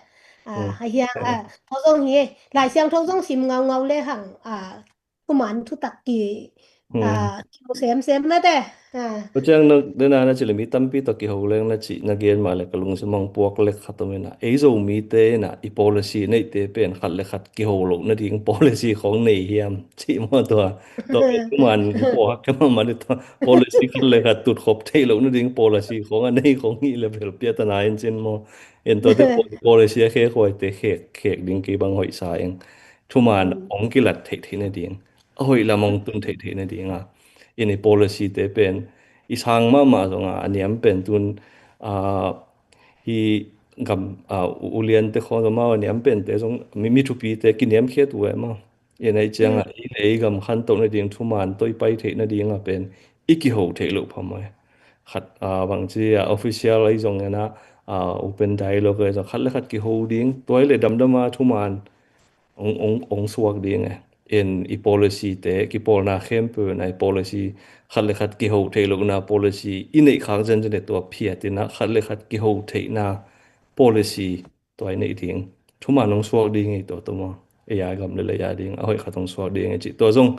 A, a hiang, a, tho zong hi, Lai Siangtho zong sim ngaungau le hang, a, thuman thutak ki, a, kimu semsem mate. A. Tua ciang na, dena na cih le mi tampi tawh kiho leng na cih na gen mah le ka lungsim mang puak lek khat om ina. Ei Zomite ina i policy neihte pen khat le khat kiho loh nading policy khong nei hiam cih maw tua. Tua pen thuman pawhak kei mahmah le tua policy khat le khat tutkhop theih loh nading policy khong a nei khong hi le bel piatana in cin maw. En tuate policy a khekhuaite khek, khek ding kei bang hoihsa eng. Thuman hong kilat theih theih nading, a hoih lam hong tun theih theih nading a. In i policy te pen i sang mahmah zong a, a niam pen tun, a, hi gam, a, u-, uliante khong zong mau a niam pen te zong mi, mi thupi te kiniamkhiat uh e maw. In ai ciang a, i le i gam khantoh nading thuman tawh i pai theih nading a pen i kiho theih loh phamawh e. Khat, a, bangci a official ahi zong ena, a, open dialogue ahi zong khat le khat kiho ding, tua i le damdam a thuman ong, ong, ong suak ding e. In i policy te, kipawlna khempeuh na i policy, khat le khat kiho theih lohna policy, i neih khak zenzen e tua phiat ina khat le khat kiho theihna policy tua i neih ding. Thuman ong suak ding e tua tua maw. Ei a gam le lei a ding, a hoih khat ong suak ding e cih. Tua zong,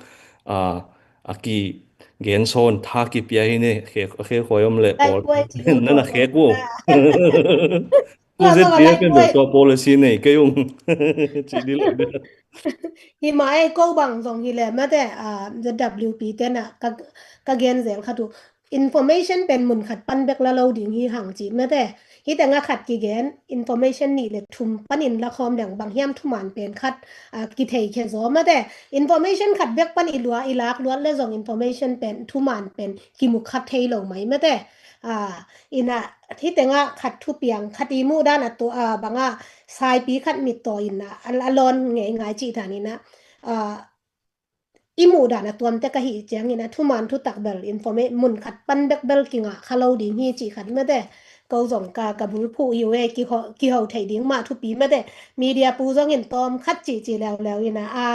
a, a kigen sawn tha kipia hi ne, khe, khekhuai om le pawl. Nana khek uh. Tua zong a lai pen tua policy nei kei ung. Ci di lo de. Hi mah ei ko bang zong hi le mate, a, ZWP tena ka, ka gen zel khat uh. Information pen mun khat pan bek la lo ding hi hang ci mate. Hi tengah khat kigen, information nih le thum panin la khawm leng bang hiam thuman pen khat, a, kithei khe zaw mate. Information khat bek pan i lua, i lak luat le zong information pen thuman pen kimu khat thei lo mai mate. A, ina, hi tengah khat thupiang, khat i muh dan a tua, a, banga saipi khat mittaw ina, a, a lawn ngei ngai cih dan ina, a, i muh dan a tuamte ka hih ciang ina, thuman thutak bel, informa-, mun khat pan bek bel kingah kha lo ding hi cih khat mate. Ko zong ka, ka bulphuh hi uh e, kiho, kiho theih ding mah thupi mate. Media pu zong in tawm khat cih ci leuleu ina, a,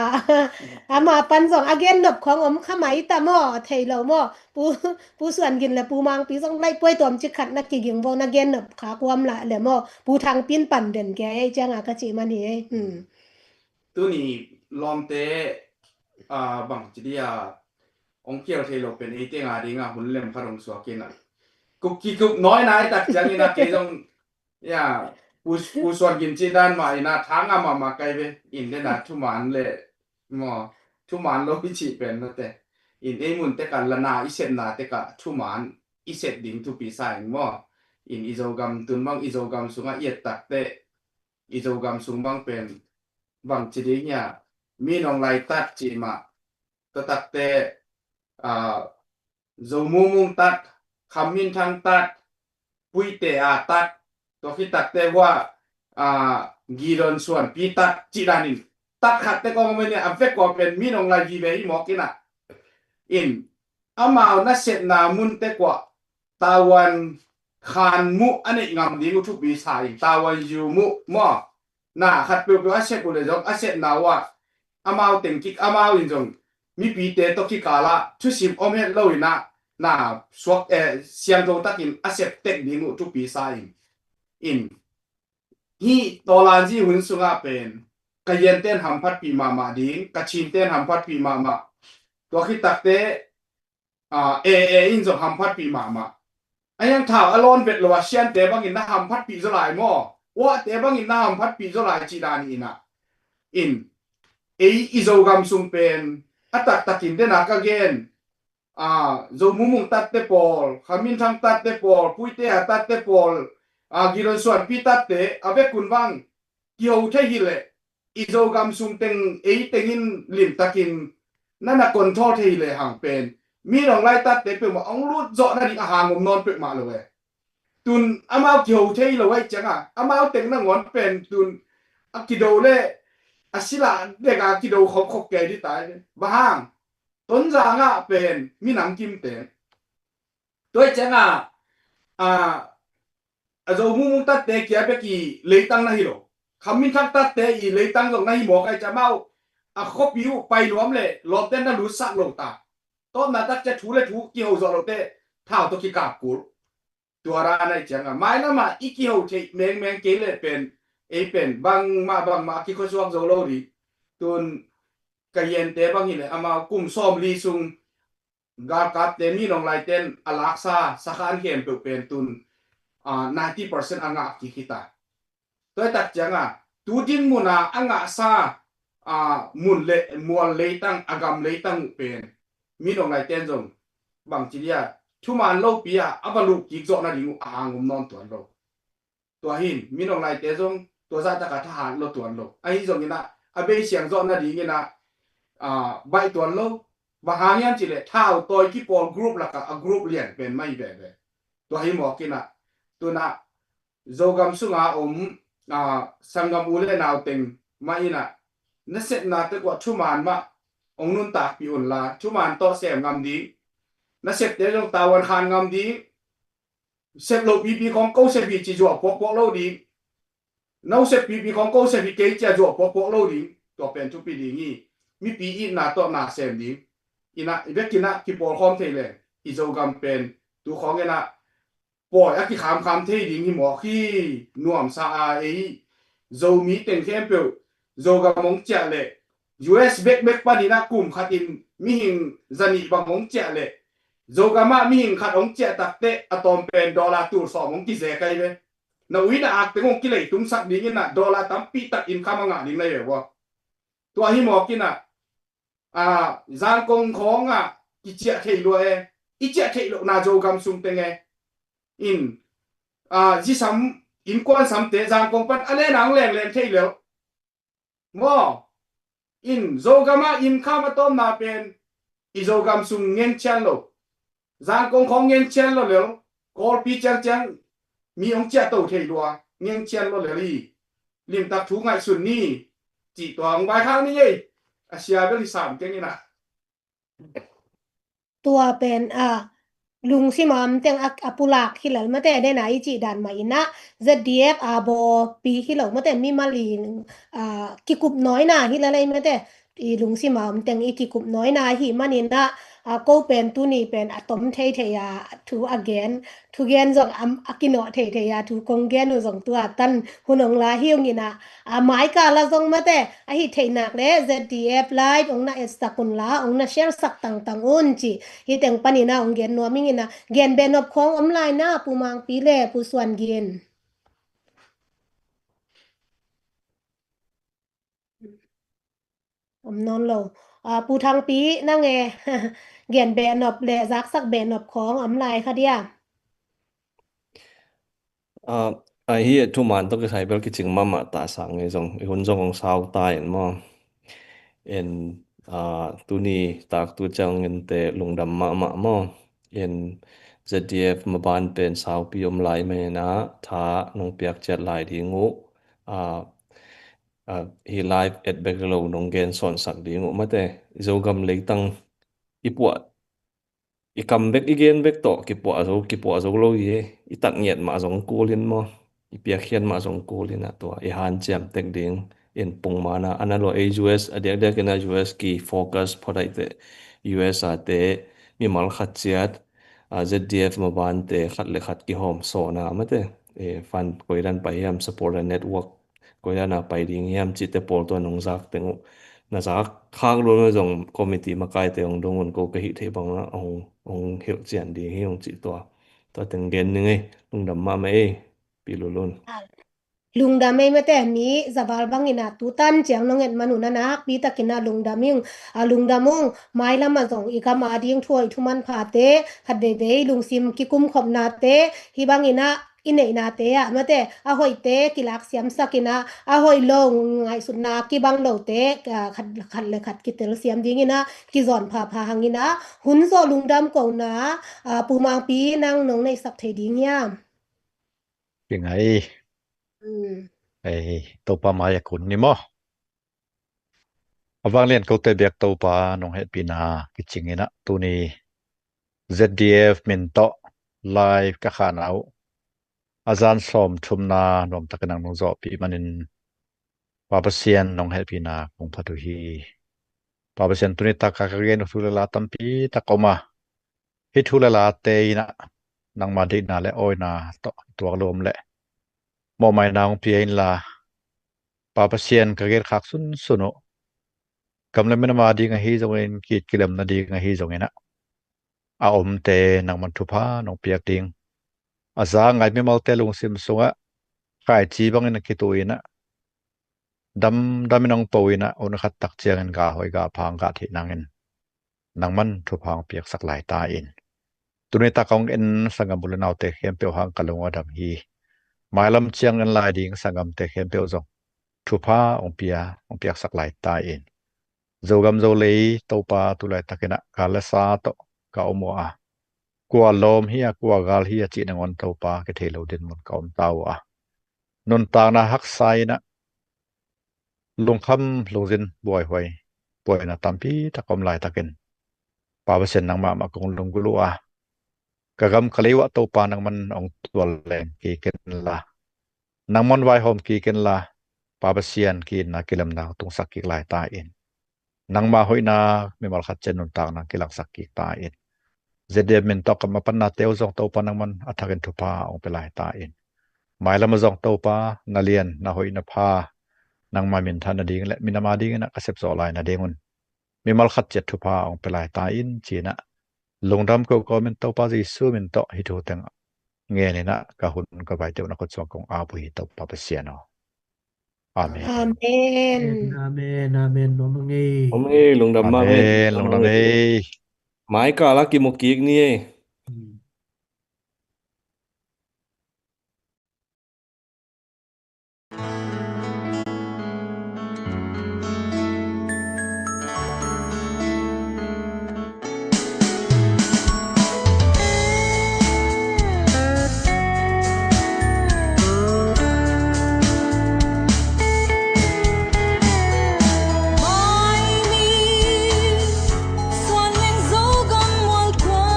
ama pan zong a gen nop khong om kha mai ta maw, thei lo maw. Pu, Pu Suan Gin le Pu Mangpi zong laih puai tuam cik khat na kiging vo na gen nop kha kuam la le maw. Pu Thang Pin pan den kia ei cianga ka cih man hi ei. Hmm. Tuni lawmte, a, bang ci dia ong kial thei lo pen ei tenga dinga hun lem khat ong suak ina. Kuk kikup nawi nai tak ciang ina kei zong Ya, Pu, Pu Suan Gin cih dan mah ina thang a mahmah kai ve. In dena thuman le maw, thuman lo i cih pen mate. In ei mun teka lana i sepna teka thuman i sep ding thupi sa in maw. In i Zogam tun bang i Zogam sungah i et takte i Zogam sung bang pen bang ci ding hia. Mi nong lai tat cih mah. Tua takte, a, Zo Mung Mung tat, Kham Min Thang tat, Puite a tat, tua khit takte hua, a, Gidon Suan pi tat cih danin tat khat te kong mene a vek kua pen mi nong lai vive hi mawk ina. In amau na sepna mun te kua Tawan khan muh a neih ngam ding uh thupi sa in Tawan yu muh maw. Na khat peuhpeuh a sep uh le zong a sepna uh ah amau teng kik amau in zong mipite tawh kikala thusim om het lo ina na suak, eh, siangtho takin a sep tek ding uh thupi sa in. In hih tawlanzi hun sungah pen ka yenten hamphatpih mahmah ding, ka chinten hamphatpih mahmah. Tua khit takte, a, e, e in zong hamphatpih mahmah. a hiang thau a lawn vet lo a siante bangin na hamphatpih zaw lai maw? Uahte bangin na hamphatpih zaw lai cih dan hi inah. In, ei i Zogam sung pen a taktakin dena ka gen, a, Zo Mumung tatte pawl, Kha Min Thang tatte pawl, Puite a tatte pawl, a, Gilon Suanpi tatte a vekun bang kiho thei hileh i Zogam sung teng ei tengin limtakin na na control thei hileh hang pen Min Aung Hlaing tatte peuhmah hong lut zawh nading a hang om nawn peuhmah lo e. Tun amau kiho thei lo ahih cianga amau teng nangawn pen tun a kido le a sila deka kido khawmkhawm kei dih tai. Bang hang Tonzang ah pen minam kimte. Tua ahih cianga, a, a Zo Mumung tatte kia bek i leitang na hi lo. Kha Min Thang tatte i leitang zong na hi mawk ahih cianga amau a khuapi uh pai nuam le lawmten na lutsak lo ta. Tawpna tak cia thu le thu kiho zawh lote thau tawh kikap kul. Tua dan ahih cianga mailamah i kiho theih mengmeng kei le pen ei pen bangmah bangmah a kikhuasuak zo lo ding. Tun ka hiante bang hileh amau kum sawmli sung galkapte Min Aung Hlaing ten a laksa sakhan khempeuh pen tun, a, ninety percent a ngah kik hi ta. Tua tak cianga tu dinmuna a ngahsa, a, mun le mual leitang a gam leitang uh pen Min Aung Hlaing ten zong bangci dia thuman lopi a a va luh kik zawh nading uh a hang om nawn tuan lo. Tua hin Min Aung Hlaingte zong tua zahtaka thahat lo tuan lo. Ahi zonginah a bei siang zawh nadinginah, a, baih tuan lo. Bang hang hiam cihleh thau tawi kipawl group lakah a group lian pen mah hi veve. Tua hi mawkinah tunah Zogam sunga om, a, sanggam u le nauteng mah inah nasepna tekuah thuman mah hong nuntakpih unla thuman tawh sem ngam ding. Nasepte zong tavuan khan ngam ding. Sep loh pipi khawng ko sep hi ci zuah puakpuak lo ding. No sep pipi khawng ko sep hi kei cia zuah puakpuak lo ding. Tua pen thupi ding hi. Mipi itna tawh na sem ding. Inah i vekinah kipawlkhawm thei le i Zogam pen tu khawng inah pawi a kikhamkham thei ding hi mawk hi. Nuamsa a ei Zomi teng khempeuh Zogam hong ciah le U S bekbek paninah kum khatin mihing zanih bang hong ciah le Zogamah mihing khat hong ciah takteh a tawm pen dollar tul sawm hong kizek ahi ve. Na ui na ak teng hong kileitungsak dinginah dollar tampi tak income a ngah ding na hi ve vua. Tua hi mawkinah, a, Zangkong khawngah kiciah thei lua e. I ciah theih lohna Zogam sung teng e. In, a, zisam innkuan samte Zangkong pan a lena hong lengleng thei lel. Maw, in Zogamah income a tawmna pen i Zogam sung ngen cian lo. Zangkong khawng ngen cian lo lel. Kawlpi ciangciang mi hong ciahto thei lua ngen cian lo lel hi. Limtak thu ngaihsun ni. Cih tua hong vaikhak ni ei. A sia bel hi sam keng inah. Tua pen, a, lungsim a om teng a, a pulak hi lel mate dena i cih dan mah inah Z D F a bawpi hi lo mate mimal in, a, kikup nawina hi lel ei mate i lungsim a om teng i kikup nawina hi maninah, a, ko pen tuni pen a tom thei thei a thu a gen thugen zong a, a kinawh thei thei a thu kong gen uh zong tua tan hun hong la hi ung inah, a, maika la zong mate ahi theihnak le Z D F live hong na etsak unla hong na share sak tangtang un ci. Hi teng paninah hong gen nuam ing inah gen behnop khawng om lai na Pu Mangpi le Pu Suan Gin. Om nawn lo. A, Pu Thangpi nang e gen behnop le zaksak behnop khawng om lai kha dia. A, ahi e thuman tawh kisai bel kicing mahmah ta sang e zong i hun zong hong sau ta in maw. En, a, tuni taktu ciangin te lungdam mahmah maw. En Z D F maban pen saupi om lai mah inah tha nong piak ciat lai ding uh. A, a, hi live et bek lo nong gen sawnsak ding uh mate. Zogam leitang i puah i kam bek i gen bek tawh kipuah zo kipuah zo lo hi e. I tak ngiat mah zong kul in maw i piakkhiat mah zong kul in a tua i hanciam tek ding in pungmana a na lua ei U S a diakdiak in a U S ki focus phadaihte U S a te mimal khat ciat, a, Z D F mabante khat le khat kihawm sawna mate, e, fund koidan pai hiam support a network koidan a pai ding hiam cihte pawl tua nong zak teng uh na zak khak lua zong committee makaite hong dong un ko ka hih theih bangah hong, hong hilh cian ding hi hong cih tua. Tua teng gen ning ei, lungdam mahmah ei, Pi Lulun. Lungdam ei mate, mi zaval bangin a tutan ciang nong et man un a nakpi takin a lungdam ing, a lungdam ung. Mailam ah zong i gam a ding thu hoih thu manphate, khat veivei lungsim kikumkhopnate, hih bangin a i neihnate ah mate, a hoihte kilak siamsak in a, a hoih lo ngaihsutna kibang lote, ah, khat, khat le khat kitel siam dingin a kizawn phapha hangin a, hun zawh lungdam kohna, ah, Pu Mangpi nang nong neihsak thei ding hiam? Kingai. Mm. Ei, Topa mai a kun ni maw? A vanglian kote biak Topa nong hehpihna kicing in a, tuni Z D F min tawh live ka khahna uh a zan sawm thumna nuamtakin nang nong zawhpih manin Pa Pasian nong hehpihna kong phat uh hi. Pa Pasian, tuni taka ka gen uh thu le la tampi tak om a, hih thu le late in a nangma deihna le awina tawh tuak lo om leh mawhmaina hong pia inla, Pa Pasian, ka genkhak sunsun uh gam le minam a ding ahi zongin, ki, kilemna ding ahi zongin a, a omte nangman thupha nong piak ding, a za ngai mimalte lungsim sungah khaici bangin a kituh in a, damdamin hong po in a, hun khat tak ciangin gah hoih gah phang gah theih nangin nangman thupha hong piaksak lai ta in. Tuni tak hong en sanggam u le naute khempeuh hang ka lung a dam hi. Mailam ciang en lai ding sanggamte khempeuh zong thupha hong pia, hong piaksak lai ta in. Zogam Zolei Topa, tu laitakin a gal le sa tawh ka om uh a, kua lawm hi a, kua gal hi a cih nangawn Topa kithei lo dinmun ka om ta uh a, nuntakna haksa in a, lungkham lungzin buaihuai, buaina tampi tak om laitakin Pa Pasian, nangmah mah kong lunggulh uh a, ka gam ka lei uh ah Topa nangman hong tual leng kik inla, nangman vaihawm kik inla, Pa Pasian, ki-itna kilemna tungsak kik lai ta in. Nangma hoihna mimal khat ciat nuntakna kilangsak kik ta in. Z D F min tawh ka mapannate uh zong Topa nangman a thakin thupha hong pia lai ta in. Mailam ah zong Topa, na lian, na hoih, na pha, nangma minthan nading le minam a dingin a ka sepzawh lai nadingun mimal khat ciat thupha hong pia lai ta in, ci-in a lungdam kohkoh min Topa Jesu min tawh hih thu teng ngen in a ka hun ka vaite uh na khut sungah kong ap uh hi, Topa Pasian aw. Amen. Amen. Amen, amen. Nuam ing ei. Nuam ing ei, lungdam mah. Amen, lungdam ei. Mai kal ah kimu kik ni ei. Hmm. Suan leng Zogam mual kua,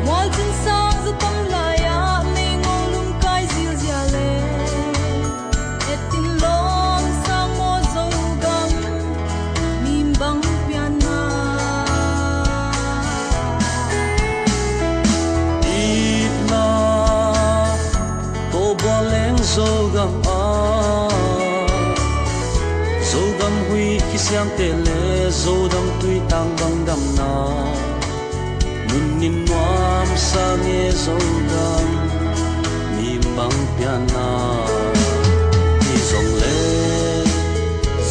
mual cin sang za tam lai-ah, mei ngong lungkai zilzial leng, et in lawm sang maw Zogam, mi bang pianna. Itna Tawh bual leng Zogam ah, Zogam huih kisiangteh le Zodam tuitang bang damna. Nunnin nuamsa nge Zogam, mi bang pianna. Hi zong le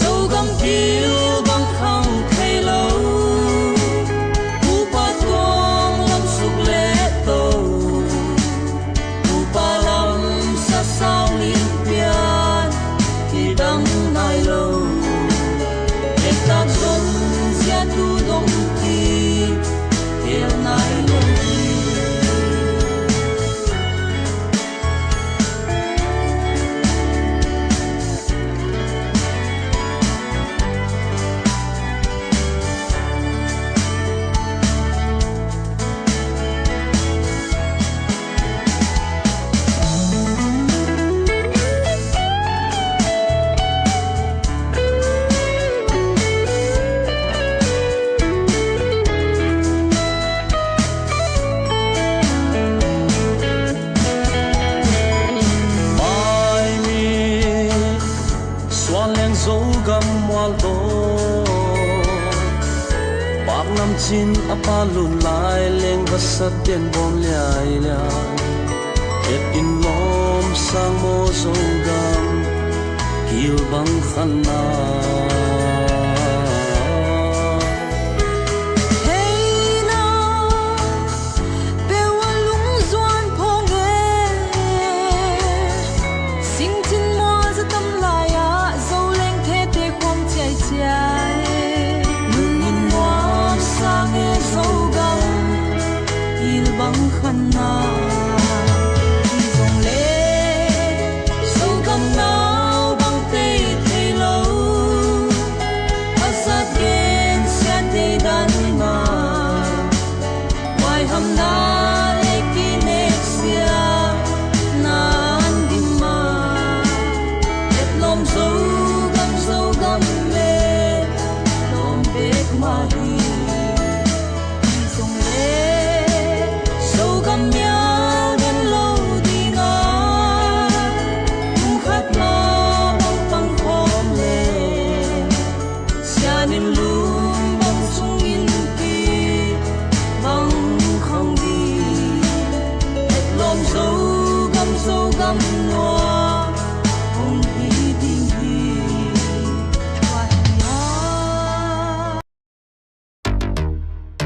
Zogam pil bang khang thei lo, upa tuang lam suk le to, upa lam sasau lim pian, kidang nai lo, ektak zong siatu dong ki, kel nai lo. Cin a pa lut lai leng vasat ten bawm liailiai. Et in lawm sang maw Zogam, kil bang khan lai.